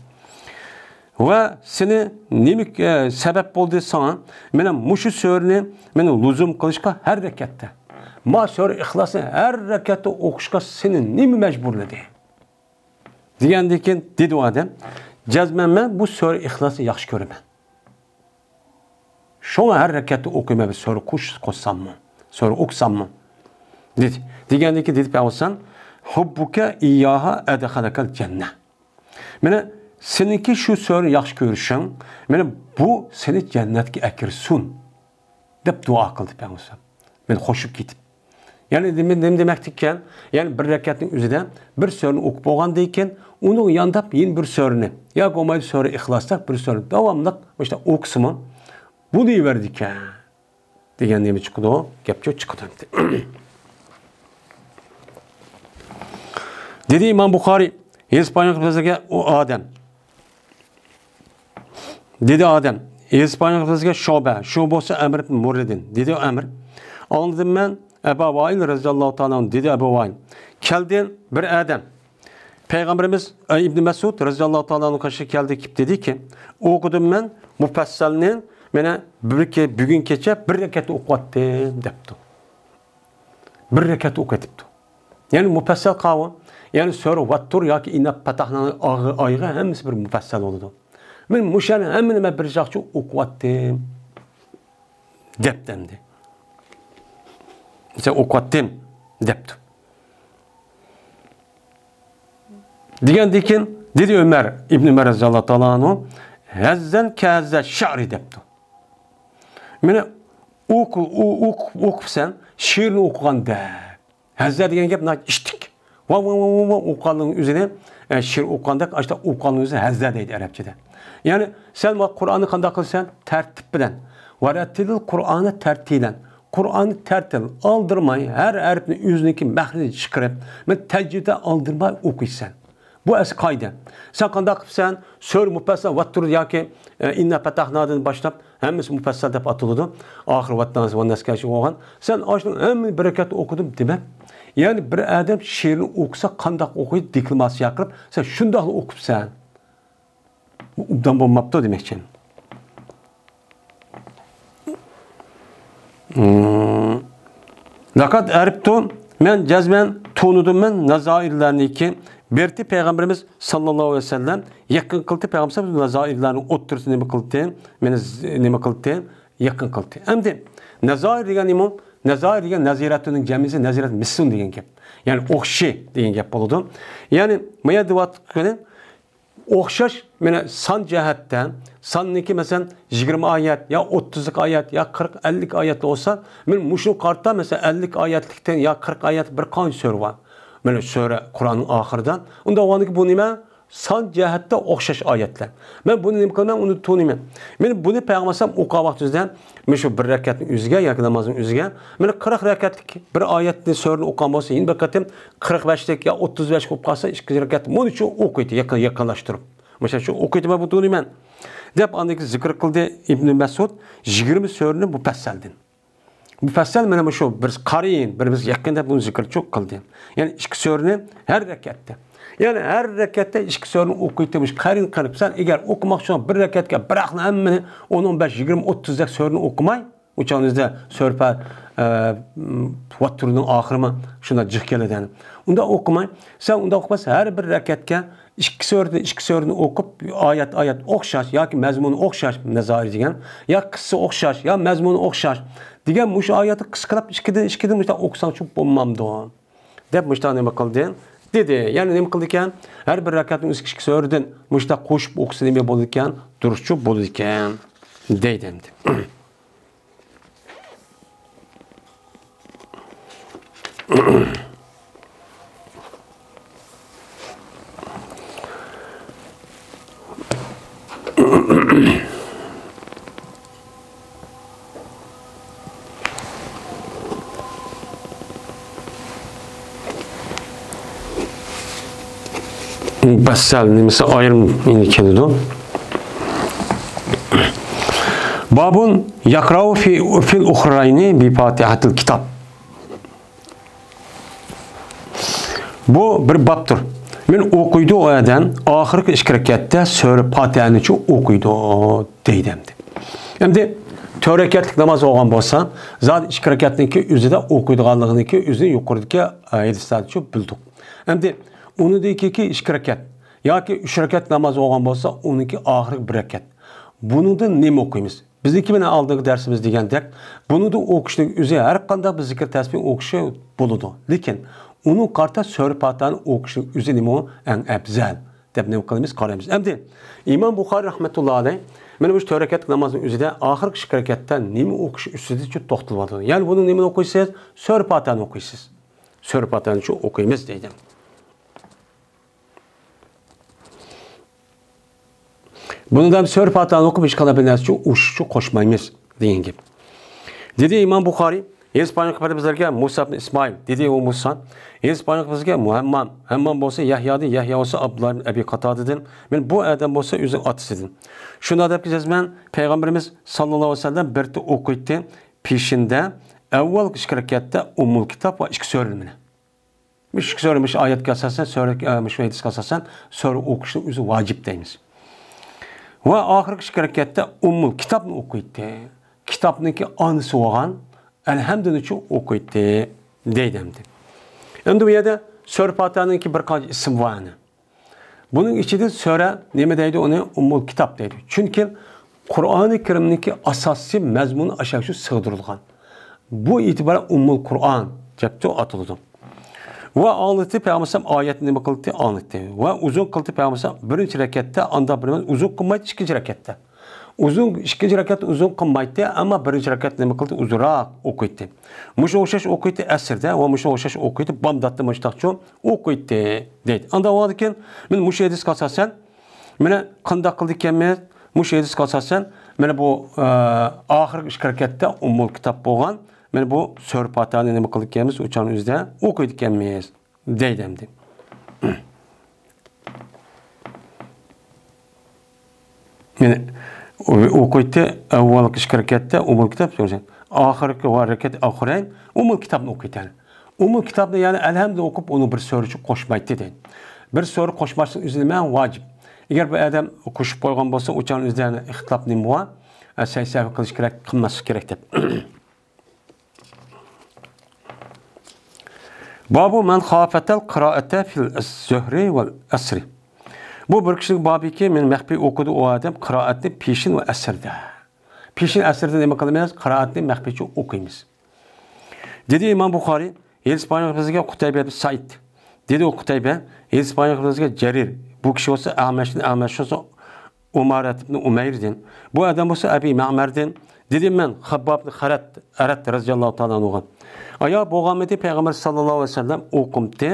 ۋە سېنى نېمە، ئە، سەۋەب بولدى ساڭا مانا مۇشۇ سۈرىنى مانا لۇزۇم قىلىشقا ھەر رەكەتتە؟ ما سۈرە ئىخلاسنى ھەر رەكەتتە ئوقۇشقا سېنى نېمە مەجبۇرلىدى؟ دېگەندىن كېيىن دېدى ئۇ ئادەم، جەزمەن مەن بۇ سۈرە ئىخلاسنى ياخشى كۆرىمەن. شۇڭا ھەر رەكەتتە ئوقۇيمەن، بىر سۈرە قوش-، قوشساممۇ، سۈرە ئوقۇساممۇ، دېدى. دېگەندىن كېيىن دېدى پەيغەمبەر، ھۇببۇكە ئىيياھا ئەدخەلەكەل جەننە. مانا سېنىڭكى شۇ سۈرىنى ياخشى كۆرۈشۈڭ، مانا بۇ سېنى جەننەتكە ئەكىرسۇن، دەپ دۇئا قىلدى پەيغەمبەر. مانا قوشۇپ كېتىپ. يەنى نېمە، نېمە دېمەكتىكەن؟ يەنى بىر رەكەتنىڭ ئۆزىدە بىر سۈرىنى ئوقۇپ بولغاندىن كېيىن، ئۇنىڭ يانداپ يەنە بىر سۈرىنى، ياكى بولمايدۇ سۈرە ئىخلاستا بىر سۈرىنى داۋاملىق مۇشۇنداق ئوقۇسىمۇ بولۇۋېرىدىكەن. دېگەن نېمە چىقىدۇ؟ گەپچۇ چىقىدۇ ئەمدى. دېدى ئىمام بۇخارىي، ھېسپانىيە قىبلىسىگە ئۇ ئادەم. دېدى ئادەم، ھېسپانىيە قىبلىسىگە شۇبە، شۇ بولسا ئەمر ئىبن مۇررىدىن. دېدى ئەمر، ئاڭلىدىم مەن ئەبا ۋائىل رەزىياللاھۇ تائالا ئەنھۇ، دېدى ئەبۇ ۋائىل. كەلدى بىر ئادەم. پەيغەمبىرىمىز، ئە، ئىبنى مەسئۇد رەزىياللاھۇ تائالا ئەنھۇ كەشفكە كەلدى، كېلىپ دېدىكى، ئوقۇدۇم مەن مۇپەسسەلنى، مانا بىر كې-، بۈگۈن كېچە بىر رەكەتتە ئوقۇۋاتتىم، دەپتۇ. بىر رەكەتتە ئوقۇۋېتىپتۇ. يەنى مۇپەسسەل قاۋۇ، يەنى سۈرە ۋەتتۇر ياكى ئىننا پەتەھنانىڭ ئاغ-، ئايىغى ھەممىسى بىر مۇپەسسەل بولىدۇ. مەن مۇشۇ يەرنى ھەممىنى مەن بىر چاقچە ئوقۇۋاتتىم. دەپتۇ ئەمدى. مەسىلەن، ئوقۇۋاتتىم دەپتۇ. دېگەندىن كېيىن دېدى ئۆمەر، ئىبن ئۆمەر رەزىياللاھۇ تائالا ئەنھۇ، ھەززەن كەھەززە شەئرى دەپتۇ. مانا ئوقۇ-، ئو-، ئوقۇپ، ئوقۇپسەن، شېئىرنى ئوقۇغاندەك. ھەززە دېگەن گەپ ناھايىتى ئىشتىك. ۋا، ۋا، ۋا، ۋا، ۋا ئوقۇغانلىقنىڭ ئۆزىنى، ئە، شېئىر ئوقۇغاندەك، ئاشۇنداق ئوقۇغانلىقنىڭ ئۆزىنى ھەززە دەيدۇ ئەرەبچىدە. يەنى سەن ما قۇرئاننى قانداق قىلىسەن؟ تەرتىپ بىلەن. ۋەرەتتىلىل قۇرئانە تەرتىلەن. قۇرئاننى تەرتىل، ئالدىرماي، ھەر ھەرپنى ئۆزىنىڭكى مەخرىجىگە چىقىرىپ، مەن تەجۋىدتە ئالدىرماي ئوقۇيسەن. بۇ ئەسلى قائىدە. سەن قانداق قىلىپسەن؟ سۈرە مۇپەسسەل ۋەتتۇر ياكى، ئە، ئىننا پەتەھنادىن باشلاپ، ھەممىسى مۇپەسسەل دەپ ئاتىلىدۇ. ئاخىرى ۋەتتان ۋەننەسكە بولغان. سەن ئاشۇنىڭ ھەممىنى بىر رەكەتتە ئوقۇدۇم دېمە. يەنى بىر ئادەم شېئىرنى ئوقۇسا قانداق ئوقۇيدۇ، دېكلاماتسىيە قىلىپ، سەن شۇنداقلا ئوقۇپسەن. ئوبدان بولماپتۇ دېمەكچى. مم. لەقەد ئەرىپتۇ، مەن جەزمەن تونۇدۇم مەن نازائىرلەرنىكى بىرتى پەيغەمبىرىمىز ساللاللاھۇ ئەلەيھى ۋەسەللەم يېقىن قىلدى، پەيغەمبىرىمىز نازائىرلەرنىڭ ئوتتۇرىسىنى نېمە قىلدى؟ مېنى ز-، نېمە قىلدى؟ يېقىن قىلدى. ئەمدى نازائىر دېگەن نېمە؟ نازائىر دېگەن نازىرەتۇننىڭ جەمئىسى نازىرەت مىسلۇن دېگەن گەپ. يەنى ئوخشى دېگەن گەپ بولىدۇ. يەنى ما يەردە دەۋاتقىنى ئوخشاش، مانا سان جەھەتتە، ساننىڭكى مەسىلەن يىگىرمە ئايەت يا ئوتتۇزلۇق ئايەت يا قىرىق، ئەللىك ئايەت بولسا، مانا مۇشۇ قارىتا مەسىلەن ئەللىك ئايەتلىكتىن يا قىرىق ئايەتلىك بىر قانچە سۈرە بار. مانا سۈرە قۇرئاننىڭ ئاخىرىدا. ئۇنداق بولغاندىكىن بۇ نېمە؟ سان جەھەتتە ئوخشاش ئايەتلەر. مەن بۇنى نېمە قىلىمەن؟ ئۇنى تونۇيمەن. مانا بۇنى پەيغەمبەر ئەلەيھىسسالام ئوقۇغان ۋاقتىمىزدا، مانا شۇ بىر رەكەتنىڭ ئۆزىگە ياكى نامازنىڭ ئۆزىگە، مانا قىرىق رەكەتلىك بىر ئايەتنى، سۈرىنى ئوقۇغان بولسا، يەنە بىر قېتىم قىرىق بەشلىك يا ئوتتۇز بەشلىك ئوقۇپ قالسا، ئىككىنچى رەكەتتە مانا شۇ ئوقۇيدۇ، يېقىن-، يېقىنلاشتۇرۇپ. مۇشۇ شۇ ئوقۇيدۇ، مەن بۇنى تونۇيمەن، دەپ ئاندىن كېيىن زىكىر قىلدى ئىبنى مەسئۇد يىگىرمە سۈرىنى مۇپەسسەلدىن. مۇپەسسەل مانا مۇشۇ بىر قارىيىن، بىر بىز يېقىن دەپ بۇنى زىكىر چوق قىلدى. يەنى ئىككى سۈرىنى ھەر رەكەتتە. يەنى ھەر رەكەتتە ئىككى سۈرىنى ئوقۇيتتى مۇشۇ قارىيىن قىلىپ. سەن ئەگەر ئوقۇماقچى بولساڭ بىر رەكەتكە بىراقلا ھەممىنى ئون، ئون بەش، يىگىرمە، ئوتتۇزدەك سۈرىنى ئوقۇماي، ئۇ چاغنىڭىزدا سۈرە پا-، ئە، ۋەتتۇرنىڭ ئاخىرىمۇ شۇنداق جىق كېلىدۇ. ئۇنداق ئوقۇماي، سەن ئۇنداق ئوقۇماسا ھەر بىر رەكەتكە ئىككى سۈرىدىن، ئىككى سۈرىدىن ئوقۇپ، ئايەت، ئايەت ئوخشاش ياكى مەزمۇنى ئوخشاش، نازائىر دېگەن، يا قىسسا ئوخشاش، يا مەزمۇنى ئوخشاش دېگەن مۇشۇ ئايەتنى قىسقىلاپ ئىككىدىن، ئىككىدىن مۇشۇنداق ئوقۇساڭچۇ بولمامدۇ؟ دەپ مۇشۇنداق نېمە قىلدى؟ دېدى. يەنى نېمە قىلدىكەن؟ ھەر بىر رەكەتنىڭ ئۈستىگە ئىككى سۈرىدىن مۇشۇنداق قوشۇپ ئوقۇسا نېمە بولىدىكەن؟ دۇرۇسچۇ بولىدىكەن. دەيدۇ ئەمدى. بەسسەل نېمىسى ئايرىم يەنە كېلىدۇ. بابۇن يەقرەئۇ فى، فىل ئۇخرەينى بى فاتىھەتىل كىتاب. بۇ بىر بابتۇر. مەن ئوقۇيدۇ ئۇ ئادەم ئاخىرقى ئىككى رەكەتتە سۈرە پاتىھەنىچۇ ئوقۇيدۇ دەيدۇ ئەمدى. ئەمدى تۆت رەكەتلىك ناماز بولغان بولسا، زادى ئىككى رەكەتنىڭكى ئۆزىدە ئوقۇيدىغانلىقىنىڭكى ئۆزىنى يۇقىرىدىكى، ئە، ھەدىسلەردىچۇ بىلدۇق. ئەمدى ئۇنىڭدىكى ئىككى رەكەت ياكى ئۈچ رەكەت ناماز بولغان بولسا، ئۇنىڭكى ئاخىرقى بىر رەكەت. بۇنىڭدىن نېمە ئوقۇيمىز؟ بىزنىڭكى مەن ئالدىنقى دەرسىمىز دېگەندەك، بۇنىڭدا ئوقۇشنىڭ ئۆزى ھەر قانداق بىر زىكىر تەسبىھ ئوقۇشى بولىدۇ. لېكىن ئۇنىڭ قارىتا سۈرە پاتىھەنى ئوقۇشنىڭ ئۆزى نېمە ئەڭ ئەپزەل دەپ نېمە قىلىمىز، قارايمىز. ئەمدى ئىمام بۇخارىي رەھمەتۇللا ئەلەيھ مانا مۇشۇ تۆت رەكەتلىك نامازنىڭ ئۆزىدە ئاخىرقى ئىككى رەكەتتە نېمە ئوقۇش ئۈستىدە شۇ توختىلىۋاتىدۇ. يەنى بۇنىڭ نېمىنى ئوقۇيسىز؟ سۈرە پاتىھەنى ئوقۇيسىز. سۈرە پاتىھەنى شۇ ئوقۇيمىز دەيدۇ. بۇنىڭدا سۈرە پاتىھەنى ئوقۇپ، ھېچقانداق بىر نەرسە ئۈچۈن ئوشۇقچە قوشمايمىز دېگەن گەپ. دېدى ئىمام بۇخارىي، ھەدىس بايان قىلىپ بىزلەرگە مۇسا ئىبن ئىسمائىل، دېدى ئۇ مۇسا، ھەدىس بايان قىلىپ بىزگە ھەممام، ھەممام بولسا يەھيادىن، يەھيا بولسا ئابدۇللا ئىبن ئەبى قاتادىدىن، مەن بۇ ئادەم بولسا ئۆزىنىڭ ئاتىسىدىن. شۇنداق دەپ جەزمەن پەيغەمبىرىمىز ساللاللاھۇ ئەلەيھى ۋەسەللەم بىر ئوقۇيتتى، پېشىندە ئەۋۋەلكى ئىككى رەكەتتە ئۇممۇل كىتاب ۋە ئىككى سۈرىنى. مۇشۇ سۈرە، مۇشۇ ئايەتكە ئاساسەن، سۈرە، ئە، مۇشۇ ھەدىسكە ئاساسەن سۈرە ئوقۇشنىڭ ئۆزى ۋاجىپ دەيمىز. ۋە ئاخىرقى ئىككى رەكەتتە ئۇممۇل كىتابنى ئوقۇيتتى. كىتابنىڭكى ئانىسى بولغان ئەلھەمدۇنىچۇ ئوقۇيتتى دەيدۇ ئەمدى. ئەمدى بۇ يەردە سۈرە پاتىھەنىڭكى بىر قانچە ئىسمى بار ئەنە. بۇنىڭ ئىچىدە سۈرە نېمە دەيدۇ؟ ئۇنى ئۇممۇل كىتاب دەيدۇ. چۈنكى قۇرئانى كەرىمنىڭكى ئاساسىي مەزمۇنى ئاشۇ شۇ سىغدۇرۇلغان. بۇ ئېتىبارەن ئۇممۇل قۇرئان دەپتۇ ئاتىلىدۇ. ۋە ئاڭلىتى پەيغەمبەر ئايەتنى نېمە قىلدى؟ ئاڭلىتتى. ۋە ئۇزۇن قىلدى پەيغەمبەر بىرىنچى رەكەتتە، ئاندا بىر ئۇزۇن قىلمايدۇ ئىككىنچى رەكەتتە. ئۇزۇن، ئىككىنچى رەكەت ئۇزۇن قىلمايتتى، ئەمما بىرىنچى رەكەت نېمە قىلدى؟ ئۇزۇنراق ئوقۇيتتى. مۇشۇ ئوخشاش ئوقۇيتتى ئەسىردە ۋە مۇشۇ ئوخشاش ئوقۇيتتى بامداتتا مۇشتاقچۇ ئوقۇيتتى دەيدۇ. ئاندا بولغاندىكىن، مەن مۇشۇ ھەدىسكە ئاساسەن، مانا قانداق قىلىدىكەنمىز؟ مۇشۇ ھەدىسكە ئاساسەن، مانا بۇ، ئە، ئاخىرقى ئىككى رەكەتتە ئۇممۇل كىتاب بولغان، مانا بۇ سۈرە پاتىھەنى نېمە قىلىدىكەنمىز؟ ئۇچانىڭ ئۆزىدە ئوقۇيدىكەنمىز دەيدۇ ئەمدى. يەنى ئوقۇيتتى، ئەۋۋەلقى ئىككى رەكەتتە ئۇممۇل كىتاب، ئاخىرقى ۋە رەكەت ئاخىرەين ئۇممۇل كىتابنى ئوقۇيتتى. ئۇممۇل كىتابنى، يەنى ئەلھەمدۇ ئوقۇپ، ئۇنى بىر سۈرىچە قوشمايتتى دەيدۇ. بىر سۈرە قوشماسلىق ئۆزى نېمە؟ ۋاجىپ. ئەگەر بۇ ئادەم قوشۇپ قويغان بولسا، ئۇچانىڭ ئۆزىدە ئىختىلاپ نېمە بار؟ ئە، سەي سەھۋ قىلىش كېرەك، قىلماسلىق كېرەك دەپ. بابۇ مەن خافەتەل قىرائەتە فىل زۆھرى ۋەل ئەسرى. بۇ بىر كىشىلىك بابىكى، مەن مەخپىي ئوقۇدى ئۇ ئادەم قىرائەتنى پېشىن ۋە ئەسىردە. پېشىن ئەسىردە نېمە قىلىمىز؟ قىرائەتنى مەخپىيچە ئوقۇيمىز. دېدى ئىمام بۇخارى، ھەدىس بايان قىلغان بىزگە قۇتەيبە ئىبن سەئىد. دېدى ئۇ قۇتەيبە، ھەدىس بايان قىلغان بىزگە جەرىر. بۇ كىشى بولسا ئەمەشتىن، ئەمەش بولسا ئۇمارەت ئىبن ئۇمەيردىن. بۇ ئادەم بولسا ئەبى مەمەردىن. دېدىم مەن خەبباب ئىبن خەرەت، ئەرەت رەزىياللاھۇ تائالا ئەنھۇغا. ئايا، بولغانمىدى پەيغەمبەر ساللاللاھۇ ئەلەيھى ۋەسەللەم ئوقۇمتى،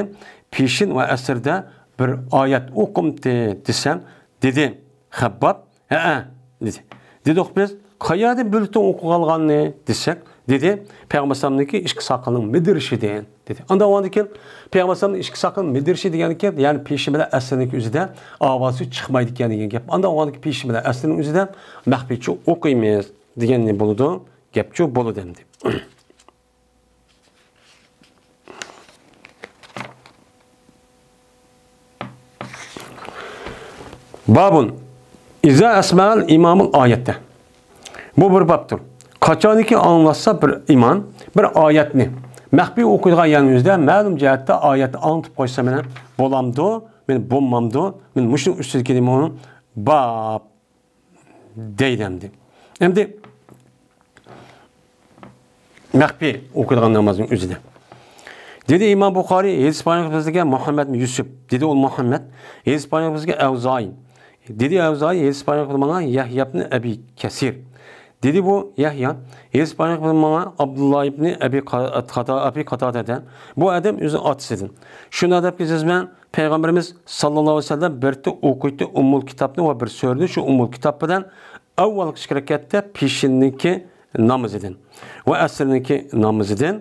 پېشىن ۋە ئەسىردە بىر ئايەت ئوقۇمتى دېسەم، دېدى خەبباب، ھەئە، دېدى. دېدۇق بىز، قەيەردىن بىلدىڭ ئوقۇغانلىقىنى دېسەك، دېدى، پەيغەمبەر ئەلەيھىسسالامنىڭكى ئىككى ساقىلىنىڭ مىدىرىشىدىن، دېدى. ئاندىن ئاندىن كېيىن پەيغەمبەر ئەلەيھىسسالامنىڭ ئىككى ساقىلىنىڭ مىدىرىشى دېگەنكى، يەنى پېشىن بىلەن ئەسىرنىڭكى ئۆزىدە ئاۋازى چىقمايدىكەن دېگەن گەپ. ئاندىن ئاندىن كېيىن پېشىن بىلەن ئەسىرنىڭ ئۆزىدە مەخپىيچە ئوقۇيمىز دېگەن نېمە بولىدۇ؟ گەپچۇ بولىدۇ ئەمدى. بابۇن ئىزا ئەسمەئەل ئىمامۇل ئايەتتە. بۇ بىر بابتۇر. قاچانكى ئاڭلاتسا بىر ئىمام بىر ئايەتنى مەخپىي ئوقۇيدىغان يەرنىڭ ئۆزىدە مەلۇم جەھەتتە ئايەتنى ئاڭلىتىپ قويسا مانا بولامدۇ؟ مانا بولمامدۇ؟ مانا مۇشۇنىڭ ئۈستىدىكى نېمە ئۇنىڭ باب. دەيدۇ ئەمدى. ئەمدى مەخپىي ئوقۇيدىغان نامازنىڭ ئۆزىدە. دېدى ئىمام بۇخارى، ھەدىس بايان قىلىپ بىزگە مۇھەممەد ئىبن يۈسۈپ. دېدى ئۇ مۇھەممەد، ھەدىس بايان قىلىپ بىزگە ئەۋزائى. دېدى ئەۋزائى، ھەدىس بايان قىلىپ ماڭا يەھيا ئىبن ئەبى كەسىر. دېدى بۇ يەھيا، ھەدىس بايان قىلىپ ماڭا ئابدۇللا ئىبن ئەبى قا-، قاتا-، ئەبى قاتادەدە. بۇ ئادەم ئۆزى ئاتىسىدىن. شۇنداق دەپ كېزىمەن، پەيغەمبىرىمىز ساللاللاھۇ ئەلەيھى ۋەسەللەم بىرتى ئوقۇيتتى ئۇممۇل كىتابنى ۋە بىر سۈرىنى شۇ ئۇممۇل كىتاب بىلەن ئەۋۋەلقى ئىككى رەكەتتە پېشىننىڭكى نامىزىدىن ۋە ئەسىرنىڭكى نامىزىدىن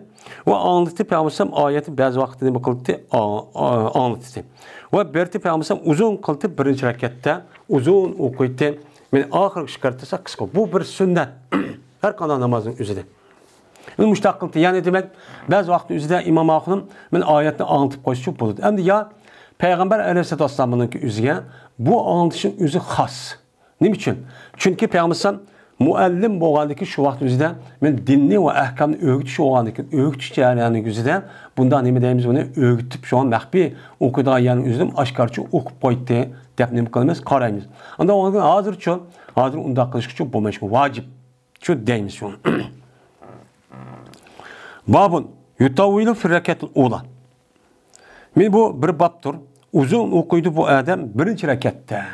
ۋە ئاڭلىتىپ پەيغەمبەر ئەلەيھىسسالام ئايەتنى بەزى ۋاقىتتا نېمە قىلدى؟ ئا-، ئا-، ئاڭلىتتى. ۋە بىرتى پەيغەمبەر ئەلەيھىسسالام ئۇزۇن قىلدى، بىرىنچى رەكەتتە ئۇزۇن ئوقۇيتتى. مانا ئاخىرقى ئىككى رەكەتتە قىسقا. بۇ بىر سۈننەت. ھەر قانداق نامازنىڭ ئۆزىدە. مۇشۇنداق قىلدى. يەنى دېمەك، بەزى ۋاقىت ئۆزىدە ئىمام ئاخۇنۇم مانا ئايەتنى ئاڭلىتىپ قويسىچۇ بولىدۇ. ئەمدى يا پەيغەمبەر ئەلەيھىسسالاتۇ ۋەسسالامنىڭكى ئۆزىگە بۇ ئاڭلىتىشنىڭ ئۆزى خاس. نېمە ئۈچۈن؟ چۈنكى پەيغەمبەر ئەلەيھىسسالام مۇئەللىم بولغاندىكىن شۇ ۋاقىت ئۆزىدە مانا دىننى ۋە ئەھكامنى ئۆگىتىش بولغاندىكىن، ئۆگىتىش جەريانىنىڭ ئۆزىدە بۇنداق نېمە دەيمىز بۇنى، ئۆگىتىپ شۇڭا مەخپىي ئوقۇيدىغان يەرنىڭ ئۆزىدە ئاشكارىچە ئوقۇپ قويدى دەپ نېمە قىلىمىز؟ قارايمىز. ئاندىن ھازىرچۇ، ھازىر ئۇنداق قىلىشقىچۇ بولمايدۇ، ۋاجىپ. شۇ دەيمىز شۇ. بابۇن يۇتاۋۋىلۇ فىر رەكەتىل ئۇلا. مانا بۇ بىر بابتۇر. ئۇزۇن ئوقۇيدۇ بۇ ئادەم بىرىنچى رەكەتتە.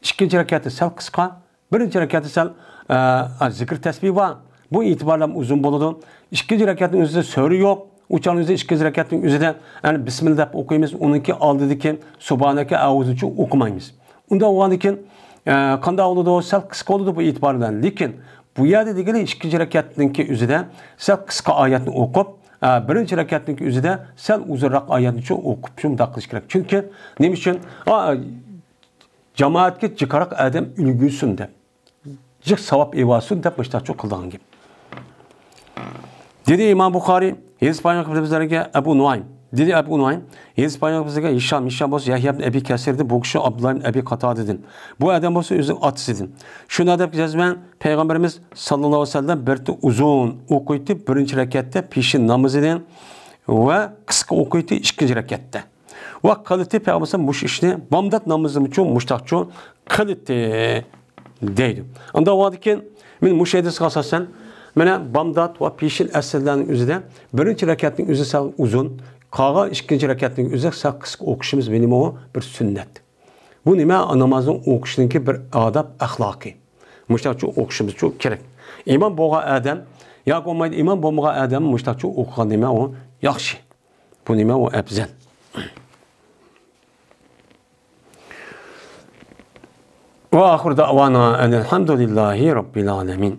ئىككىنچى رەكەتتە سەل قىسقا. بىرىنچى رەكەتتە سەل، ئە، زىكىر تەسبىھ بار. بۇ ئېتىبارلام ئۇزۇن بولىدۇ. ئىككىنچى رەكەتنىڭ ئۆزىدە سۈرە يوق. ئۇ چاغنىڭ ئۆزىدە ئىككىنچى رەكەتنىڭ ئۆزىدە، يەنى بىسمىللا دەپ ئوقۇيمىز. ئۇنىڭكى ئالدىدىكى سۇبھانەكە ئەئۇزۇچۇ ئوقۇمايمىز. ئۇنداق بولغاندىكىن، ئە، قانداق بولىدۇ؟ سەل قىسقا بولىدۇ بۇ ئېتىبار بىلەن. لېكىن بۇ يەردە دېگىلى ئىككىنچى رەكەتنىڭكى ئۆزىدە سەل قىسقا ئايەتنى ئوقۇپ، ئە، بىرىنچى رەكەتنىڭكى ئۆزىدە سەل ئۇزۇنراق ئايەتنىچۇ ئوقۇپ، شۇنداق قىلىش كېرەك. چۈنكى نېمە ئۈچۈن؟ ئا، جامائەتكە جىقراق ئادەم ئۈلگۈرسۇن دەپ، جىق ساۋاب ئېۋالسۇن دەپ مۇشۇنداقچۇ قىلىدىغان گەپ. دېدى ئىمام بۇخارى، ھەدىس بايان قىلىپ بىزلەرگە ئەبۇ نۇئايم. دېدى ئەبۇ نۇئەيم، ھەدىس بايان قىلغان ھىشام، ھىشام بولسا يەھيا ئىبن ئەبى كەسىردىن، بۇ كىشى ئابدۇللا ئىبن ئەبى قاتادىدىن، بۇ ئادەم بولسا ئۆزىنىڭ ئاتىسىدىن. شۇنداق دەپ يازىمەن، پەيغەمبىرىمىز ساللاللاھۇ ئەلەيھى ۋەسەللەم بىر ئۇزۇن ئوقۇيتتى، بىرىنچى رەكەتتە پېشىن نامىزىنى ۋە قىسقا ئوقۇيتتى ئىككىنچى رەكەتتە. ۋە قىلىتى پەيغەمبەر مۇشۇ ئىشنى بامدات نامىزىمچۇ مۇشتاقچۇ قىلىتى دەيدۇ. ئاندا ۋاقىتتىن كېيىن مەن مۇشۇ ھەدىسكە ئاساسەن، مانا بامدات ۋە پېشىن ئەسىرلەرنىڭ ئۆزىدە بىرىنچى رەكەتنىڭ ئۆزى سەل ئۇزۇن، قالغان ئىككىنچى رەكەتنىڭ ئۆزى سەل قىسقا ئوقۇشىمىز مېنىمۇ بىر سۈننەت. بۇ نېمە؟ نامازنىڭ ئوقۇشنىڭكى بىر ئاداب، ئەخلاقى. مۇشتاقچۇ ئوقۇشىمىزچۇ كېرەك. ئىمام بولغان ئادەم ياكى بولمايدۇ، ئىمام بولمىغان ئادەم مۇشتاقچۇ ئوقۇغان نېمە ئۇ ياخشى. بۇ نېمە ئۇ ئەپزەل. وآخر دعوانا أن الحمد لله رب العالمين.